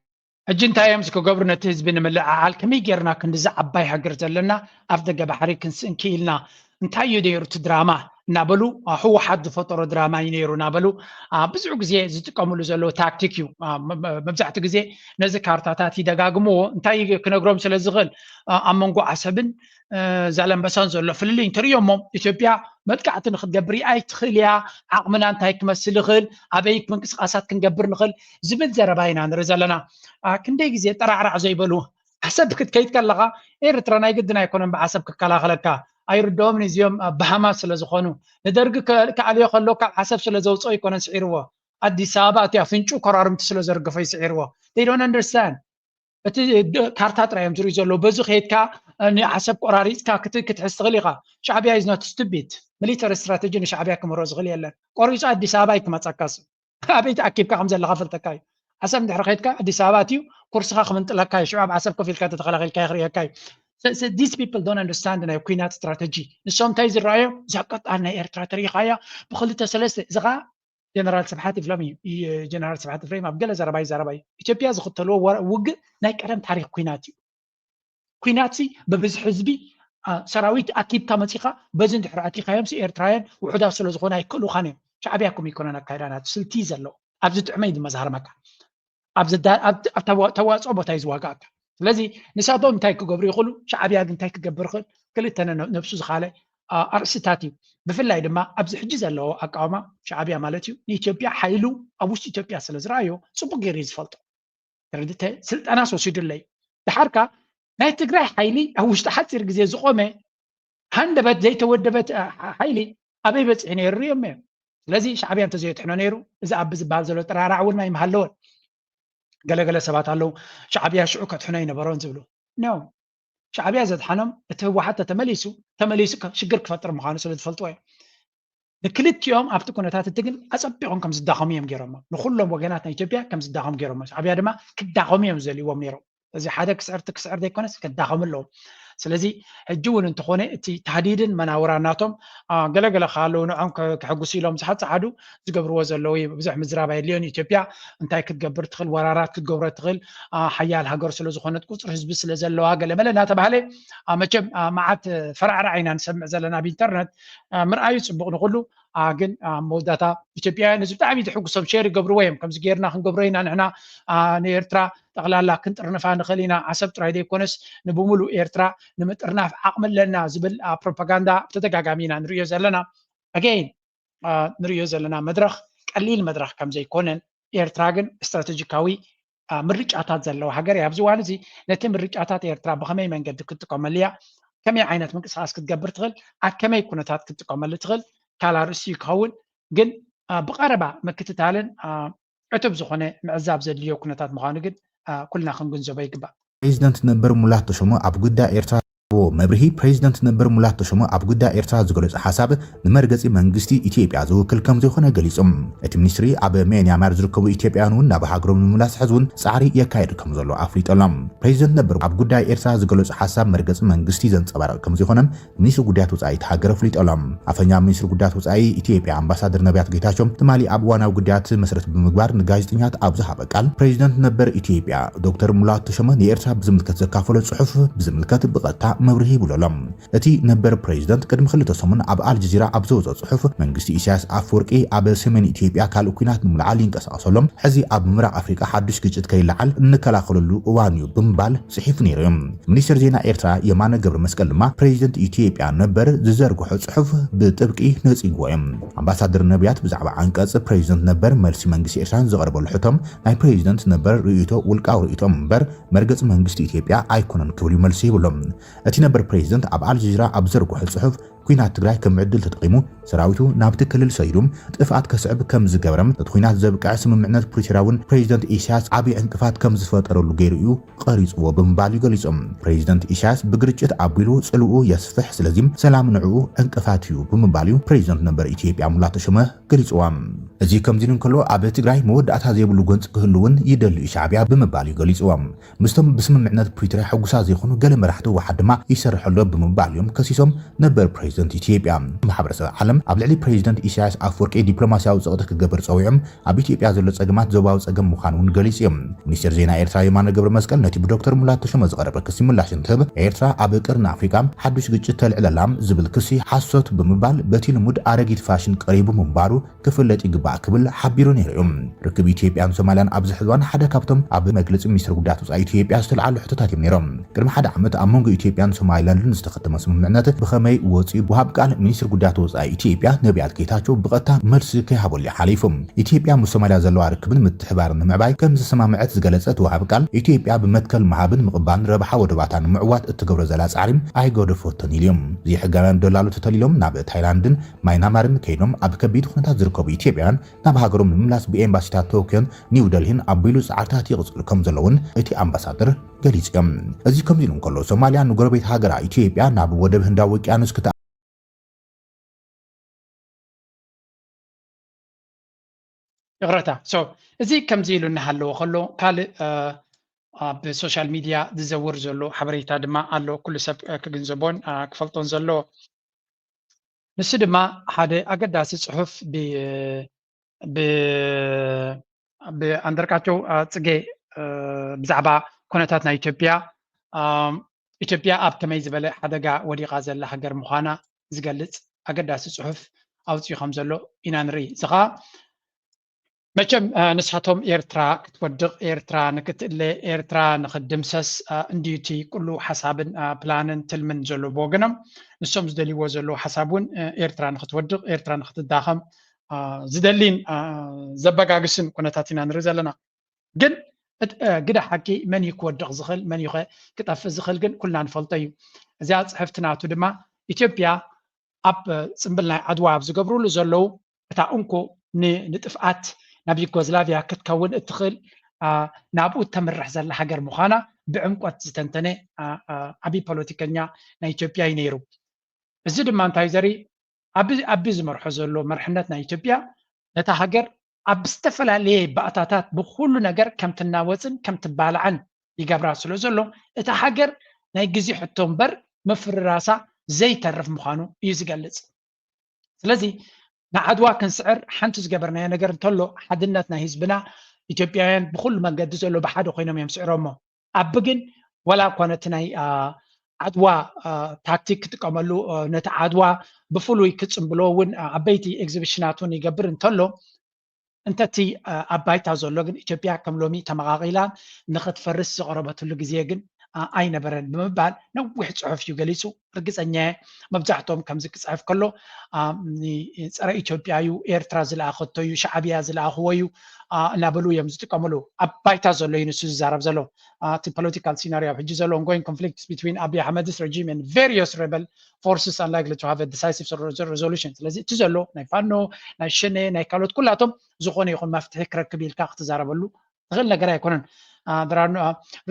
ሕጂ እንታይ እዮም ክገብሩ ነቲ ህዝቢ ንምልዕዓል ከመይ ጌርና ክንድዚ ዓባይ ሃገር ዘለና ኣብ ደገ ባሕሪ ክንስእን ክኢልና እንታይ እዩ ነይሩ እቲ ድራማ እናበሉ ህወሓት ዝፈጠሮ ድራማ እዩ ነይሩ እናበሉ ብዙሕ ግዜ ዝጥቀምሉ ዘለዉ ታክቲክ እዩ። መብዛሕትኡ ግዜ ነዚ ካርታታት ይደጋግምዎ። እንታይ ክነግሮም ስለ ዝኽእል ኣብ መንጎ ዓሰብን ዛላምበሳን ዘሎ ፍልልይ እንተርእዮ እሞ ኢትዮጵያ መጥቃዕቲ ንክትገብር ኣይትኽእል እያ። ዓቕምና እንታይ ክመስል ይኽእል፣ ኣበይ ምንቅስቃሳት ክንገብር ንኽእል ዝብል ዘረባ ኢና ንርኢ ዘለና። ክንደይ ግዜ ጠራዕራዕ ዘይበሉ ዓሰብ ክትከይድ ከለኻ ኤርትራ ናይ ግድን ኣይኮነን ብዓሰብ ክከላኸለካ። ኣይርድኦምን እዚኦም በሃማት ስለ ዝኾኑ ንደርጊ ክኣልዮ ከሎ ካብ ዓሰብ ስለ ዘውፅኦ ኣይኮነን ስዒርዎ። ኣዲስ ኣበባ እቲ ኣፍንጩ ኮራርምቲ ስለ ዘርገፎ ይስዒርዎ። They don't understand። እቲ ካርታ ጥራይ እዮም ዝርእዩ ዘለዉ። በዚ ከይድካ ንዓሰብ ቆራሪፅካ ክትሕዝ ትኽእል ኢኻ። ሻዕቢያ is not stupid። ሚሊተሪ ስትራተጂ ንሻዕቢያ ክምህሮ ዝኽእል የለን። ቆሪፁ ኣዲስ ኣበባ ኣይክመፀካስ። ኣበይ ተኣኪብካ ከም ዘለኻ ፈልጠካ እዩ። ዓሰብ እንድሕር ከይድካ ኣዲስ ኣበባ ኣትዩ ኩርስኻ ክምንጥለካ እዩ። ሽዑ ኣብ ዓሰብ ኮፍ ኢልካ ተተኸላኺልካ ክርእየካ እዩ። These people don't understand ናይ ኩናት ስትራተጂ። ንሶም እንታይ ዝረኣዮም እዛ ቀጣን ናይ ኤርትራ ተሪኻያ ብክልተ ሰለስተ እዚ ከዓ ጀነራል ስብሓት ኢፍረም እዩ። ጀነራል ስብሓት ኢፍረም ኣብ ገለ ዘረባ ይዛረባ እዩ። ኢትዮጵያ ዝኽተልዎ ውግእ ናይ ቀደም ታሪክ ኩናት እዩ። ኩናት ሲ ብብዝሒ ህዝቢ ሰራዊት ኣኪብካ መፂኻ በዚ እንድሕር ኣቲኻዮም ሲ ኤርትራውያን ውሑዳት ስለ ዝኾነ ኣይክእሉኻን እዮም። ሻዕቢያ ኩም ይኮነን ኣካይዳ ናቱ ስልቲ እዩ ዘለዎ። ኣብዚ ጥዕመ እዩ ዝመዛርመካ። ኣብ ተዋፅኦ ቦታ እዩ ዝዋጋእካ። ስለዚ ንሳቶም እንታይ ክገብሩ ይኽእሉ፣ ሻዕብያ ግን እንታይ ክገብር ይኽእል፣ ክልተ ነብሱ ዝኻለ ኣርእስታት እዩ። ብፍላይ ድማ ኣብዚ ሕጂ ዘለዎ ኣቃውማ ሻዕብያ ማለት እዩ ንኢትዮጵያ ሓይሉ ኣብ ውሽጢ ኢትዮጵያ ስለ ዝረኣዮ ጽቡቅ ገይሩ እዩ ዝፈልጦ። ስልጠናስ ወሲዱለይ። ድሓርካ ናይ ትግራይ ሓይሊ ኣብ ውሽጢ ሓፂር ግዜ ዝቆመ ሃንደበት ዘይተወደበት ሓይሊ ኣበይ በፂሑ ነይሩ እዮም እዮም። ስለዚ ሻዕብያ እንተዘየትሕኖ ነይሩ እዚ ኣብ ዝበሃል ዘሎ ጥራራዕ እውን ኣይምሃለወን። ገለገለ ሰባት ኣለዉ ሻዕብያ ሽዑ ከትሕኖ ይነበሮን ዝብሉ ኖ። ሻዕብያ ዘድሓኖም እቲ ህወሓት ተተመሊሱ ተመሊሱ ሽግር ክፈጥር ምዃኑ ስለ ዝፈልጥዎ እዮም። ንክልቲኦም ኣብቲ ኩነታት እቲ ግን ኣጸቢቖም ከም ዝዳኸሙ እዮም ገይሮሞ። ንኹሎም ወገናት ናይ ኢትዮጵያ ከም ዝዳኸሙ ገይሮሞ። ሻዕብያ ድማ ክዳኸሙ እዮም ዘልዎም ነይሮም። እዚ ሓደ ክስዕርቲ ክስዕር ዘይኮነስ ክዳኸሙ ኣለዎም። ስለዚ ሕጂ እውን እንተኾነ እቲ ታህዲድን መናውራን ናቶም ገለገለ ከ ኣለዉ ንዖም ክሕጉሱ ኢሎም ዝሓፀሓዱ ዝገብርዎ ዘለዉ ብዙሕ ምዝራብ ኣየድልዮን። ኢትዮጵያ እንታይ ክትገብር ትኽእል፣ ወራራት ክትገብሮ ትኽእል ሓያል ሃገር ስለ ዝኾነት ቁፅሪ ህዝቢ ስለ ዘለዋ ገለመለ እናተባሃለ መቸም መዓት ፈራዕራዕ ኢና ንሰምዕ ዘለና ኣብ ኢንተርነት። ምርኣዩ ፅቡቕ ንኹሉ፣ ግን ኣብ መወዳእታ ኢትዮጵያውያን እዚ ብጣዕሚ ዝሕጉሶም ሸር ይገብርዎ እዮም። ከምዚ ጌርና ክንገብሮ ኢና ንሕና ንኤርትራ ጠቕላላ ክንጥርንፋ ንኽእል ኢና። ዓሰብ ጥራይ ዘይኮነስ ንብሙሉእ ኤርትራ ንምጥርናፍ ዓቕሚ ኣለና ዝብል ፕሮፓጋንዳ ብተደጋጋሚ ኢና ንርእዮ ዘለና። ኣገይን ንርእዮ ዘለና መድረኽ ቀሊል መድረኽ ከም ዘይኮነን ኤርትራ ግን ስትራተጂካዊ ምርጫታት ዘለዋ ሃገር እያ። ኣብዚ እዋን እዚ ነቲ ምርጫታት ኤርትራ ብኸመይ መንገዲ ክትጥቀመሉ እያ፣ ከመይ ዓይነት ምንቅስቃስ ክትገብር ትኽእል፣ ኣብ ከመይ ኩነታት ክትጥቀመሉ ትኽእል ካልእ ኣርእስቲ እዩ ክኸውን። ግን ብቐረባ ምክትታልን ዕቱብ ዝኾነ ምዕዛብ ዘድልዮ ኩነታት ምዃኑ ግን ኩልና ክንግንዘቦ ይግባእ። ፕሬዚደንት ነበር ሙላቱ ተሾመ ኣብ ጉዳይ ኤርትራ ዝሃብዎ መብርሂ። ፕሬዚደንት ነበር ሙላቱ ተሾመ ኣብ ጉዳይ ኤርትራ ዝገለጾ ሓሳብ ንመርገጺ መንግስቲ ኢትዮጵያ ዝውክል ከም ዘይኮነ ገሊጹ። እቲ ሚኒስትሪ ኣብ ምያንማር ዝርከቡ ኢትዮጵያውያን እውን ናብ ሃገሮም ንምምላስ ሕዚ እውን ጻዕሪ የካይድ ከም ዘሎ ኣፍሊጡ ኣሎ። ፕሬዚደንት ነበር ኣብ ጉዳይ ኤርትራ ዝገለጾ ሓሳብ መርገጺ መንግስቲ ዘንጸባርቕ ከም ዘይኮነ ሚኒስትሪ ጉዳያት ወጻኢ እቲ ሃገር ኣፍሊጡ ኣሎ። ኣፈኛ ሚኒስትሪ ጉዳያት ወጻኢ ኢትዮጵያ ኣምባሳደር ነቢያት ጌታቸው ትማሊ ኣብ እዋናዊ ጉዳያት መሰረት ብምግባር ንጋዜጠኛታት ኣብ ዝሃበ ቃል ፕሬዚደንት ነበር ኢትዮጵያ ዶክተር ሙላቱ ተሾመ ንኤርትራ ብዝምልከት ዘካፈሎ ጽሑፍ ብዝምልከት ብቐጥታ መብርሂ ሂብሉ ኣሎ። እቲ ነበር ፕሬዚደንት ቅድሚ ክልተ ሰሙን ኣብ ኣልጀዚራ ኣብ ዘውፅኦ ጽሑፍ መንግስቲ ኢሳያስ ኣፈወርቂ ኣብ ሰሜን ኢትዮጵያ ካልእ ኲናት ንምልዓል ይንቀሳቐስ ኣሎ፣ ሕዚ ኣብ ምብራቕ ኣፍሪቃ ሓዱሽ ግጭት ከይለዓል እንከላኸለሉ እዋን እዩ ብምባል ጽሒፉ ነይሩ እዩ። ሚኒስትር ዜና ኤርትራ የማነ ገብረ መስቀል ድማ ፕሬዚደንት ኢትዮጵያ ነበር ዝዘርግሖ ጽሑፍ ብጥብቂ ነጺግዎ እዩ። ኣምባሳደር ነቢያት ብዛዕባ ዓንቀጽ ፕሬዚደንት ነበር መልሲ መንግስቲ ኤርትራን ዝቐረበሉ ሕቶም ናይ ፕሬዚደንት ነበር ርእይቶ ውልቃዊ ርእይቶ እምበር መርገጺ መንግስቲ ኢትዮጵያ ኣይኮነን ክብል እዩ መልሲ ሂብሉ። እቲ ነበር ፕሬዚደንት ኣብ ኣልጀዚራ ኣብ ዘርግሖ ጽሑፍ ኲናት ትግራይ ከም ዕድል ተጠቒሙ ሰራዊቱ ናብቲ ክልል ሰዲዱ ጥፍኣት ከስዕብ ከም ዝገበረ እቲ ኲናት ዘብቅዐ ስምምዕነት ፕሪቶርያ እውን ፕሬዚደንት ኢሳያስ ዓብዪ ዕንቅፋት ከም ዝፈጠረሉ ገይሩ እዩ ቀሪፅዎ ብምባል እዩ ገሊፁ። ፕሬዚደንት ኢሳያስ ብግርጭት ኣቢሉ ፅልኡ የስፍሕ፣ ስለዚ ሰላም ንዕኡ ዕንቅፋት እዩ ብምባል እዩ ፕሬዚደንት ነበር ኢትዮጵያ ሙላቱ ተሾመ ገሊፅዎ። እዚ ከምዚ ኢሉ እንከሎ ኣብ ትግራይ መወዳእታ ዘይብሉ ጎንፂ ክህሉ እውን ይደሊ እዩ ሻዕብያ ብምባል እዩ ገሊፅዎ። ምስቶም ብስምምዕነት ፕሪቶርያ ሕጉሳት ዘይኮኑ ገለ መራሕቲ ህወሓት ድማ ይሰርሕ ኣሎ ብምባል እዮም ከሲሶም ነበር ፕሬዚደንት ኢትዮጵያ። ማሕበረሰብ ዓለም ኣብ ልዕሊ ፕሬዚደንት ኢሳያስ ኣፈወርቂ ዲፕሎማሲያዊ ፀቕጢ ክገብር ፀዊዖም ኣብ ኢትዮጵያ ዘሎ ፀገማት ዞባዊ ፀገም ምዃኑ እውን ገሊፁ እዮም። ሚኒስትር ዜና ኤርትራ የማነ ገብረ መስቀል ነቲ ብዶክተር ሙላቱ ተሾመ ዝቐረበ ክሲ ምላሽ እንትህብ ኤርትራ ኣብ ቅርኒ ኣፍሪቃ ሓዱሽ ግጭት ተልዕለላ ዝብል ክሲ ሓሶት ብምባል በቲ ልሙድ ኣረጊት ፋሽን ቀሪቡ ምንባሩ ክፍለጥ ይግባእ ክብል ሓቢሩ ነይሩ እዩ። ርክብ ኢትዮጵያን ሶማልያን ኣብዚ ሕዚ እዋን ሓደ ካብቶም ኣብ መግለፂ ሚኒስትሪ ጉዳያት ወፃኢ ኢትዮጵያ ዝተልዓሉ ሕቶታት እዮም ነይሮም። ቅድሚ ሓደ ዓመት ኣብ መንጎ ኢትዮጵያን ሶማሊላንድን ዝተኸተመ ስምምዕነት ብኸመይ ወፂኡ? ወሃብ ቃል ሚኒስትሪ ጉዳያት ወፃኢ ኢትዮጵያ ነቢያት ጌታቸው ብቐጥታ መልሲ ከይሃበሉ እዩ ሓሊፉ። ኢትዮጵያ ምስ ሶማሊያ ዘለዋ ርክብን ምትሕባርን ንምዕባይ ከም ዝተሰማምዐት ዝገለፀ እቲ ወሃብ ቃል ኢትዮጵያ ብመትከል ምሃብን ምቕባልን ረብሓ ወደባታ ንምዕዋት እትገብሮ ዘላ ፃዕሪ ኣይገደፈቶን ኢሉ እዩ። ዘይሕጋውያን ደላሎ ተተሊሎም ናብ ታይላንድን ማይናማርን ከይዶም ኣብ ከቢድ ኩነታት ዝርከቡ ኢትዮጵያውያን ናብ ሃገሮም ንምምላስ ብኤምባሲታት ቶክዮን ኒው ደልሂን ኣቢሉ ጻዕርታት ይቕጽሉ ከም ዘለውን እቲ ኣምባሳደር ገሊጹ እዮም። እዚ ከምዚ ኢሉ እንከሎ ሶማልያ ንጎረቤት ሃገራ ኢትዮጵያ ናብ ወደብ ህንዳዊ ውቅያኖስ ክተ ይቕረታ ሶ እዚ ከምዚ ኢሉ እናሃለዎ ከሎ ካልእ ኣብ ሶሻል ሚድያ ዝዘውር ዘሎ ሓበሬታ ድማ ኣሎ ኩሉ ሰብ ክግንዘቦን ክፈልጦን ዘለዎ ንሱ ድማ ሓደ ኣገዳሲ ጽሑፍ ብኣንደርቃቸው ጽጌ ብዛዕባ ኩነታት ናይ ኢትዮጵያ ኢትዮጵያ ኣብ ከመይ ዝበለ ሓደጋ ወዲቓ ዘላ ሃገር ምዃና ዝገልጽ ኣገዳሲ ጽሑፍ ኣውፅኡ ከም ዘሎ ኢና ንርኢ እዚ ከዓ መቸም ንሳቶም ኤርትራ ክትወድቕ፣ ኤርትራ ንክትእለ፣ ኤርትራ ንክድምሰስ እንድዩ እቲ ኩሉ ሓሳብን ፕላንን ትልምን ዘሎ ብወገኖም። ንሶም ዝደልይዎ ዘለዉ ሓሳብ እውን ኤርትራ ንክትወድቕ፣ ኤርትራ ንክትዳኸም ዝደሊን ዘበጋግስን ኩነታት ኢና ንርኢ ዘለና። ግን ግደ ሓቂ መን እዩ ክወድቕ ዝኽእል፣ መን እዩ ክጠፍእ ዝኽእል ግን ኩልና ንፈልጦ እዩ። እዚኣ ፅሕፍቲ ናቱ ድማ ኢትዮጵያ ኣብ ፅምብል ናይ ዓድዋ ኣብ ዝገብሩሉ ዘለዉ እታ እንኮ ንጥፍኣት ናብ ዩጎዝላቪያ ክትከውን እትኽእል ናብኡ ተምርሕ ዘላ ሃገር ምዃና ብዕምቆት ዝተንተነ ዓብዪ ፖለቲከኛ ናይ ኢትዮጵያ እዩ ነይሩ። እዚ ድማ እንታይ ዘርኢ ኣቢ ዝመርሖ ዘሎ መርሕነት ናይ ኢትዮጵያ ነታ ሃገር ኣብ ዝተፈላለየ ባእታታት ብኩሉ ነገር ከም ትናወፅን ከም ትባላዕን ይገብራ ስለ ዘሎ እታ ሃገር ናይ ግዜ ሕቶ እምበር ምፍርራሳ ዘይተርፍ ምዃኑ እዩ ዝገልፅ። ስለዚ ንዓድዋ ክንስዕር ሓንቲ ዝገበርናዮ ነገር እንተሎ ሓድነት ናይ ህዝብና ኢትዮጵያውያን ብኩሉ መንገዲ ዘሎ ብሓደ ኮይኖም እዮም ስዕሮሞ። ኣቢ ግን ዋላ እኳ ነቲ ናይ ዓድዋ ታክቲክ ክጥቀመሉ ነቲ ዓድዋ ብፍሉይ ክፅምብሎ እውን ዓበይቲ ኤግዚቢሽናት እውን ይገብር እንተሎ እንተቲ ኣብ ባይታ ዘሎ ግን ኢትዮጵያ ከም ሎሚ ተመቓቒላ ንክትፈርስ ዝቐረበትሉ ግዜ ግን ኣይነበረን ብምባል ነዊሕ ፅሑፍ እዩ ገሊፁ። ርግፀኛ እየ መብዛሕትኦም ከምዚ ክፅሕፍ ከሎ ፀረ ኢትዮጵያ እዩ፣ ኤርትራ ዝለኣኸቶ እዩ፣ ሻዕብያ ዝለኣኽዎ እዩ እናበሉ እዮም ዝጥቀምሉ። ኣብ ባይታ ዘሎ እዩ ንሱ ዝዛረብ ዘሎ። እቲ ፖለቲካል ሲናሪዮ ኣብ ሕጂ ዘሎ ongoing conflicts between Abiy Ahmed's regime and various rebel forces unlikely to have a decisive resolution። ስለዚ እቲ ዘሎ ናይ ፋኖ ናይ ሸኔ ናይ ካልኦት ኩላቶም ዝኾነ ይኹን መፍትሒ ክረክብ ኢልካ ክትዛረበሉ ትኽእል ነገር ኣይኮነን።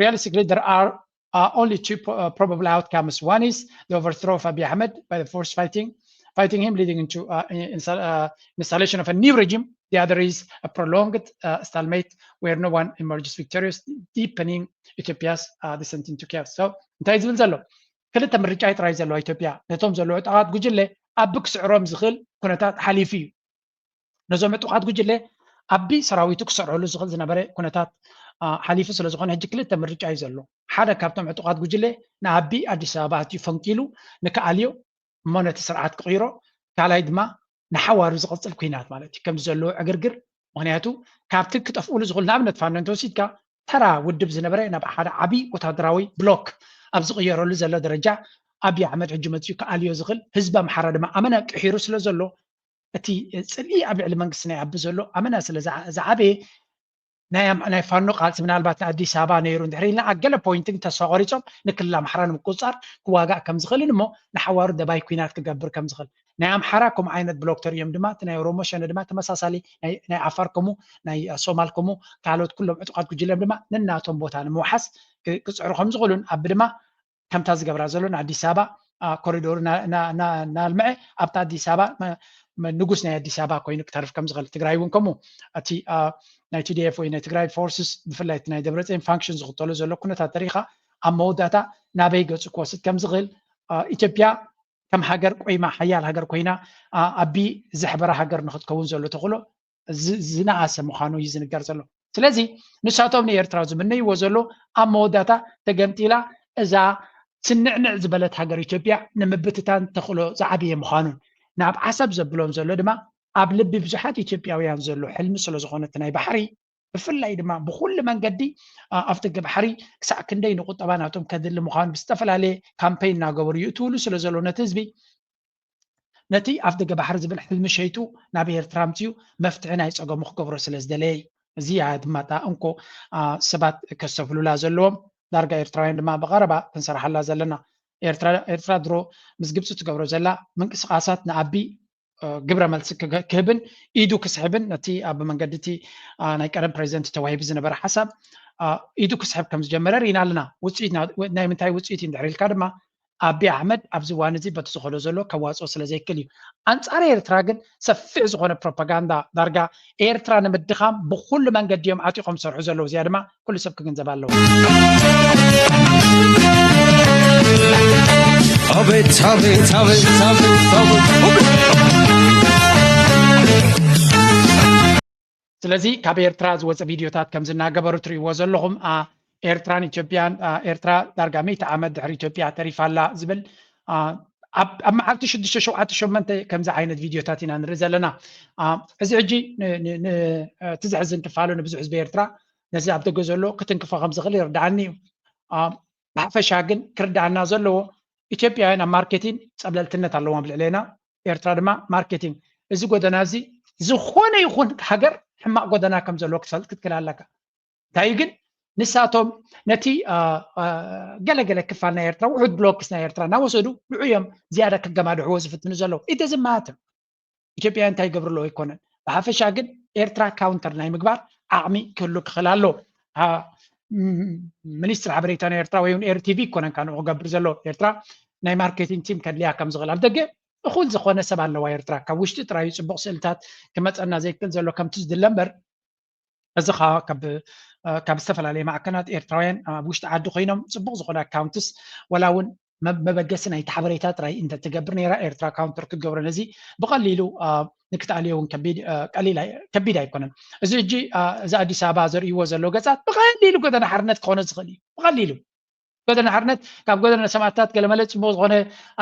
Realistically there are only two probable outcomes. One is the overthrow of Abiy Ahmed by the force fighting fighting him, leading into installation of a new regime. The other is a prolonged stalemate where no one emerges victorious, deepening Ethiopia's descent into chaos. So እንታይ ዝብል ዘሎ ክልተ ምርጫ እዩ ጥራይ ዘለዋ ኢትዮጵያ። ነቶም ዘለዉ ዕጡቓት ጉጅለ ኣቢ ክስዕሮም ዝኽእል ኩነታት ሓሊፉ እዩ። ነዞም ዕጡቓት ጉጅለ ኣቢ ሰራዊቱ ክስዕረሉ ዝኽእል ዝነበረ ኩነታት ሓሊፉ ስለ ዝኾነ ሕጂ ክልተ ምርጫ እዩ ዘሎ። ሓደ ካብቶም ዕጡቓት ጉጅለ ንኣቢ ኣዲስ ኣበባ ኣትዩ ፈንቂሉ ንክኣልዮ እሞ ነቲ ስርዓት ክቕይሮ፣ ካልኣይ ድማ ንሓዋሩ ዝቕፅል ኩናት ማለት እዩ ከምዚ ዘለዎ ዕግርግር። ምክንያቱ ካብቲ ክጠፍኡሉ ዝኽእሉ ንኣብነት ፋኖ እንተወሲድካ ተራ ውድብ ዝነበረ ናብ ሓደ ዓብዪ ወታደራዊ ብሎክ ኣብ ዝቕየረሉ ዘሎ ደረጃ ኣብይ ኣሕመድ ሕጂ መፅኡ ክኣልዮ ዝኽእል ህዝቢ ኣምሓራ ድማ ኣመና ቅሒሩ ስለ ዘሎ እቲ ፅልኢ ኣብ ልዕሊ መንግስቲ ናይ ኣቢ ዘሎ ኣመና ስለ ዝዓበየ ናይ ፋኖ ቃልሲ ምናልባት ንኣዲስ ኣበባ ነይሩ እንድሕር ኢልና ኣብ ገለ ፖይንት ግን ተስፋ ቆሪፆም ንክልል ኣምሓራ ንምቁፅፃር ክዋጋእ ከም ዝኽእልን እሞ ንሓዋሩ ደባይ ኩናት ክገብር ከም ዝኽእል ናይ ኣምሓራ ከምኡ ዓይነት ብሎክ ተርእዮም ድማ እቲ ናይ ኦሮሞ ሸነ ድማ ተመሳሳሊ ናይ ዓፋር ከምኡ ናይ ሶማል ከምኡ ካልኦት ኩሎም ዕጡቓት ጉጅለም ድማ ነናቶም ቦታ ንምውሓስ ክፅዕሩ ከም ዝኽእሉን ኣቢ ድማ ከምታ ዝገብራ ዘሎ ንኣዲስ ኣበባ ኮሪዶር እናልምዐ ኣብታ ኣዲስ ኣበባ ንጉስ ናይ ኣዲስ ኣበባ ኮይኑ ክተርፍ ከም ዝኽእል ትግራይ እውን ከምኡ እቲ ናይ ቲዲኤፍ ወይ ናይ ትግራይ ፎርስስ ብፍላይ ናይ ደብረፅዮን ፋንክሽን ዝኽተሎ ዘሎ ኩነታት ተሪኻ ኣብ መወዳእታ ናበይ ገፁ ክወስድ ከም ዝኽእል ኢትዮጵያ ከም ሃገር ቆይማ ሓያል ሃገር ኮይና ኣቢ ዘሕበረ ሃገር ንክትከውን ዘሎ ተኽእሎ ዝነኣሰ ምዃኑ እዩ ዝንገር ዘሎ። ስለዚ ንሳቶም ንኤርትራ ዝምነይዎ ዘሎ ኣብ መወዳእታ ተገምጢላ እዛ ስንዕንዕ ዝበለት ሃገር ኢትዮጵያ ንምብትታን ተኽእሎ ዝዓበየ ምዃኑን ናብ ዓሰብ ዘብሎም ዘሎ ድማ ኣብ ልቢ ብዙሓት ኢትዮጵያውያን ዘሎ ሕልሚ ስለ ዝኾነ እቲ ናይ ባሕሪ ብፍላይ ድማ ብኩሉ መንገዲ ኣፍደገ ባሕሪ ክሳዕ ክንደይ ንቁጠባ ናቶም ከድሊ ምዃኑ ብዝተፈላለየ ካምፔይን እናገበሩ ይእትውሉ ስለ ዘሎ ነቲ ህዝቢ ነቲ ኣፍደገ ባሕሪ ዝብል ሕልሚ ሸይጡ ናብ ኤርትራ ኣምፅኡ መፍትሒ ናይ ፀገሙ ክገብሮ ስለ ዝደለየ እዩ። እዚኣ ድማ እታ እንኮ ሰባት ከስተብህሉላ ዘለዎም ዳርጋ ኤርትራውያን ድማ ብቐረባ ክንሰርሓላ ዘለና ኤርትራ ድሮ ምስ ግብፂ ትገብሮ ዘላ ምንቅስቃሳት ንኣቢ ግብረ መልሲ ክህብን ኢዱ ክስሕብን ነቲ ኣብ መንገዲ እቲ ናይ ቀደም ፕሬዚደንት ተዋሂቡ ዝነበረ ሓሳብ ኢዱ ክስሕብ ከም ዝጀመረ ርኢና ኣለና። ውፅኢት ናይ ምንታይ ውፅኢት እዩ እንድሕር ኢልካ ድማ ኣቢ ኣሕመድ ኣብዚ እዋን እዚ በቲ ዝኸዶ ዘሎ ከዋፅኦ ስለ ዘይክእል እዩ። ኣንፃር ኤርትራ ግን ሰፊሕ ዝኾነ ፕሮፓጋንዳ ዳርጋ ኤርትራ ንምድኻም ብኩሉ መንገዲ እዮም ዓጢቖም ዝሰርሑ ዘለዉ። እዚኣ ድማ ኩሉ ሰብ ክግንዘብ ኣለዎ። ኣቤት ኣቤት ኣቤት ኣቤት ኣቤት ስለዚ ካብ ኤርትራ ዝወፀ ቪድዮታት ከም ዝናገበሩ ትርእይዎ ዘለኹም ኤርትራን ኢትዮጵያን ኤርትራ ዳርጋ ሚእቲ ዓመት ድሕሪ ኢትዮጵያ ተሪፋ ኣላ ዝብል ኣብ ኣብ መዓልቲ ሽዱሽተ ሸውዓተ ሸሞንተ ከምዚ ዓይነት ቪድዮታት ኢና ንርኢ ዘለና። አ፣ እዚ ሕጂ ን- ን- ን- እቲ ዘሕዝን ክፋሉ ንብዙሕ ህዝቢ ኤርትራ ነዚ ኣብ ደገ ዘሎ ክትንክፎ ከም ዝኽእል ይርድዓኒ እዩ። አ፣ ብሓፈሻ ግን ክርድዓና ዘለዎ ኢትዮጵያውያን ኣብ ማርኬቲንግ ጸብለልትነት ኣለዎም ኣብ ልዕሌና፣ ኤርትራ ድማ ማርኬቲንግ። እዚ ጎደና እዚ ዝኾነ ይኹን ሃገር ሕማቕ ጎደና ከም ዘለዎ ክትፈልጥ ክትክእል ኣለካ። እንታይ ግን ንሳቶም ነቲ ገለገለ ክፋል ናይ ኤርትራ ውሑድ ብሎክስ ናይ ኤርትራ እናወሰዱ ንዑ እዮም ዝያዳ ክገማድሕዎ ዝፍትኑ ዘለዉ። ኢደዝማትም ኢትዮጵያ እንታይ ይገብርሎ ኣይኮነን። ብሓፈሻ ግን ኤርትራ ካውንተር ናይ ምግባር ዓቕሚ ክህሉ ክኽእል ኣሎ። ሚኒስትር ሓበሬታ ናይ ኤርትራ ወይ ኤርቲቪ ይኮነን ካንኡ ክገብር ዘሎ። ኤርትራ ናይ ማርኬቲንግ ቲም ከድልያ ከም ዝኽእል ኣብ ደገ እኹል ዝኾነ ሰብ ኣለዋ ኤርትራ። ካብ ውሽጢ ጥራዩ ጽቡቕ ስእልታት ክመጸና ዘይክእል ዘሎ ከምቲ ዝድለ እምበር፣ እዚ ከዓ ካብ ዝተፈላለዩ ማዕከናት ኤርትራውያን ኣብ ውሽጢ ዓዲ ኮይኖም ጽቡቕ ዝኾነ ኣካውንትስ ወላ እውን መበገሲ ናይቲ ሓበሬታ ጥራይ እንተትገብር ነይራ ኤርትራ ካውንተር ክትገብሮ ነዚ ብቐሊሉ ንክትኣልዮ እውን ከቢድ ኣይኮነን። እዚ ሕጂ እዚ ኣዲስ ኣበባ ዘርእይዎ ዘለዉ ገጻት ብቐሊሉ ጎደና ሓርነት ክኾነ ዝኽእል እዩ። ብቐሊሉ ጎደና ሓርነት ካብ ጎደና ሰማእታት ገለመለ ጽቡቕ ዝኾነ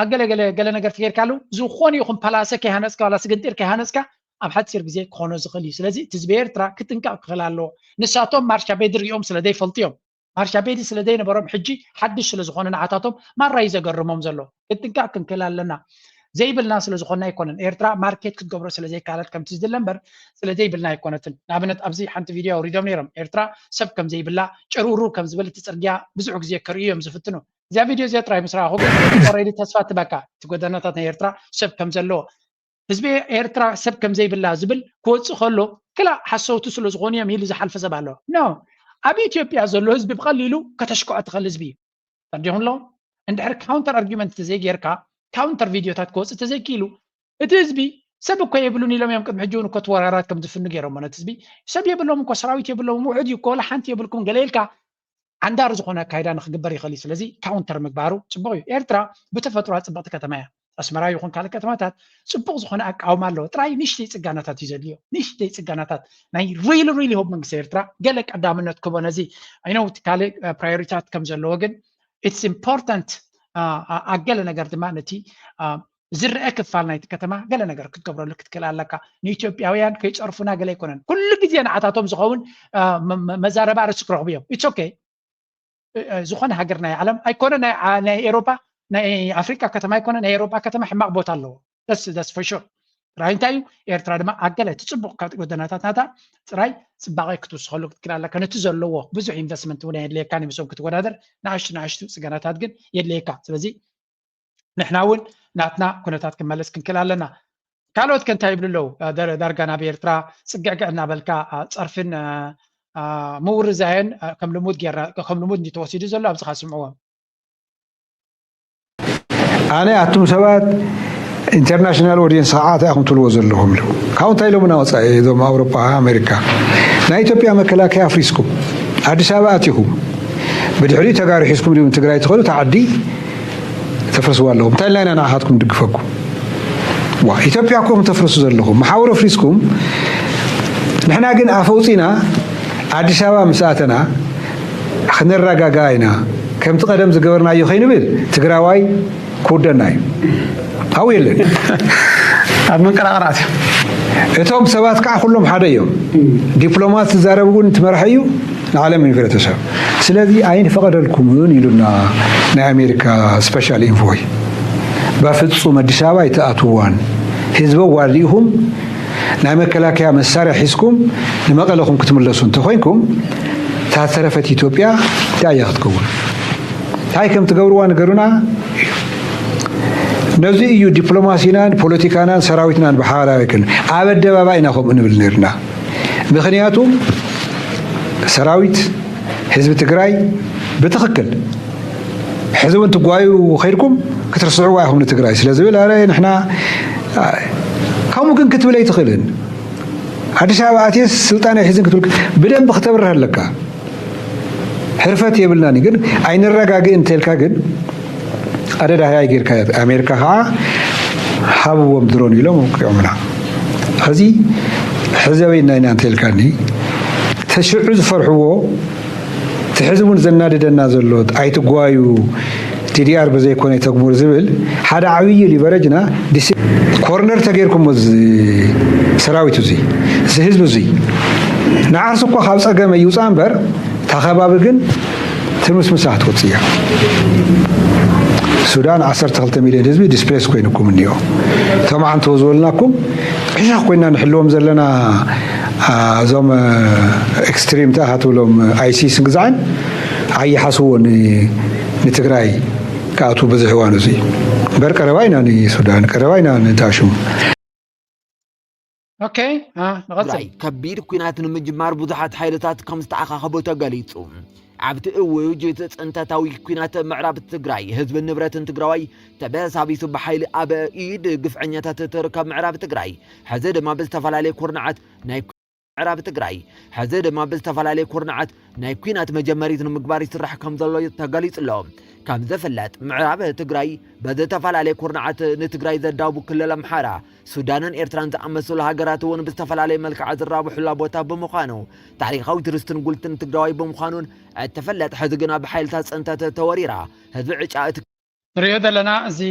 ኣብ ገለገለ ገለ ነገር ተገይርካሉ ዝኾነ ይኹን ፓላሰ ከይሃነጽካ ዋላ ስግንጢር ከይሃነጽካ ኣብ ሓጺር ግዜ ክኾኖ ዝኽእል እዩ። ስለዚ እቲ ህዝቢ ኤርትራ ክጥንቀቕ ክኽእል ኣለዎ። ንሳቶም ማርሻ ቤዲ ሪኦም ስለ ዘይፈልጡ እዮም። ማርሻ ቤዲ ስለ ዘይነበሮም ሕጂ ሓድሽ ስለ ዝኾነ ንዓታቶም ማራ እዩ ዘገርሞም ዘሎ። ክጥንቀቕ ክንክእል ኣለና። ዘይብልና ስለ ዝኾንና ኣይኮነን። ኤርትራ ማርኬት ክትገብሮ ስለ ዘይከኣለት ከምቲ ዝድለ እምበር ስለ ዘይብልና ኣይኮነትን። ንኣብነት ኣብዚ ሓንቲ ቪድዮ ኣውሪዶም ነይሮም። ኤርትራ ሰብ ከም ዘይብላ ጭርውርው ከም ዝብል እቲ ጽርግያ ብዙሕ ግዜ ከርእዩ እዮም ዝፍትኑ። እዚኣ ቪድዮ እዚኣ ጥራይ ምስ ረኣኹ ግን ኦሬዲ ተስፋ ትበካ። እቲ ጎደናታት ናይ ኤርትራ ሰብ ከም ዘለዎ ህዝቢ ኤርትራ ሰብ ከም ዘይብላ ዝብል ክወፅእ ከሎ ክላ ሓሰውቲ ስለ ዝኾኑ እዮም ኢሉ ዝሓልፈ ሰብ ኣሎ። ኖ፣ ኣብ ኢትዮጵያ ዘሎ ህዝቢ ብቐሊሉ ከተሽክዖ ትኽእል ህዝቢ እዩ። ተረዲኹም ኣሎ። እንድሕር ካውንተር ኣርጊመንት ተዘይጌርካ ካውንተር ቪድዮታት ክወፅእ ተዘይክኢሉ እቲ ህዝቢ ሰብ እኮ የብሉን ኢሎም እዮም ቅድሚ ሕጂ እውን እኮ ተወራራት ከም ዝፍኑ ገይሮሞ ነቲ ህዝቢ ሰብ የብሎም እኮ ሰራዊት የብሎም ውሑድ እዩ እኮ ወላ ሓንቲ የብልኩም ገለ ኢልካ ዓንዳሪ ዝኾነ ኣካይዳ ንክግበር ይኽእል እዩ። ስለዚ ካውንተር ምግባሩ ፅቡቕ እዩ። ኤርትራ ብተፈጥሮኣ ፅብቕቲ ከተማ እያ። ኣስመራ ይኹን ካልእ ከተማታት ፅቡቕ ዝኾነ ኣቃውማ ኣለዎ። ጥራይ ንእሽተይ ፅጋናታት እዩ ዘድልዮ። ንእሽተይ ፅጋናታት ናይ ሪሊ ሪሊ ሆብ መንግስቲ ኤርትራ ገለ ቀዳምነት ክቦ ነዚ ኣይነው እቲ ካልእ ፕራዮሪታት ከም ዘለዎ ግን ኢትስ ኢምፖርታንት ኣብ ገለ ነገር ድማ ነቲ ዝረአ ክፋል ናይቲ ከተማ ገለ ነገር ክትገብረሉ ክትክእል ኣለካ። ንኢትዮጵያውያን ከይፀርፉና ገለ ኣይኮነን። ኩሉ ግዜ ንዓታቶም ዝኸውን መዛረባ ርእሲ ክረኽቡ እዮም። ኢትስ ኦኬ። ዝኾነ ሃገር ናይ ዓለም ኣይኮነ ናይ ኤሮፓ ናይ ኣፍሪቃ ከተማ ኣይኮነ ናይ ኤሮፓ ከተማ ሕማቕ ቦታ ኣለዎ። ደስ ደስ ፈሹር ጥራይ እንታይ እዩ ኤርትራ ድማ ኣገለ እቲ ፅቡቕ ካብ ጎደናታት ናታ ጥራይ ፅባቐ ክትውስኸሉ ክትክእል ኣለካ። ነቲ ዘለዎ ብዙሕ ኢንቨስትመንት እውን የድልየካ ንምሶም ክትወዳደር ንኣሽቱ ንኣሽቱ ፅገናታት ግን የድልየካ። ስለዚ ንሕና እውን ናትና ኩነታት ክንመልስ ክንክእል ኣለና። ካልኦት ከ እንታይ ይብሉ ኣለዉ? ዳርጋ ናብ ኤርትራ ፅግዕግዕ እናበልካ ፀርፍን ምውርዛየን ከም ልሙድ ጌርና ከም ልሙድ እንዲ ተወሲዱ ዘሎ ኣብዚ ካ ስምዕዎም። ኣነ ኣቱም ሰባት ኢንተርናሽናል ኦዲየንስ ከዓ እንታይ ኢኹም ትብልዎ ዘለኹም ኢሉ ካብኡ እንታይ ኢሎምና ወፃኢ እዞም ኣውሮፓ ኣሜሪካ ናይ ኢትዮጵያ መከላከያ ኣፍሪስኩም ኣዲስ ኣበባ ኣቲኹም ብድሕሪኡ ተጋሩ ሒዝኩም ዲኹም ትግራይ ትኸዱ እታ ዓዲ ተፍርስዋ ኣለኹም እንታይ ኢልና ኢና ንዓኻትኩም ንድግፈኩም ዋ ኢትዮጵያ እኮ ኢኹም ተፍርሱ ዘለኹም መሓውር ኣፍሪስኩም ንሕና ግን ኣፈውፂና ኣዲስ ኣበባ ምስ ኣተና ክንረጋጋእ ኢና ከምቲ ቀደም ዝገበርናዮ ከይንብል ትግራዋይ ክውደና እዩ ኣብኡ የለን ኣብ መንቀራቕራት እዮም እቶም ሰባት ከዓ ኩሎም ሓደ እዮም ዲፕሎማት ዝዛረብ እውን ትመርሐ እዩ ንዓለም ሕብረተሰብ ስለዚ ኣይንፈቐደልኩምን ኢሉና ናይ ኣሜሪካ ስፔሻል ኢንቮይ በፍፁም ኣዲስ ኣበባ ኣይትኣትዋን ህዝበ ዋርዲኢኹም ናይ መከላከያ መሳርያ ሒዝኩም ንመቐለኹም ክትምለሱ እንተኮይንኩም እታ ዝተረፈት ኢትዮጵያ እንታይ እያ ክትከውን እንታይ ከም ትገብርዋ ንገሩና ነዚ እዩ ዲፕሎማሲናን ፖለቲካናን ሰራዊትናን ብሓባር ኣበክን ኣብ ኣደባባይ ኢና ከምኡ ንብል ነርና ምክንያቱ ሰራዊት ህዝቢ ትግራይ ብትኽክል ሕዚ እውን ትጓዩ ከይድኩም ክትርስዕዋ ኢኹም ንትግራይ ስለ ዝብል ኣረ ንሕና ከምኡ ግን ክትብል ኣይትኽእልን ኣዲስ ኣበባ ኣትየስ ስልጣን ኣይሕዝን ክትብል ብደንብ ክተብርህ ኣለካ ሕርፈት የብልናን ግን ኣይንረጋግእ እንተልካ ግን ኣደዳ ህያይ ጌርካ ኣሜሪካ ከዓ ሃብዎም ድሮን ኢሎም ኣውቂዖምና ሕዚ ሕዘበይና ኢና እንተልካኒ ተሽዑ ዝፈርሕዎ እቲ ሕዚ እውን ዘናድደና ዘሎ ኣይትጓዩ ቲዲኣር በዘይኮነ ተግሙር ዝብል ሓደ ዓብዪ ሊቨረጅና ኮርነር ተገይርኩሞ እዚ ሰራዊት እዙይ እዚ ህዝቢ እዙይ ንዓርሱ እኮ ካብ ፀገም ይውፃእ እምበር እታ ከባቢ ግን ትርምስምስ ክትወፅእ እያ። ሱዳን ዓሰርተ ክልተ ሚልዮን ህዝቢ ዲስፕሌስ ኮይኑኩም እኒኦ። እቶም ዓንተው ዝበልናኩም ዕሻኽ ኮይና ንሕልዎም ዘለና እዞም ኤክስትሪም ታ ትብሎም ኣይሲስ ግዛዕን ኣይሓስዎ ንትግራይ ክኣትዉ በዚ ሕዋን እዚ እምበር ቀረባ ኢና ንሱዳን ቀረባ ኢና ንታሹም። ኦኬ ንቐፅል። ከቢድ ኩናት ንምጅማር ብዙሓት ሓይልታት ከም ዝተኣኻኸቡ ተገሊፁ። ኣብቲ እውጅ ጽንተታዊ ኩናት ምዕራብ ትግራይ ህዝብን ንብረትን ትግራዋይ ተበሳቢሱ ብሓይሊ ኣብ ኢድ ግፍዐኛታት ትርከብ ምዕራብ ትግራይ ሕዚ ድማ ብዝተፈላለየ ኩርናዓት ናይ ምዕራብ ትግራይ ሕዚ ድማ ብዝተፈላለየ ኩርናዓት ናይ ኩናት መጀመሪት ንምግባር ይስራሕ ከም ዘሎ ተገሊጹ ኣሎ። ከም ዝፍለጥ ምዕራብ ትግራይ በዝተፈላለየ ኩርናዓት ንትግራይ ዘዳቡ ክልል ኣምሓራ ሱዳንን ኤርትራን ዝኣመሰሉ ሃገራት እውን ብዝተፈላለየ መልክዓ ዝራብሑላ ቦታ ብምዃኑ ታሪኻዊ ትርስትን ጉልትን ትግራዋይ ብምዃኑን እትፍለጥ ሕዚ ግና ብሓይልታት ፅንተት ተወሪራ ህዝቢ ዕጫ እቲ ንሪኦ ዘለና እዚ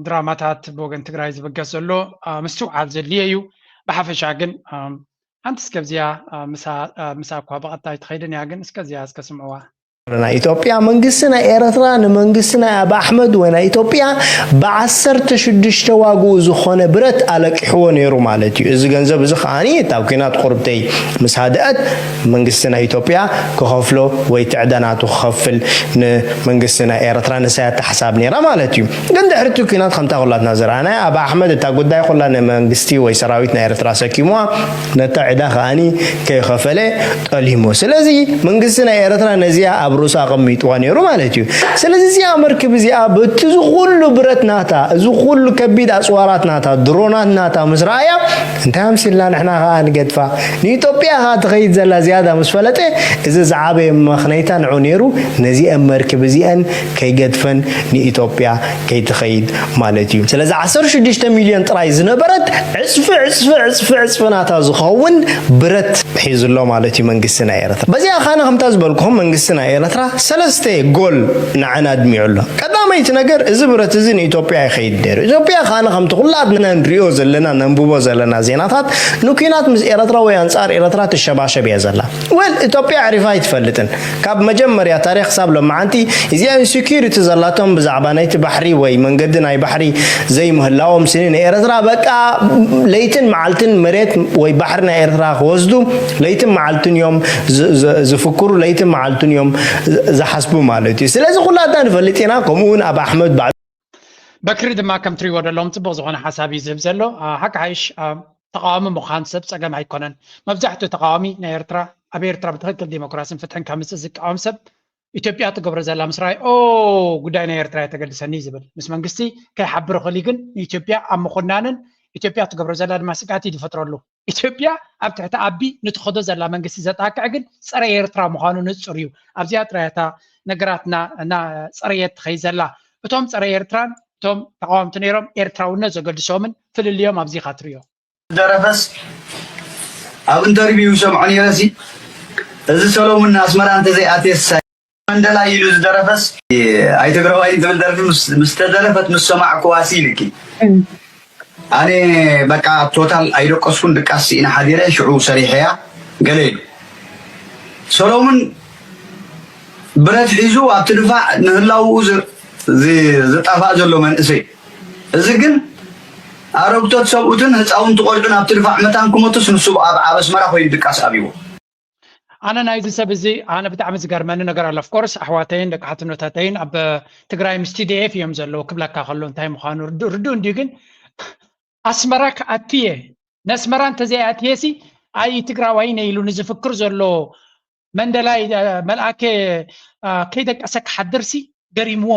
ድራማታት ብወገን ትግራይ ዝብገስ ዘሎ ምስትውዓል ዘድልየ እዩ። ብሓፈሻ ግን ሓንቲ እስከ ኣብዚኣ ምሳ እኳ ብቐጥታ ኣይትኸይድን እያ ግን እስከ እዚኣ እስከ ስምዕዋ። ናይ ኢትዮጵያ መንግስቲ ናይ ኤረትራ ንመንግስቲ ናይ ኣብ ኣሕመድ ወይ ናይ ኢትዮጵያ ብዓሰርተ ሽዱሽተ ዋግኡ ዝኾነ ብረት ኣለቂሕዎ ነይሩ ማለት እዩ። እዚ ገንዘብ እዚ ከዓኒ እታ ኲናት ቁርብተይ ምስ ሃደአት መንግስቲ ናይ ኢትዮጵያ ክኸፍሎ ወይ ትዕደናቱ ክኸፍል ንመንግስቲ ናይ ኤረትራ ንሳይ ኣተሓሳብ ነይራ ማለት እዩ። ግን ድሕርቲ ኲናት ከምታ ኩላትና ዝረኣናያ ኣብ ኣሕመድ እታ ጉዳይ ኩላ ንመንግስቲ ወይ ሰራዊት ናይ ኤረትራ ሰኪምዋ ነታ ዕዳ ከዓኒ ከይኸፈለ ጠሊሙ። ስለዚ መንግስቲ ናይ ኤረትራ ነዚኣ ኣብ ርእሱ ኣቐሚጥዋ ነይሩ ማለት እዩ። ስለዚ እዚኣ መርክብ እዚኣ በቲ እዚ ኩሉ ብረት ናታ፣ እዚ ኩሉ ከቢድ ኣፅዋራት ናታ፣ ድሮናት ናታ ምስ ረኣያ እንታይ ኣምሲልና ንሕና ከዓ ንገድፋ። ንኢትዮጵያ ከዓ ትኸይድ ዘላ ዝያዳ ምስ ፈለጠ እዚ ዝዓበየ መኽነይታ ንዑ ነይሩ። ነዚአን መርክብ እዚአን ከይገድፈን ንኢትዮጵያ ከይትኸይድ ማለት እዩ። ስለዚ ዓሰርተ ሽዱሽተ ሚልዮን ጥራይ ዝነበረት ዕፅፊ ዕፅፊ ዕፅፊ ዕፅፊ ናታ ዝኸውን ብረት ሒዙ ኣሎ ማለት እዩ መንግስቲ ናይ ኤረትራ። በዚኣ ካነ ከምታ ዝበልኩኹም መንግስቲ ናይ ኤረትራ ሰለስተ ጎል ንዓና ኣድሚዑ ኣሎ። ቀዳመይቲ ነገር እዚ ብረት እዚ ንኢትዮጵያ ይኸይድ ነይሩ። ኢትዮጵያ ካነ ከምቲ ኩላትና ንሪኦ ዘለና ነንብቦ ዘለና ዜናታት ንኲናት ምስ ኤረትራ ወይ ኣንጻር ኤረትራ ትሸባሸብ እያ ዘላ። ወል ኢትዮጵያ ኣዕሪፋ ኣይትፈልጥን። ካብ መጀመርያ ታሪኽ ክሳብ ሎማዓንቲ እዚኣ ኢንሴኩሪቲ ዘላቶም ብዛዕባ ናይቲ ባሕሪ ወይ መንገዲ ናይ ባሕሪ ዘይምህላዎም ስኒ ንኤረትራ በቃ ለይትን መዓልትን መሬት ወይ ባሕሪ ናይ ኤረትራ ክወስዱ ለይትን መዓልትን እዮም ዝፍክሩ ለይትን መዓልትን እዮም ዝሓስቡ ማለት እዩ። ስለዚ ኩላትና ንፈልጥ ኢና። ከምኡ እውን ኣብ ኣሕመድ ባዕ በክሪ ድማ ከም ትሪእዎ ዘለኹም ፅቡቕ ዝኾነ ሓሳብ እዩ ዝህብ ዘሎ። ሓቂ ሓይሽ ተቃዋሚ ምዃን ሰብ ፀገም ኣይኮነን። መብዛሕትኡ ተቃዋሚ ናይ ኤርትራ ኣብ ኤርትራ ብትክክል ዲሞክራሲን ፍትሕን ከምፅእ ዝቃወም ሰብ ኢትዮጵያ ትገብሮ ዘላ ምስ ረኣየ ኦ ጉዳይ ናይ ኤርትራ እየ ተገድሰኒ ዝብል ምስ መንግስቲ ከይሓብር ይኽእል እዩ። ግን ንኢትዮጵያ ኣብ ምኹናንን ኢትዮጵያ ትገብሮ ዘላ ድማ ስግኣት እዩ ዝፈጥረሉ። ኢትዮጵያ ኣብ ትሕቲ ኣቢ ንትኸዶ ዘላ መንግስቲ ዘጣቅዕ ግን ፀረ ኤርትራ ምዃኑ ንፁር እዩ። ኣብዚኣ ጥራይ እታ ነገራትና እና ፀረየት ትኸይድ ዘላ። እቶም ፀረ ኤርትራን እቶም ተቃወምቲ ነይሮም ኤርትራውነት ዘገድሶምን ፍልልዮም ኣብዚ ኢኻ ትሪኦ። ዝደረፈስ ኣብ ኢንተርቪው ይሰምዖ ነይረ ሲ እዚ ሰሎሙን ኣስመራ እንተዘይኣትየስ መንደላይ ኢሉ ዝደረፈስ ኣይትግራዋይ ትብል ደርፊ ምስ ተደረፈት ምስ ሰማዕኩዋ ሲ ኢልኪ ኣነ በቃ ቶታል ኣይደቀስኩን ድቃስ ስኢነ ሓዲረ ሽዑ ሰሪሐያ ገለ ኢሉ ሰሎሙን ብረት ሒዙ ኣብቲ ድፋዕ ንህላውኡ ዝጠፋእ ዘሎ መንእሰይ እዚ ግን ኣረግቶት ሰብኡትን ህፃውንቲ ቆልዑን ኣብቲ ድፋዕ መታን ክሞቱስ ንሱ ኣብ ኣብ ኣስመራ ኮይኑ ድቃስ ኣብይዎ። ኣነ ናይዚ ሰብ እዚ ኣነ ብጣዕሚ ዝገርመኒ ነገር ኣሎ። ኦፍኮርስ ኣሕዋተይን ደቂ ሓትኖታተይን ኣብ ትግራይ ምስ ቲዲኤፍ እዮም ዘለዉ ክብለካ ከሎ እንታይ ምዃኑ ርዱእ እንድዩ። ግን ኣስመራ ክኣቱ እየ ነስመራ እንተዘይኣትየ ሲ ኣይ ትግራዋይ ነ ኢሉ ንዝፍክር ዘሎ መንደላይ መልኣከ ከይደቀሰ ክሓድር ሲ ገሪምዎ።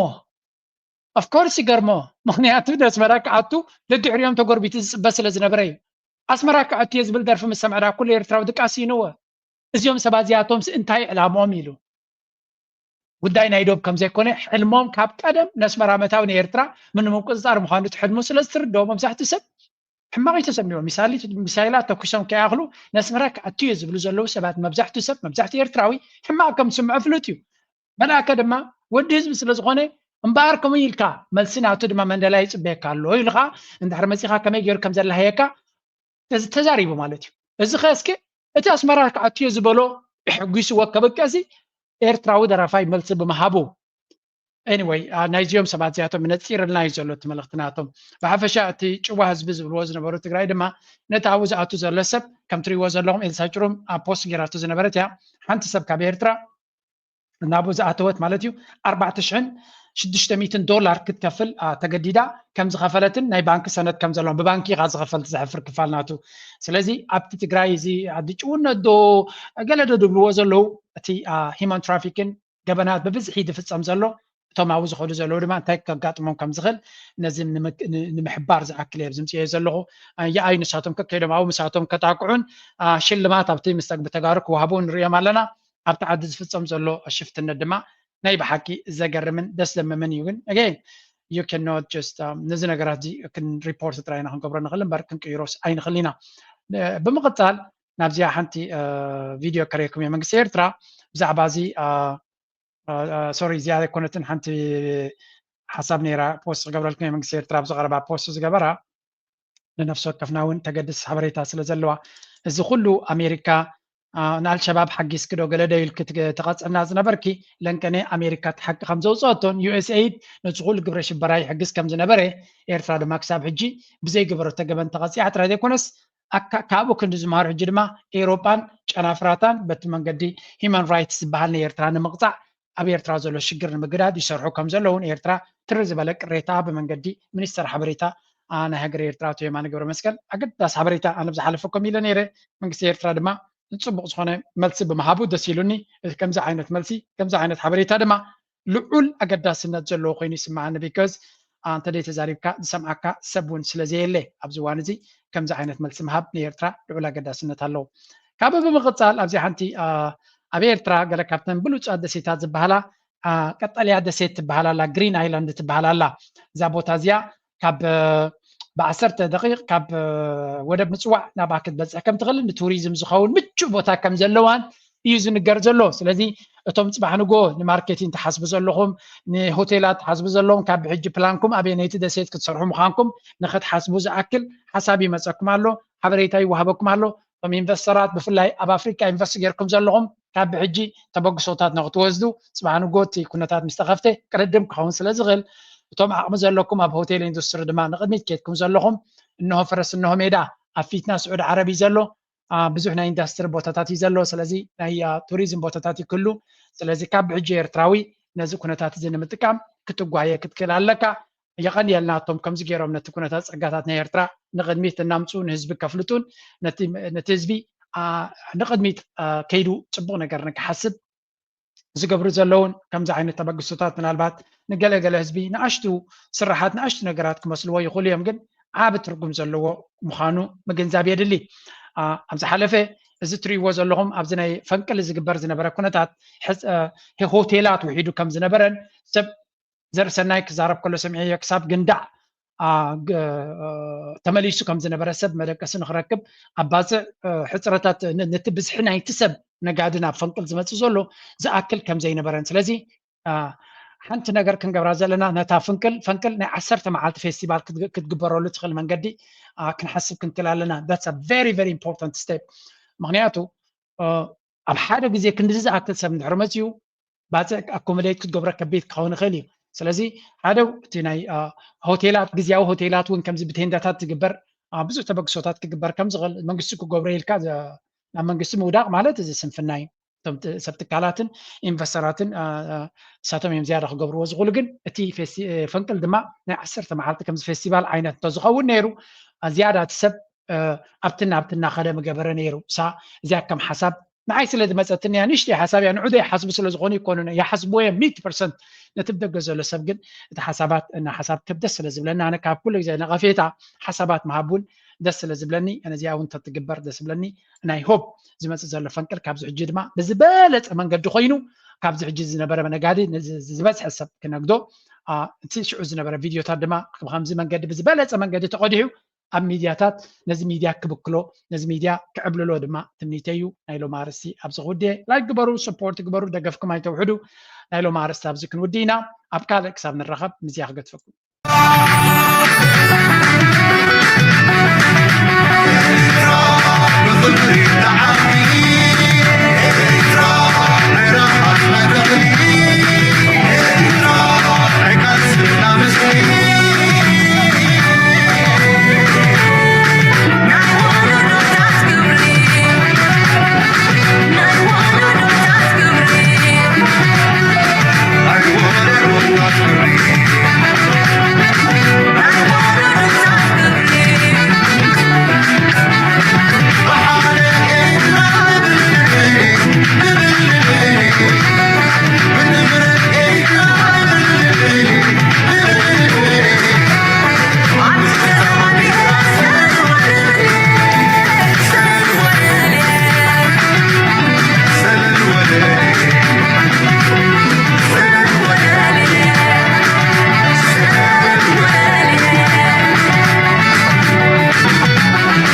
ኦፍኮርስ ይገርሞ። ምኽንያቱ ነስመራ ክኣቱ ደድሕሪኦም ተጎርቢቱ ዝፅበ ስለ ዝነበረ እዩ። ኣስመራ ክኣቱ እየ ዝብል ደርፊ ምስ ሰምዐ ዳ ኩሉ ኤርትራዊ ድቃስ እዩ ነወ። እዚኦም ሰባት እዚኣቶምስ እንታይ ዕላምኦም ኢሉ። ጉዳይ ናይ ዶብ ከም ዘይኮነ ሕልሞም ካብ ቀደም ነስመራ ምእታው ንኤርትራ ንምቁፅፃር ምዃኑ እቲ ሕልሙ ስለ ዝትርድኦ መብዛሕትኡ ሰብ ሕማቕ እዩ ተሰሚዎ። ሚሳይላት ተኩሶም ከይኣኽሉ ነስመራ ክኣቱ እየ ዝብሉ ዘለዉ ሰባት መብዛሕትኡ ሰብ መብዛሕትኡ ኤርትራዊ ሕማቕ ከም ዝስምዖ ፍሉጥ እዩ። መልኣከ ድማ ወዲ ህዝቢ ስለ ዝኾነ እምበኣር ከምኡ ኢልካ መልሲ ናቱ ድማ መንደላይ ይፅበየካ ኣሎ ኢልካ እንድሕር መፂኻ ከመይ ገይሩ ከም ዘላሃየካ ተዛሪቡ ማለት እዩ። እዚ ከ እስኪ እቲ ኣስመራ ክኣትዮ ዝበሎ ሕጒስዎ ከብቀ እዚ ኤርትራዊ ደራፋይ መልሲ ብምሃቡ። Anyway ናይዚኦም ሰባት እዚኣቶም ነፂርልና እዩ ዘሎ እቲ መልእኽቲ ናቶም። ብሓፈሻ እቲ ጭዋ ህዝቢ ዝብልዎ ዝነበሩ ትግራይ ድማ ነቲ ኣብኡ ዝኣቱ ዘሎ ሰብ ከም ትሪእዎ ዘለኹም ኤልሳ ጭሩም ኣብ ፖስት ገይራቶ ዝነበረት እያ። ሓንቲ ሰብ ካብ ኤርትራ ናብኡ ዝኣተወት ማለት እዩ ኣርባዕተ ሽሕን ሽዱሽተ ሚእትን ዶላር ክትከፍል ተገዲዳ ከም ዝኸፈለትን ናይ ባንኪ ሰነድ ከም ዘለዎም ብባንኪ ኢኻ ዝኸፈል ዘሕፍር ክፋል ናቱ። ስለዚ ኣብቲ ትግራይ እዚ ዓዲ ጭውነት ዶ ገለ ዶ ድብልዎ ዘለዉ እቲ ሂማን ትራፊክን ገበናት ብብዝሒ ዝፍፀም ዘሎ እቶም ኣብኡ ዝኸዱ ዘለዉ ድማ እንታይ ከጋጥሞም ከም ዝኽእል ነዚ ንምሕባር ዝኣክል እየ ዝምፅዮ ዘለኹ። የኣይ ንሳቶም ከከይዶም ኣብኡ ምሳቶም ከጣቅዑን ሽልማት ኣብቲ ምስ ተጋሩ ክወሃቡ ንሪኦም ኣለና። ኣብቲ ዓዲ ዝፍፀም ዘሎ ሽፍትነት ድማ ናይ ብሓቂ ዘገርምን ደስ ዘምምን እዩ። ግን again you cannot just ነዚ ነገራት እዚ ሪፖርት ጥራይና ክንገብሮ ንኽእል እምበር ክንቅይሮስ ኣይንኽእል ኢና። ብምቕፃል ናብዚኣ ሓንቲ ቪድዮ ከርእየኩም እየ። መንግስቲ ኤርትራ ብዛዕባ እዚ ሶሪ እዚኣ ኣይኮነትን ሓንቲ ሓሳብ ነይራ ፖስት ክገብረልኩም እየ። መንግስቲ ኤርትራ ብዝቐረባ ፖስት ዝገበራ ንነፍሲ ወከፍና እውን ተገድስ ሓበሬታ ስለ ዘለዋ እዚ ኩሉ ኣሜሪካ ንኣልሸባብ ሓጊዝኪ ዶ ገለ ዶ ኢልኪ ትቐፅዕና ዝነበርኪ ለንቀነ ኣሜሪካ እቲ ሓቂ ከም ዘውፅኦቶን ዩኤስኤይድ ነዚ ኩሉ ግብረ ሽበራ ይሕግዝ ከም ዝነበረ ኤርትራ ድማ ክሳብ ሕጂ ብዘይገበረቶ ገበን ተቐፂዓ ጥራይ ዘይኮነስ ካብኡ ክንዲ ዝምሃሩ ሕጂ ድማ ኤውሮጳን ጨናፍራታን በቲ መንገዲ ሂማን ራይትስ ዝበሃል ናይ ኤርትራ ንምቕፃዕ ኣብ ኤርትራ ዘሎ ሽግር ንምግዳድ ይሰርሑ ከም ዘለውን ኤርትራ ትሪ ዝበለ ቅሬታ ብመንገዲ ሚኒስተር ሓበሬታ ናይ ሃገር ኤርትራ ኣቶ የማነ ገብረ መስቀል ኣገዳሲ ሓበሬታ ኣነ ብዝሓለፈ ከም ኢለ ነይረ። መንግስቲ ኤርትራ ድማ ንፅቡቕ ዝኾነ መልሲ ብምሃቡ ደስ ኢሉኒ። ከምዚ ዓይነት መልሲ ከምዚ ዓይነት ሓበሬታ ድማ ልዑል ኣገዳስነት ዘለዎ ኮይኑ ይስምዓኒ። ቢካዝ እንተ ደይ ተዛሪብካ ዝሰምዓካ ሰብ እውን ስለ ዘየለ ኣብዚ እዋን እዚ ከምዚ ዓይነት መልሲ ምሃብ ንኤርትራ ልዑል ኣገዳስነት ኣለዎ። ካብ ብምቕፃል ኣብዚ ሓንቲ ኣብ ኤርትራ ገለ ካብተን ብሉፃት ደሴታት ዝበሃላ ቀጠልያ ደሴት ትበሃል ኣላ፣ ግሪን ኣይላንድ ትበሃል ኣላ። እዛ ቦታ እዚኣ ካብ ብዓሰርተ ደቂቕ ካብ ወደብ ምፅዋዕ ናብኣ ክትበፅሕ ከም ትኽእል ንቱሪዝም ዝኸውን ምቹእ ቦታ ከም ዘለዋን እዩ ዝንገር ዘሎ። ስለዚ እቶም ፅባሕ ንጎ ንማርኬቲንግ ትሓስቡ ዘለኹም፣ ንሆቴላት ትሓስቡ ዘለኹም ካብ ብሕጂ ፕላንኩም ኣበየነይቲ ደሴት ክትሰርሑ ምዃንኩም ንክትሓስቡ ዝኣክል ሓሳብ ይመፀኩም ኣሎ፣ ሓበሬታ ይወሃበኩም ኣሎ። እቶም ኢንቨስተራት ብፍላይ ኣብ ኣፍሪካ ኢንቨስት ጌርኩም ዘለኹም ካብ ብሕጂ ተበግሶታት ንክትወስዱ ፅባሕ ንጎ እቲ ኩነታት ምስ ተኸፍተ ቅድድም ክኸውን ስለ ዝኽእል እቶም ዓቕሚ ዘለኩም ኣብ ሆቴል ኢንዱስትሪ ድማ ንቕድሚት ኬድኩም ዘለኹም እንሆ ፈረስ እንሆ ሜዳ ኣብ ፊትና ስዑድ ዓረብ እዩ ዘሎ። ብዙሕ ናይ ኢንዳስትሪ ቦታታት እዩ ዘሎ። ስለዚ ናይ ቱሪዝም ቦታታት ይክሉ። ስለዚ ካብ ብሕጂ ኤርትራዊ ነዚ ኩነታት እዚ ንምጥቃም ክትጓየ ክትክእል ኣለካ። የቐንየልና እቶም ከምዚ ገይሮም ነቲ ኩነታት ጸጋታት ናይ ኤርትራ ንቕድሚት እናምፅኡ ንህዝቢ ከፍልጡን ነቲ ህዝቢ ንቕድሚት ከይዱ ፅቡቕ ነገር ንክሓስብ ዝገብሩ ዘለውን ከምዚ ዓይነት ተበግሶታት ምናልባት ንገለገለ ህዝቢ ንኣሽቱ ስራሓት ንኣሽቱ ነገራት ክመስልዎ ይኽእሉ እዮም፣ ግን ዓቢ ትርጉም ዘለዎ ምዃኑ ምግንዛብ የድሊ። ኣብ ዝሓለፈ እዚ ትርእይዎ ዘለኹም ኣብዚ ናይ ፈንቅል ዝግበር ዝነበረ ኩነታት ሆቴላት ውሒዱ ከም ዝነበረን ሰብ ዘርእሰናይ ክዛረብ ከሎ ሰሚዐዮ ክሳብ ግንዳዕ ተመሊሱ ከም ዝነበረ ሰብ መደቀሲ ንክረክብ ኣብ ባፅዕ ሕፅረታት ነቲ ብዝሒ ናይቲ ሰብ ነጋዲ ናብ ፈንቅል ዝመፅእ ዘሎ ዝኣክል ከም ዘይነበረን ስለዚ ሓንቲ ነገር ክንገብራ ዘለና ነታ ፍንቅል ፈንቅል ናይ ዓሰርተ መዓልቲ ፌስቲቫል ክትግበረሉ ትኽእል መንገዲ ክንሓስብ ክንክእል ኣለና። That's a very very important step። ምክንያቱ ኣብ ሓደ ግዜ ክንዲ ዝኣክል ሰብ እንድሕር መፅኡ ባፅዕ ኣኮሞዴት ክትገብሮ ከቢድ ክኸውን ይኽእል እዩ። ስለዚ ሓደ እቲ ናይ ሆቴላት ግዝያዊ ሆቴላት እውን ከምዚ ብቴንዳታት ዝግበር ብዙሕ ተበግሶታት ክግበር ከም ዝኽእል መንግስቲ ክገብሮ ኢልካ ናብ መንግስቲ ምውዳቕ ማለት እዚ ስንፍና እዩ። እቶም ሰብ ትካላትን ኢንቨስተራትን እሳቶም እዮም ዝያዳ ክገብርዎ ዝኽእሉ። ግን እቲ ፈንቅል ድማ ናይ ዓሰርተ መዓልቲ ከምዚ ፌስቲቫል ዓይነት እንተዝኸውን ነይሩ ዝያዳ እቲ ሰብ ኣብቲ ናብቲ እናኸደ ምገበረ ነይሩ። እሳ እዚኣ ከም ሓሳብ ንዓይ ስለ ዝመፀትኒ እያ፣ ንእሽተይ ሓሳብ እያ፣ ንዑ ዘይሓስቡ ስለ ዝኾኑ ይኮኑ ይሓስብዎ እዮም ሚእቲ ፐርሰንት። ነቲ ብደገ ዘሎ ሰብ ግን እቲ ሓሳባት እና ሓሳብ ክብ ደስ ስለ ዝብለኒ ኣነ ካብ ኩሉ ግዜ ነቐፌታ ሓሳባት ምሃብ እውን ደስ ስለ ዝብለኒ ነዚኣ እውን ተትግበር ደስ ዝብለኒ። ናይ ሆፕ ዝመፅእ ዘሎ ፈንቅል ካብዚ ሕጂ ድማ ብዝበለፀ መንገዲ ኮይኑ ካብዚ ሕጂ ዝነበረ ነጋዲ ዝበዝሐ ሰብ ክነግዶ እቲ ሽዑ ዝነበረ ቪድዮታት ድማ ብከምዚ መንገዲ ብዝበለፀ መንገዲ ተቐዲሑ ኣብ ሚድያታት ነዚ ሚድያ ክብክሎ፣ ነዚ ሚድያ ክዕብልሎ ድማ ትምኒተይ እዩ። ናይ ሎም ኣርእስቲ ኣብዚ ክውድየ። ላይክ ግበሩ፣ ሰፖርት ግበሩ፣ ደገፍኩም ኣይተውሕዱ። ናይ ሎም ኣርእስቲ ኣብዚ ክንውዲ ኢና። ኣብ ካልእ ክሳብ ንራኸብ ምስያ ክገድፈኩም።